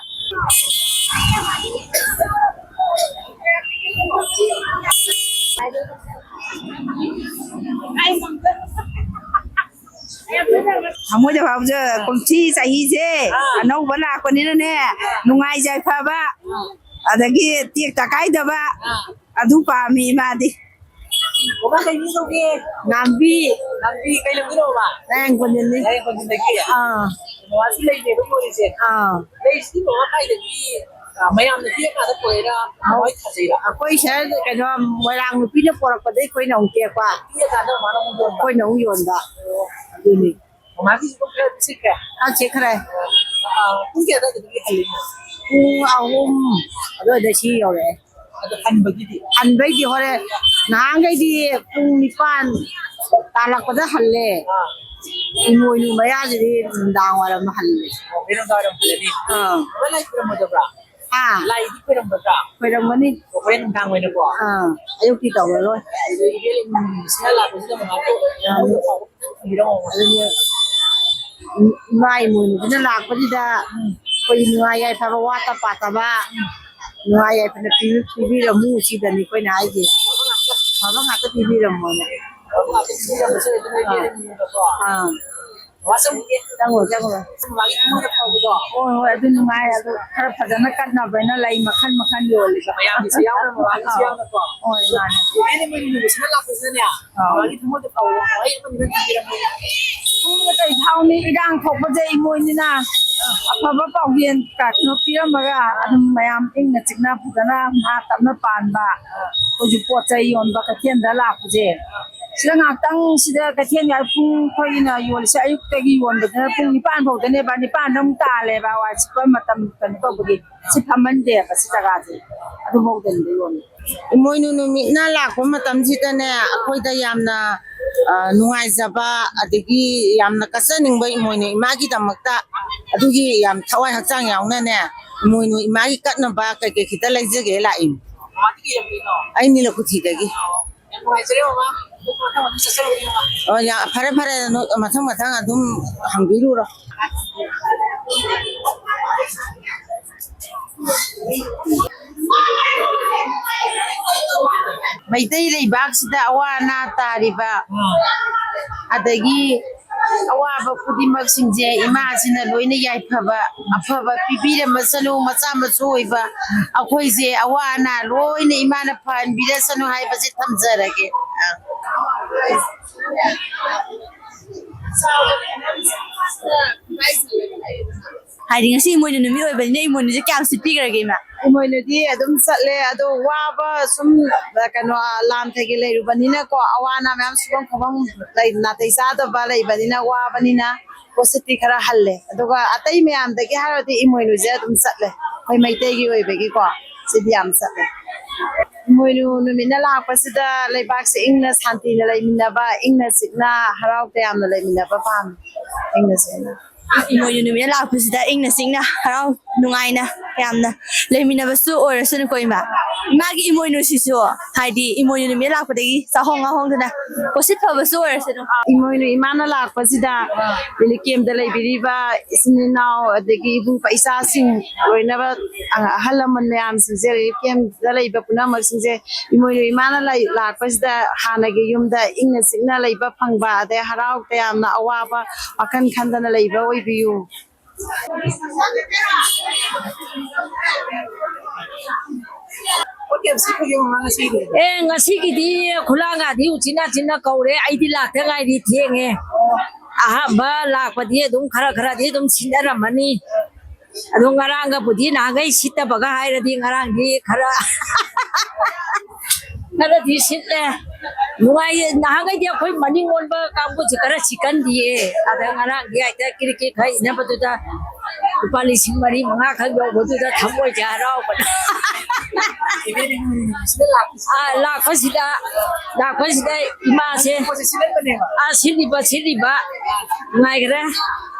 ꯊꯃꯣꯏꯗ ꯐꯥꯎꯖ ꯀꯨꯝꯁꯤ ꯆꯍꯤꯁꯦ ꯑꯅꯧꯕ ꯂꯥꯛꯄꯅꯤꯅꯅꯦ, ꯅꯨꯡꯉꯥꯏ ꯌꯥꯏꯐꯕ, ꯑꯗꯒꯤ ꯇꯦꯛꯇ ꯀꯥꯏꯗꯕ, ꯑꯗꯨ ꯄꯥꯝꯃꯤ ꯏꯃꯥꯗꯤ꯫ ꯕꯕꯥ ꯀꯩ ꯃꯤꯡ ꯀꯧꯒꯦ? ꯉꯥꯝꯕꯤ꯫ ꯉꯥꯝꯕꯤ ꯀꯩ ꯂꯝꯒꯤꯅꯣꯕ? ꯃꯌꯥꯡ ꯀꯣꯟꯖꯤꯟꯗꯤ꯫ ꯃꯌꯥꯡ ꯀꯣꯟꯖꯤꯟꯗꯒꯤ? ꯑꯥ꯫ ꯃꯃꯥꯁꯨ ꯂꯩꯅꯦꯕ ꯌꯣꯜꯂꯤꯁꯦ? ꯑꯥ꯫ ꯂꯩꯁꯤꯗꯤ ꯕꯕꯥ ꯀꯥꯏꯗꯒꯤ, ꯑ, ꯃꯌꯥꯝꯅ ꯍꯦꯛꯑꯀꯥꯟꯗ ꯄꯨꯔꯛꯏꯔꯥ? ꯕꯕꯥ ꯍꯣꯏ ꯊꯥꯖꯩꯔꯥ? ꯑꯩꯈꯣꯏ ꯁꯤꯗ ꯀꯩꯅꯣ ꯃꯣꯏꯔꯥꯡ ꯅꯨꯄꯤꯅ ꯄꯨꯔꯛꯄꯗꯩ ꯑꯩꯈꯣꯏꯅ ꯑꯃꯨꯛ ꯍꯦꯛꯄ꯫ ꯍꯦꯛꯑꯀꯥꯟꯗ ꯃꯃꯥꯅ ꯑꯃꯨꯛ ꯌꯣꯟꯕ? ꯑꯩꯈꯣꯏꯅ ꯑꯃꯨꯛ ꯌꯣꯟꯕ꯫ ꯑꯣ꯫ ꯑꯗꯨꯅꯤ꯫ ꯃꯃꯥꯒꯤꯁꯨ ꯈꯔ ꯆꯤꯛꯈ꯭ꯔꯦ? ꯑꯥ, ꯆꯤꯛꯈ꯭ꯔꯦ꯫ ꯑ, ꯄꯨꯡ ꯀꯌꯥ ꯑꯗꯨꯋꯥꯏꯗꯒꯤ ꯍꯜꯂꯤꯅꯣ? ꯄꯨꯡ ꯑꯍꯨꯝ ꯑꯗꯨꯋꯥꯏꯗ ꯁꯤ ꯌꯧꯔꯛꯑꯦ꯫ ꯑꯗꯣ ꯍꯟꯕꯒꯤꯗꯤ? ꯍꯟꯕꯩꯗꯤ ꯍꯣꯔꯦꯟ ꯅꯍꯥꯟꯈꯩꯗꯤ ꯄꯨꯡ ꯅꯤꯄꯥꯟ ꯇꯥꯜꯂꯛꯄꯗ ꯍꯜꯂꯦ꯫ ꯑꯥ꯫ ꯏꯃꯣꯏꯅꯨ ꯃꯌꯥꯁꯤꯗꯤ ꯅꯨꯡꯗꯥꯡ ꯋꯥꯏꯔꯝ ꯍꯜꯂꯦ꯫ ꯑꯣ, ꯍꯣꯔꯦꯟ ꯅꯨꯡꯗꯥꯡ ꯋꯥꯏꯔꯝ ꯍꯜꯂꯅꯤ? ꯑꯥ꯫ ꯍꯣꯔꯦꯟ ꯂꯥꯏ ꯈꯨꯔꯨꯝꯃꯣꯏꯗꯕ꯭ꯔꯥ? ꯍꯥ? ꯂꯥꯏꯗꯤ ꯈꯣꯏꯔꯝꯒꯗ꯭ꯔꯥ? ꯈꯣꯏꯔꯝꯒꯅꯤ꯫ ꯑꯣ, ꯍꯣꯔꯦꯟ ꯅꯨꯡꯗꯥꯡ ꯑꯣꯏꯅꯀꯣ? ꯑꯥ, ꯑꯌꯨꯛꯇꯤ ꯇꯧꯔꯔꯣꯏ꯫ ꯑꯗꯨꯗꯤ ꯏꯕꯦꯟ ꯏꯃꯣꯏꯅꯨ ꯁꯤꯅ ꯂꯥꯛꯄꯁꯤꯗ ꯃꯃꯥ ꯑꯥ꯫ ꯊꯃꯣꯏꯗ ꯐꯥꯎꯕ ꯈꯤꯇꯪ ꯊꯝꯕꯤꯔꯝꯃꯣ꯫ ꯑꯗꯨꯅꯦ, ꯏꯃꯥ ꯏꯃꯣꯏꯅꯨꯁꯤꯅ ꯂꯥꯛꯄꯁꯤꯗ ꯎꯝ꯫ ꯑꯩꯈꯣꯏ ꯅꯨꯡꯉꯥꯏ ꯌꯥꯏꯐꯕ ꯋꯥꯠꯇ ꯄꯥꯠꯇꯕ ꯎꯝ꯫ ꯅꯨꯡꯉꯥꯏ ꯌꯥꯏꯐꯅ ꯄꯤ-, ꯄꯤꯕꯤꯔꯝꯃꯨ ꯁꯤꯗꯅꯤ ꯑꯩꯈꯣꯏꯅ ꯍꯥꯏꯁꯦ꯫ ꯑꯐꯕ ꯉꯥꯛꯇ ꯄꯤꯕꯤꯔꯝꯃꯣꯅ꯫ ꯑꯐꯕ ꯉꯥꯛꯇ ꯄꯤꯕꯤꯔꯝꯃꯁꯦ ꯑꯗꯨꯅ ꯑꯥ꯫ ꯏꯕꯦꯟ ꯏꯃꯣꯏꯅꯨꯅꯀꯣ꯫ ꯑꯥ꯫ ꯆꯪꯉꯣ, ꯆꯪꯉꯣ꯫ ꯃꯥꯒꯤ ꯊꯃꯣꯏꯗ ꯐꯥꯎꯕꯗꯣ꯫ ꯍꯣꯏ, ꯍꯣꯏ, ꯑꯗꯨ ꯅꯨꯡꯉꯥꯏ꯫ ꯑꯗꯨ ꯈꯔ ꯐꯖꯅ ꯀꯠꯅꯕꯅ ꯂꯩ ꯃꯈꯜ ꯃꯈꯜ ꯌꯣꯜꯂꯤꯕ꯫ ꯃꯌꯥꯝꯒꯤꯁꯨ ꯌꯥꯎꯅ, ꯃꯃꯥꯒꯤꯁꯨ ꯑꯥ꯫ ꯌꯥꯎꯅꯀꯣ꯫ ꯍꯣꯏ, ꯃꯥꯅꯤ꯫ ꯏꯕꯦꯟ ꯏꯃꯣꯏꯅꯨ ꯅꯨꯃꯤꯠꯁꯤꯅ ꯂꯥꯛꯄꯁꯤꯗꯅꯦ, ꯑꯥ꯫ ꯃꯃꯥꯒꯤ ꯊꯃꯣꯏꯗ ꯐꯥꯎꯕ ꯋꯥꯍꯩ ꯑꯃꯅꯤ ꯅꯪ ꯊꯝꯕꯤꯔꯝꯃꯣ꯫ ꯈꯪꯗꯦ ꯀꯩ ꯐꯥꯎꯅꯤ, ꯏꯔꯥꯡ ꯊꯣꯛꯄꯁꯦ ꯏꯃꯣꯏꯅꯨꯅ ꯑꯐꯕ ꯄꯥꯎꯖꯦꯜ ꯀꯩꯅꯣ ꯄꯤꯔꯝꯃꯒ ꯑꯗꯨꯝ ꯃꯌꯥꯝ ꯏꯪꯅ ꯆꯤꯛꯅ ꯐꯖꯅ ꯃꯍꯥ ꯇꯞꯅ ꯄꯥꯟꯕ꯫ ꯑꯩꯈꯣꯏꯁꯨ ꯄꯣꯠ ꯆꯩ ꯌꯣꯟꯕ ꯀꯩꯊꯦꯜꯗ ꯂꯥꯛꯄꯁꯦ ꯁꯤꯗ ꯉꯥꯛꯇꯪ, ꯁꯤꯗ ꯀꯩꯊꯦꯜꯒꯤ ꯄꯨꯡ ꯑꯩꯈꯣꯏꯅ ꯌꯣꯜꯂꯤꯁꯦ ꯑꯌꯨꯛꯇꯒꯤ ꯌꯣꯟꯕꯗꯨꯅ ꯄꯨꯡ ꯅꯤꯄꯥꯟ ꯐꯥꯎꯗꯅꯦꯕ, ꯅꯤꯄꯥꯟꯗ ꯑꯃꯨꯛ ꯇꯥꯜꯂꯦꯕ ꯋꯥꯏ ꯁꯤꯠꯄ ꯃꯇꯝ ꯀꯩꯅꯣ ꯇꯧꯕꯒꯤ꯫ ꯁꯤ ꯐꯝꯍꯟꯗꯦꯕ ꯁꯤ ꯖꯒꯥꯁꯦ, ꯑꯗꯨꯐꯥꯎꯗꯅꯦꯕ ꯌꯣꯜꯂꯤ꯫ ꯏꯃꯣꯏꯅꯨ ꯅꯨꯃꯤꯠꯅ ꯂꯥꯛꯄ ꯃꯇꯝꯁꯤꯗꯅꯦ ꯑꯩꯈꯣꯏꯗ ꯌꯥꯝꯅ, ꯑ, ꯅꯨꯡꯉꯥꯏꯖꯕ ꯑꯗꯒꯤ ꯌꯥꯝꯅ ꯀꯠꯆꯅꯤꯡꯕ ꯏꯃꯣꯏꯅꯨ ꯏꯃꯥꯒꯤꯗꯃꯛꯇ ꯑꯗꯨꯒꯤ ꯌꯥꯝ ꯊꯋꯥꯏ ꯍꯛꯆꯥꯡ ꯌꯥꯎꯅꯅꯦ ꯏꯃꯣꯏꯅꯨ ꯏꯃꯥꯒꯤ ꯀꯠꯅꯕ ꯀꯩꯀꯩ ꯈꯤꯇ ꯂꯩꯖꯒꯦ ꯂꯥꯛꯏ꯫ ꯑꯩ ꯅꯤꯂꯀꯨꯊꯤꯗꯒꯤ꯫ ꯌꯥꯝ ꯅꯨꯡꯉꯥꯏꯖꯔꯦ ꯃꯃꯥ꯫ ꯑꯣ, ꯌꯥ-, ꯐꯔꯦ, ꯐꯔꯦ, ꯅꯣꯏ ꯃꯊꯪ ꯃꯊꯪ ꯑꯗꯨꯝ ꯍꯪꯕꯤꯔꯨꯔꯣ꯫ ꯃꯩꯇꯩ ꯂꯩꯕꯥꯛꯁꯤꯗ ꯑꯋꯥ ꯑꯅꯥ ꯇꯥꯔꯤꯕ, ꯑꯗꯒꯤ ꯑꯋꯥꯕ ꯈꯨꯗꯤꯡꯃꯛꯁꯤꯡꯁꯦ ꯏꯃꯥꯁꯤꯅ ꯂꯣꯏꯅ ꯌꯥꯏꯐꯕ ꯑꯐꯕ ꯄꯤꯕꯤꯔꯝꯃꯁꯅꯨ꯫ ꯃꯆꯥ ꯃꯁꯨ ꯑꯣꯏꯕ ꯑꯩꯈꯣꯏꯁꯦ ꯑꯋꯥ ꯑꯅꯥ ꯂꯣꯏꯅ ꯏꯃꯥꯅ ꯐꯍꯟꯕꯤꯔꯁꯅꯨ ꯍꯥꯏꯕꯁꯦ ꯊꯝꯖꯔꯒꯦ꯫ ꯍꯥꯏꯗꯤ ꯉꯁꯤ ꯏꯃꯣꯏꯅꯨ ꯅꯨꯃꯤꯠ ꯑꯣꯏꯕꯅꯤꯅ ꯏꯃꯣꯏꯅꯨꯁꯦ ꯀꯌꯥꯝ ꯁꯤꯠꯄꯤꯈ꯭ꯔꯒꯦ, ꯏꯃꯥ? ꯏꯃꯣꯏꯅꯨꯗꯤ ꯑꯗꯨꯝ ꯆꯠꯂꯦ, ꯑꯗꯣ ꯋꯥꯕ ꯁꯨꯝ ꯀꯩꯅꯣ ꯂꯥꯟꯊꯩꯒꯤ ꯂꯩꯔꯨꯕꯅꯤꯅꯀꯣ, ꯑꯋꯥ ꯑꯅꯥ ꯃꯌꯥꯝ ꯁꯨꯐꯝ ꯈꯣꯠꯐꯝ ꯂꯩ, ꯅꯥꯇꯩ ꯆꯥꯗꯕ ꯂꯩꯕꯅꯤꯅ, ꯋꯥꯕꯅꯤꯅ ꯄꯣꯠꯁꯤꯠꯇꯤ ꯈꯔ ꯍꯜꯂꯦ꯫ ꯑꯗꯨꯒ ꯑꯇꯩ ꯃꯌꯥꯝꯗꯒꯤ ꯍꯥꯏꯔꯨꯔꯗꯤ ꯏꯃꯣꯏꯅꯨꯁꯦ ꯑꯗꯨꯝ ꯆꯠꯂꯦ, ꯑꯩꯈꯣꯏ ꯃꯩꯇꯩꯒꯤ ꯑꯣꯏꯕꯒꯤꯀꯣ꯫ ꯁꯤꯗꯤ ꯌꯥꯝ ꯆꯠꯂꯦ꯫ ꯏꯃꯣꯏꯅꯨ ꯅꯨꯃꯤꯠꯅ ꯂꯥꯛꯄꯁꯤꯗ ꯂꯩꯕꯥꯛꯁꯦ ꯏꯪꯅ ꯁꯥꯟꯇꯤꯅ ꯂꯩꯃꯤꯟꯅꯕ, ꯏꯪꯅ ꯆꯤꯛꯅ ꯍꯔꯥꯎ ꯇꯌꯥꯝꯅ ꯂꯩꯃꯤꯟꯅꯕ ꯄꯥꯝꯃꯤ꯫ ꯏꯪꯅ ꯆꯤꯛꯅ꯫ ꯏꯃꯣꯏꯅꯨ ꯅꯨꯃꯤꯠꯅ ꯂꯥꯛꯄꯁꯤꯗ ꯏꯪꯅ ꯆꯤꯛꯅ ꯍꯔꯥꯎ ꯅꯨꯡꯉꯥꯏꯅ ꯌꯥꯝꯅ ꯂꯩꯃꯤꯟꯅꯕꯁꯨ ꯑꯣꯏꯔꯁꯅꯨꯀꯣ ꯏꯃꯥ꯫ ꯏꯃꯥꯒꯤ ꯏꯃꯣꯏꯅꯨꯁꯤꯁꯨ ꯍꯥꯏꯗꯤ ꯏꯃꯣꯏꯅꯨ ꯅꯨꯃꯤꯠ ꯂꯥꯛꯄꯗꯒꯤ ꯆꯥꯍꯣꯡ ꯉꯥꯍꯣꯡꯗꯅ ꯄꯣꯠꯁꯤꯠ ꯐꯕꯁꯨ ꯑꯣꯏꯔꯁꯅꯨ꯫ ꯏꯃꯣꯏꯅꯨ ꯏꯃꯥꯅ ꯂꯥꯛꯄꯁꯤꯗ ꯔꯤꯂꯤꯐ ꯀꯦꯝꯞꯇ ꯂꯩꯕꯤꯔꯤꯕ ꯏꯆꯤꯟ ꯏꯅꯥꯎ ꯑꯗꯒꯤ ꯏꯕꯨꯡ ꯏꯆꯥꯁꯤꯡ ꯂꯣꯏꯅꯃꯛ ꯑꯍꯜ ꯂꯃꯟ ꯃꯌꯥꯝꯁꯤꯡꯁꯦ ꯔꯤꯂꯤꯐ ꯀꯦꯝꯞꯇ ꯂꯩꯕ ꯄꯨꯝꯅꯃꯛꯁꯤꯡꯁꯦ ꯏꯃꯣꯏꯅꯨ ꯏꯃꯥꯅ ꯂꯥꯛꯄꯁꯤꯗ ꯍꯥꯟꯅꯒꯤ ꯌꯨꯝꯗ ꯏꯪꯅ ꯆꯤꯛꯅ ꯂꯩꯕ ꯐꯪꯕ ꯑꯗꯩ ꯍꯔꯥꯎ ꯇꯌꯥꯝꯅ ꯑꯋꯥꯕ ꯋꯥꯈꯜ ꯈꯟꯗꯅ ꯂꯩꯕ ꯑꯣꯏꯕꯤꯌꯨ꯫ ꯑꯦ ꯉꯁꯤꯒꯤꯗꯤ ꯈꯨꯂꯥꯡꯒꯥꯗꯤ ꯎꯆꯤꯟ ꯅꯥꯆꯤꯟꯅ ꯀꯧꯔꯦ꯫ ꯑꯩꯗꯤ ꯂꯥꯛꯇ ꯉꯥꯏꯔꯤ, ꯊꯦꯡꯉꯦ꯫ ꯑꯍꯥꯟꯕ ꯂꯥꯛꯄꯗꯤ ꯑꯗꯨꯝ ꯈꯔ ꯈꯔꯗꯤ ꯑꯗꯨꯝ ꯁꯤꯟꯅꯔꯝꯃꯅꯤ꯫ ꯑꯗꯣ ꯉꯔꯥꯡꯒꯕꯨꯗꯤ ꯅꯍꯥꯟꯈꯩ ꯁꯤꯠꯇꯕꯒ ꯍꯥꯏꯔꯗꯤ ꯉꯔꯥꯡꯗꯤ ꯈꯔ ꯈꯔꯗꯤ ꯁꯤꯠꯂꯦ꯫ ꯅꯨꯡꯉꯥꯏꯌꯦ꯫ ꯅꯍꯥꯟꯈꯩꯗꯤ ꯑꯩꯈꯣꯏ ꯃꯅꯤꯡ ꯑꯣꯟꯕ ꯀꯥꯡꯕꯨꯁꯦ ꯈꯔ ꯁꯤꯠꯀꯟꯗꯤꯌꯦ꯫ ꯑꯗ ꯉꯔꯥꯡꯗꯤ ꯍꯦꯛꯇ ꯀ꯭ꯔꯤꯛ ꯀ꯭ꯔꯤꯛ ꯈꯔ ꯏꯟꯅꯕꯗꯨꯗ ꯂꯨꯄꯥ ꯂꯤꯁꯤꯡ ꯃꯔꯤ ꯃꯉꯥ ꯈꯛ ꯌꯧꯕꯗꯨꯗ ꯊꯃꯣꯏꯁꯦ ꯍꯔꯥꯎꯕꯅ꯫ ꯑꯥ, ꯂꯥꯛꯄꯁꯤꯗ ꯂꯥꯛꯄꯁꯤꯗ ꯏꯃꯥꯁꯦ ꯑꯥ ꯁꯤꯠꯂꯤꯕ ꯁꯤꯠꯂꯤꯕ ꯅꯨꯡꯉꯥꯏꯈ꯭ꯔꯦ꯫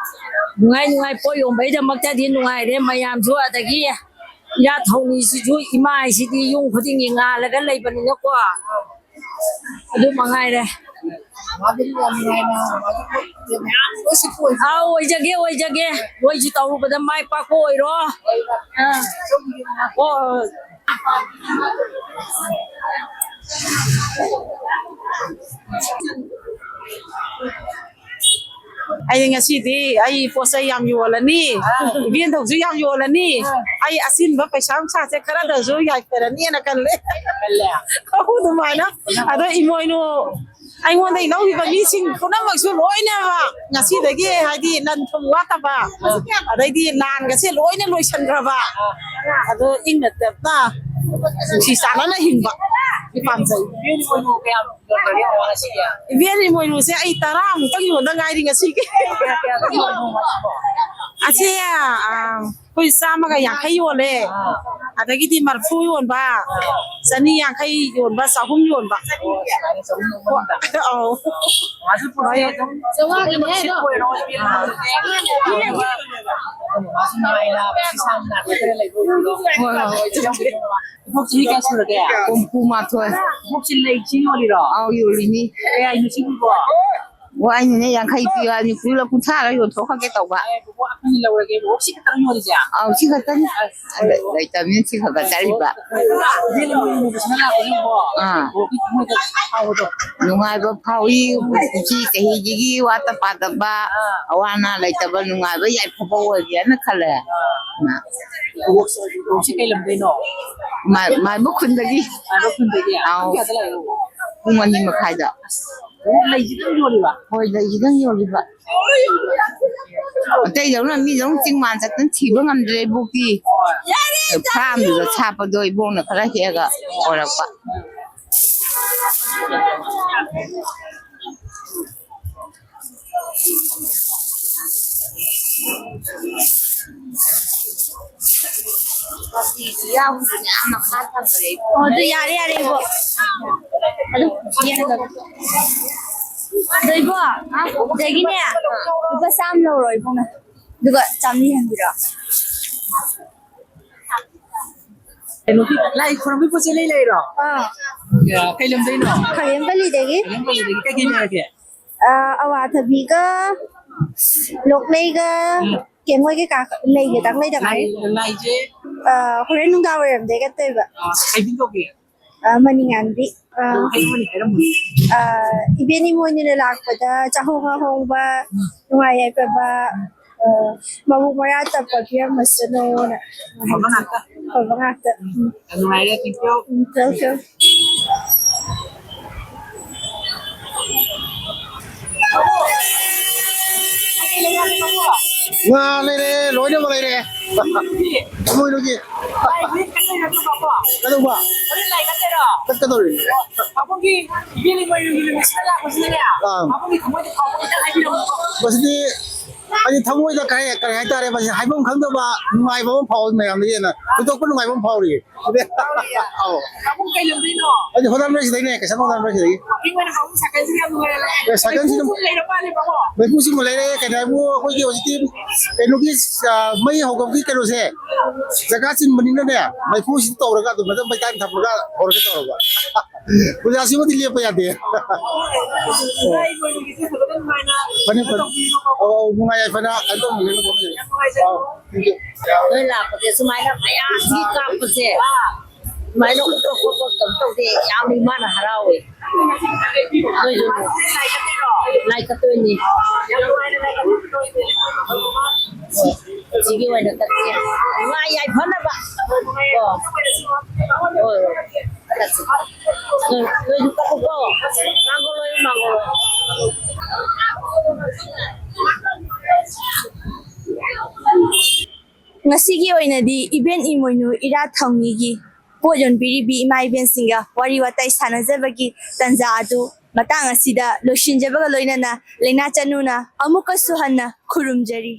ꯅꯨꯡꯉꯥꯏ ꯅꯨꯡꯉꯥꯏ ꯄꯣꯠ ꯌꯣꯟꯕꯩꯗꯃꯛꯇꯗꯤ ꯅꯨꯡꯉꯥꯏꯔꯦ ꯃꯌꯥꯝꯁꯨ꯫ ꯑꯗꯒꯤ ꯏꯔꯥꯠ ꯊꯧꯅꯤꯁꯤꯁꯨ ꯏꯃꯥ ꯍꯥꯏꯁꯤꯗꯤ ꯌꯨꯝ ꯈꯨꯗꯤꯡꯒꯤ ꯉꯥꯜꯂꯒ ꯂꯩꯕꯅꯤꯅꯀꯣ꯫ ꯑꯗꯨ ꯃꯉꯥꯏꯔꯦ꯫ ꯑꯥ, ꯑꯣꯏꯖꯒꯦ ꯑꯣꯏꯖꯒꯦ꯫ ꯅꯣꯏꯁꯨ ꯇꯧꯔꯨꯕꯗ ꯃꯥꯏ ꯄꯥꯛꯄ ꯑꯣꯏꯔꯣ꯫ ꯑꯥ꯫ ꯑꯣ꯫ ꯑꯩ ꯉꯁꯤꯗꯤ ꯑꯩ ꯄꯣꯠ ꯆꯩ ꯌꯥꯝ ꯌꯣꯜꯂꯅꯤ, ꯏꯕꯦꯟꯊꯧꯁꯨ ꯌꯥꯝ ꯌꯣꯜꯂꯅꯤ, ꯑꯩ ꯑꯆꯤꯟꯕ ꯄꯩꯁꯥ ꯅꯨꯡꯁꯥꯁꯦ ꯈꯔꯗꯁꯨ ꯌꯥꯏꯐꯔꯅꯤꯅ ꯈꯜꯂꯦ꯫ ꯑꯗꯨꯃꯥꯏꯅ꯫ ꯑꯗꯣ ꯏꯃꯣꯏꯅꯨ ꯑꯩꯉꯣꯟꯗ ꯂꯧꯈꯤꯕ ꯃꯤꯁꯤꯡ ꯄꯨꯝꯅꯃꯛꯁꯨ ꯂꯣꯏꯅꯃꯛ ꯉꯁꯤꯗꯒꯤ, ꯍꯥꯏꯗꯤ, ꯂꯟ ꯊꯨꯝ ꯋꯥꯠꯇꯕ, ꯑꯗꯩꯗꯤ ꯂꯥꯟꯒꯁꯦ ꯂꯣꯏꯅ ꯂꯣꯏꯁꯟꯈ꯭ꯔꯕ, ꯑꯗꯣ ꯏꯪꯅ ꯇꯞꯅ ꯅꯨꯡꯁꯤ ꯆꯥꯟꯅꯅ ꯍꯤꯡꯕ ꯁꯤ ꯄꯥꯝꯖꯩ꯫ ꯏꯕꯦꯟ ꯏꯃꯣꯏꯅꯨꯁꯦ ꯑꯩ ꯇꯔꯥꯃꯨꯛꯇꯪ ꯌꯣꯟꯗ ꯉꯥꯏꯔꯤ ꯉꯁꯤꯒꯤ꯫ ꯑꯁꯦ, ꯑꯥ, ꯑꯩꯈꯣꯏ ꯆꯥꯝꯃꯒ ꯌꯥꯡꯈꯩ ꯌꯣꯜꯂꯦ꯫ ꯑꯗꯒꯤꯗꯤ ꯃꯔꯐꯨ ꯌꯣꯟꯕ, ꯆꯅꯤ ꯌꯥꯡꯈꯩ ꯌꯣꯟꯕ, ꯆꯍꯨꯝ ꯌꯣꯟꯕ꯫ ꯑꯧ꯫ ꯆꯥꯝꯃꯉꯥꯒꯤꯅꯦ ꯑꯗꯣ꯫ ꯍꯣꯏ, ꯍꯣꯏ, ꯍꯣꯏ꯫ ꯏꯕꯣꯛ ꯆꯍꯤ ꯀꯌꯥ ꯁꯨꯔꯒꯦ? ꯍꯨꯝꯐꯨ ꯃꯥꯊꯣꯏ꯫ ꯏꯕꯣꯛꯁꯤ ꯂꯩꯁꯤ ꯌꯣꯜꯂꯤꯔꯣ? ꯑꯥꯎ, ꯌꯣꯜꯂꯤꯅꯤ꯫ ꯀꯌꯥ ꯍꯥꯏꯅꯣ ꯁꯤꯕꯨ? ꯑꯣ, ꯑꯩꯅꯅꯦ ꯌꯥꯡꯈꯩ ꯄꯤꯌꯨ ꯍꯥꯏꯕꯅꯤ, ꯀꯨꯟꯂ ꯀꯨꯟꯊ꯭ꯔꯥꯂ ꯌꯣꯟꯊꯣꯛꯈ꯭ꯔꯒꯦ ꯇꯧꯕ꯫ ꯑꯦ, ꯕꯣꯕꯣꯛ, ꯑꯩꯈꯣꯏꯅ ꯂꯧꯔꯒꯦ꯫ ꯕꯣꯕꯣꯛ ꯁꯤ ꯈꯛꯇꯪ ꯌꯣꯜꯂꯤꯁꯦ? ꯑꯥꯎ, ꯁꯤ ꯈꯛꯇꯅꯤ꯫ ꯑꯁ, ꯑꯗ ꯂꯩꯇꯕꯅꯤꯅ ꯁꯤ ꯈꯔ ꯈꯔ ꯆꯠꯂꯤꯕ꯫ ꯏꯕꯦꯟ ꯏꯃꯣꯏꯅꯨ ꯄꯨꯕꯁꯤꯅ ꯂꯥꯛꯄꯁꯤꯅꯀꯣ, ꯑꯥ꯫ ꯕꯣꯕꯣꯛꯀꯤ ꯊꯃꯣꯏꯗ ꯁꯥꯎꯕꯗꯣ꯫ ꯅꯨꯡꯉꯥꯏꯕ ꯐꯥꯎꯏ꯫ ꯄꯨꯟꯁꯤ ꯆꯍꯤꯁꯤꯒꯤ ꯋꯥꯠꯇ ꯄꯥꯗꯕ, ꯑꯥ꯫ ꯑꯋꯥ ꯑꯅꯥ ꯂꯩꯇꯕ, ꯅꯨꯡꯉꯥꯏꯕ ꯌꯥꯏꯐꯕ ꯑꯣꯏꯒꯦꯅ ꯈꯜꯂꯦ꯫ ꯑꯥ꯫ ꯕꯣꯕꯣꯛ, ꯕꯣꯕꯣꯛꯁꯤ ꯀꯩ ꯂꯝꯗꯩꯅꯣ? ꯃꯥꯏ-, ꯃꯥꯏꯕ ꯈꯨꯟꯗꯒꯤ꯫ ꯃꯥꯏꯕ ꯈꯨꯟꯗꯒꯤ? ꯑꯥꯎ꯫ ꯄꯨꯡ ꯀꯌꯥꯗ ꯂꯥꯛꯏꯅꯣ? ꯄꯨꯡ ꯑꯅꯤ ꯃꯈꯥꯏꯗ꯫ ꯑꯣ, ꯂꯩꯁꯤꯗꯪ ꯌꯣꯜꯂꯤꯕ? ꯍꯣꯏ, ꯂꯩꯁꯤꯗꯪ ꯌꯣꯜꯂꯤꯕ꯫ ꯑꯇꯩꯗꯧꯅ ꯃꯤꯗꯧꯅ ꯆꯤꯡ ꯃꯥꯟ ꯆꯠꯇꯅ ꯊꯤꯕ ꯉꯝꯗ꯭ꯔꯦ ꯏꯕꯣꯛꯇꯤ꯫ ꯐꯥꯝꯗꯨꯗ ꯁꯥꯠꯄꯗꯣ ꯏꯕꯣꯛꯅ ꯈꯔ ꯍꯦꯛꯑꯒ ꯄꯣꯔꯛꯄ꯫ ꯑꯣ, ꯑꯗꯨ ꯌꯥꯔꯦ, ꯌꯥꯔꯦ, ꯏꯕꯣꯛ꯫ ꯑꯗꯨ ꯌꯦꯡꯍꯜꯂꯒꯦ꯫ ꯑꯗꯣ ꯏꯕꯣꯛ, ꯁꯤꯗꯒꯤꯅꯦ ꯂꯨꯄꯥ ꯆꯥꯝꯃ ꯂꯧꯔꯣ ꯏꯕꯣꯛꯅ꯫ ꯑꯗꯨꯒ ꯆꯥꯝꯃꯔꯤ ꯍꯟꯕꯤꯔꯣ꯫ ꯀꯩꯅꯣꯒꯤ ꯂꯥꯏ ꯈꯨꯔꯨꯝꯕꯒꯤ ꯄꯣꯠ ꯆꯩ ꯂꯩ ꯂꯩꯔꯣ? ꯑꯥ꯫ ꯑ, ꯀꯩ ꯂꯝꯗꯩꯅꯣ? ꯈꯥꯉꯦꯝ ꯄꯜꯂꯤꯗꯒꯤ꯫ ꯈꯥꯉꯦꯝ ꯄꯜꯂꯤꯗꯒꯤ꯫ ꯀꯩ ꯀꯩ ꯂꯩꯔꯒꯦ? ꯑ, ꯑꯋꯥꯊꯕꯤꯒ, ꯂꯣꯛꯂꯩꯒ, ꯎꯝ꯫ ꯀꯦꯡꯉꯣꯏ ꯀꯩꯀꯥ ꯂꯩꯒꯦ ꯇꯪ ꯂꯩꯗ ꯉꯥꯏꯔꯤ꯫ ꯂꯥꯏ-, ꯂꯥꯏꯁꯦ? ꯑ, ꯍꯣꯔꯦꯟ ꯅꯨꯡꯗꯥꯡ ꯋꯥꯏꯔꯝꯗꯩ ꯀꯠꯇꯣꯏꯕ꯫ ꯑ, ꯀꯩ ꯃꯤꯡ ꯀꯧꯒꯦ? ꯑ, ꯃꯅꯤꯉꯥꯟꯕꯤ꯫ ꯑ, ꯑꯗꯨꯝ ꯍꯥꯏꯔꯝꯃꯅꯤ, ꯍꯥꯏꯔꯝꯃꯅꯤ꯫ ꯑ, ꯏꯕꯦꯟ ꯏꯃꯣꯏꯅꯨꯅ ꯂꯥꯛꯄꯗ ꯆꯥꯍꯣꯡ ꯉꯥꯍꯣꯡꯕ, ꯅꯨꯡꯉꯥꯏ ꯌꯥꯏꯐꯕ, ꯑ, ꯃꯕꯨꯛ ꯃꯔꯥ ꯇꯞꯄ ꯄꯤꯔꯝꯃꯁꯅꯣꯅ꯫ ꯑꯐꯕ ꯉꯥꯛꯇ꯫ ꯑꯐꯕ ꯉꯥꯛꯇ꯫ ꯎꯝ꯫ ꯌꯥꯝ ꯅꯨꯡꯉꯥꯏꯔꯦ, thank you꯫ Um, thank you꯫ ꯉꯥ ꯂꯩꯔꯦ, ꯂꯣꯏꯅꯃꯛ ꯂꯩꯔꯦ꯫ ꯏꯃꯣꯏꯅꯨꯒꯤ꯫ ꯀꯩꯗꯧꯕ? ꯆꯠꯀꯗꯧꯔꯤ꯫ ꯑꯥ꯫ ꯃꯁꯤꯗꯤ ꯑꯩꯒꯤ ꯊꯃꯣꯏꯗ ꯀꯔꯤ, ꯀꯔꯤ ꯍꯥꯏꯇꯥꯔꯦ, ꯃꯁꯤ ꯍꯥꯏꯐꯝ ꯈꯪꯗꯕ ꯅꯨꯡꯉꯥꯏꯕ ꯑꯃ ꯐꯥꯎꯏ, ꯃꯌꯥꯝꯗꯒꯤ ꯍꯦꯟꯅ ꯊꯣꯏꯗꯣꯛꯄ ꯅꯨꯡꯉꯥꯏꯕ ꯑꯃ ꯐꯥꯎꯔꯤꯌꯦ꯫ ꯑꯧ꯫ ꯄꯥꯕꯨꯡ ꯀꯩ ꯂꯝꯗꯩꯅꯣ? ꯑꯩꯗꯤ ꯍꯣꯂꯥꯟ ꯃꯔꯛꯁꯤꯗꯩꯅꯦ, ꯀꯩꯁꯥꯝ ꯍꯣꯂꯥꯟ ꯃꯔꯛꯁꯤꯗꯒꯤ꯫ ꯋꯥꯀꯤꯡ ꯑꯣꯏꯅ ꯄꯥꯕꯨꯡ ꯁꯥꯏꯀꯜꯁꯤꯗꯤ ꯌꯥꯝ ꯅꯨꯡꯉꯥꯏꯔꯦ꯫ ꯑꯦ, ꯁꯥꯏꯀꯜꯁꯤꯗꯤ ꯃꯩꯐꯨꯁꯨ ꯂꯩꯔꯦ ꯄꯥꯕꯨꯡ꯫ ꯃꯩꯐꯨꯁꯤꯃ ꯂꯩꯔꯦ, ꯀꯩꯅꯣ ꯍꯥꯏꯕꯨ ꯑꯩꯈꯣꯏꯒꯤ ꯍꯧꯖꯤꯛꯇꯤ ꯀꯩꯅꯣꯒꯤ, ꯑ, ꯃꯩ ꯍꯧꯕꯒꯤ ꯀꯩꯅꯣꯁꯦ ꯖꯒꯥ ꯆꯤꯟꯕꯅꯤꯅꯅꯦ, ꯃꯩꯐꯨꯁꯤꯗ ꯇꯧꯔꯒ ꯑꯗꯨꯝ ꯐꯖꯅ ꯃꯩꯇꯥꯟ ꯊꯝꯃꯒ ꯍꯧꯔꯒ ꯇꯧꯔꯕ꯫ ꯄꯨꯖꯥꯁꯤꯃꯗꯤ ꯂꯦꯞꯄ ꯌꯥꯗꯦ꯫ ꯐꯅꯤ, ꯐꯅꯤ꯫ ꯑꯧ, ꯑꯧ, ꯅꯨꯡꯉꯥꯏ ꯌꯥꯏꯐꯅ ꯀꯩꯅꯣ ꯇꯧꯕꯤꯔꯤꯅꯀꯣ꯫ ꯑꯧ, thank you꯫ ꯅꯣꯏ ꯂꯥꯛꯄꯁꯦ ꯁꯨꯃꯥꯏꯅ ꯃꯌꯥꯝꯁꯤ ꯀꯥꯞꯄꯁꯦ, ꯁꯨꯃꯥꯏꯅ ꯎꯠꯄ ꯈꯣꯠꯄ ꯀꯩꯅꯣ ꯇꯧꯗꯦ, ꯌꯥꯝꯅ ꯏꯃꯥꯅ ꯍꯔꯥꯎꯋꯦ꯫ ꯅꯣꯏꯁꯨ ꯂꯥꯏ ꯀꯠꯇꯣꯏꯅꯤ꯫ ꯍꯣꯏ, ꯁꯤꯒꯤ ꯑꯣꯏꯅ ꯀꯠꯁꯦ꯫ ꯅꯨꯡꯉꯥꯏ ꯌꯥꯏꯐꯅꯕ꯫ ꯀꯣ꯫ ꯍꯣꯏ, ꯍꯣꯏ꯫ ꯀꯠꯁꯦ꯫ ꯅꯣꯏ, ꯅꯣꯏꯁꯨ ꯀꯠꯂꯨꯀꯣ꯫ ꯃꯥꯡꯒꯣꯜ ꯂꯣꯏ, ꯃꯥꯡꯒꯣꯜ ꯂꯣꯏ꯫ ꯉꯁꯤꯒꯤ ꯑꯣꯏꯅꯗꯤ ꯏꯕꯦꯟ ꯏꯃꯣꯏꯅꯨ ꯏꯔꯥꯠ ꯊꯧꯅꯤꯒꯤ ꯄꯣꯠ ꯌꯣꯟꯕꯤꯔꯤꯕꯤ ꯏꯃꯥ ꯏꯕꯦꯟꯁꯤꯡꯒ ꯋꯥꯔꯤ ꯋꯥꯇꯥꯏ ꯁꯥꯟꯅꯖꯕꯒꯤ ꯇꯥꯟꯖꯥ ꯑꯗꯨ ꯃꯇꯥꯡ ꯑꯁꯤꯗ ꯂꯣꯏꯁꯤꯟꯖꯕꯒ ꯂꯣꯏꯅꯅ ꯂꯩꯅꯥ ꯆꯅꯨꯅ ꯑꯃꯨꯛꯀꯁꯨ ꯍꯟꯅ ꯈꯨꯔꯨꯝꯖꯔꯤ꯫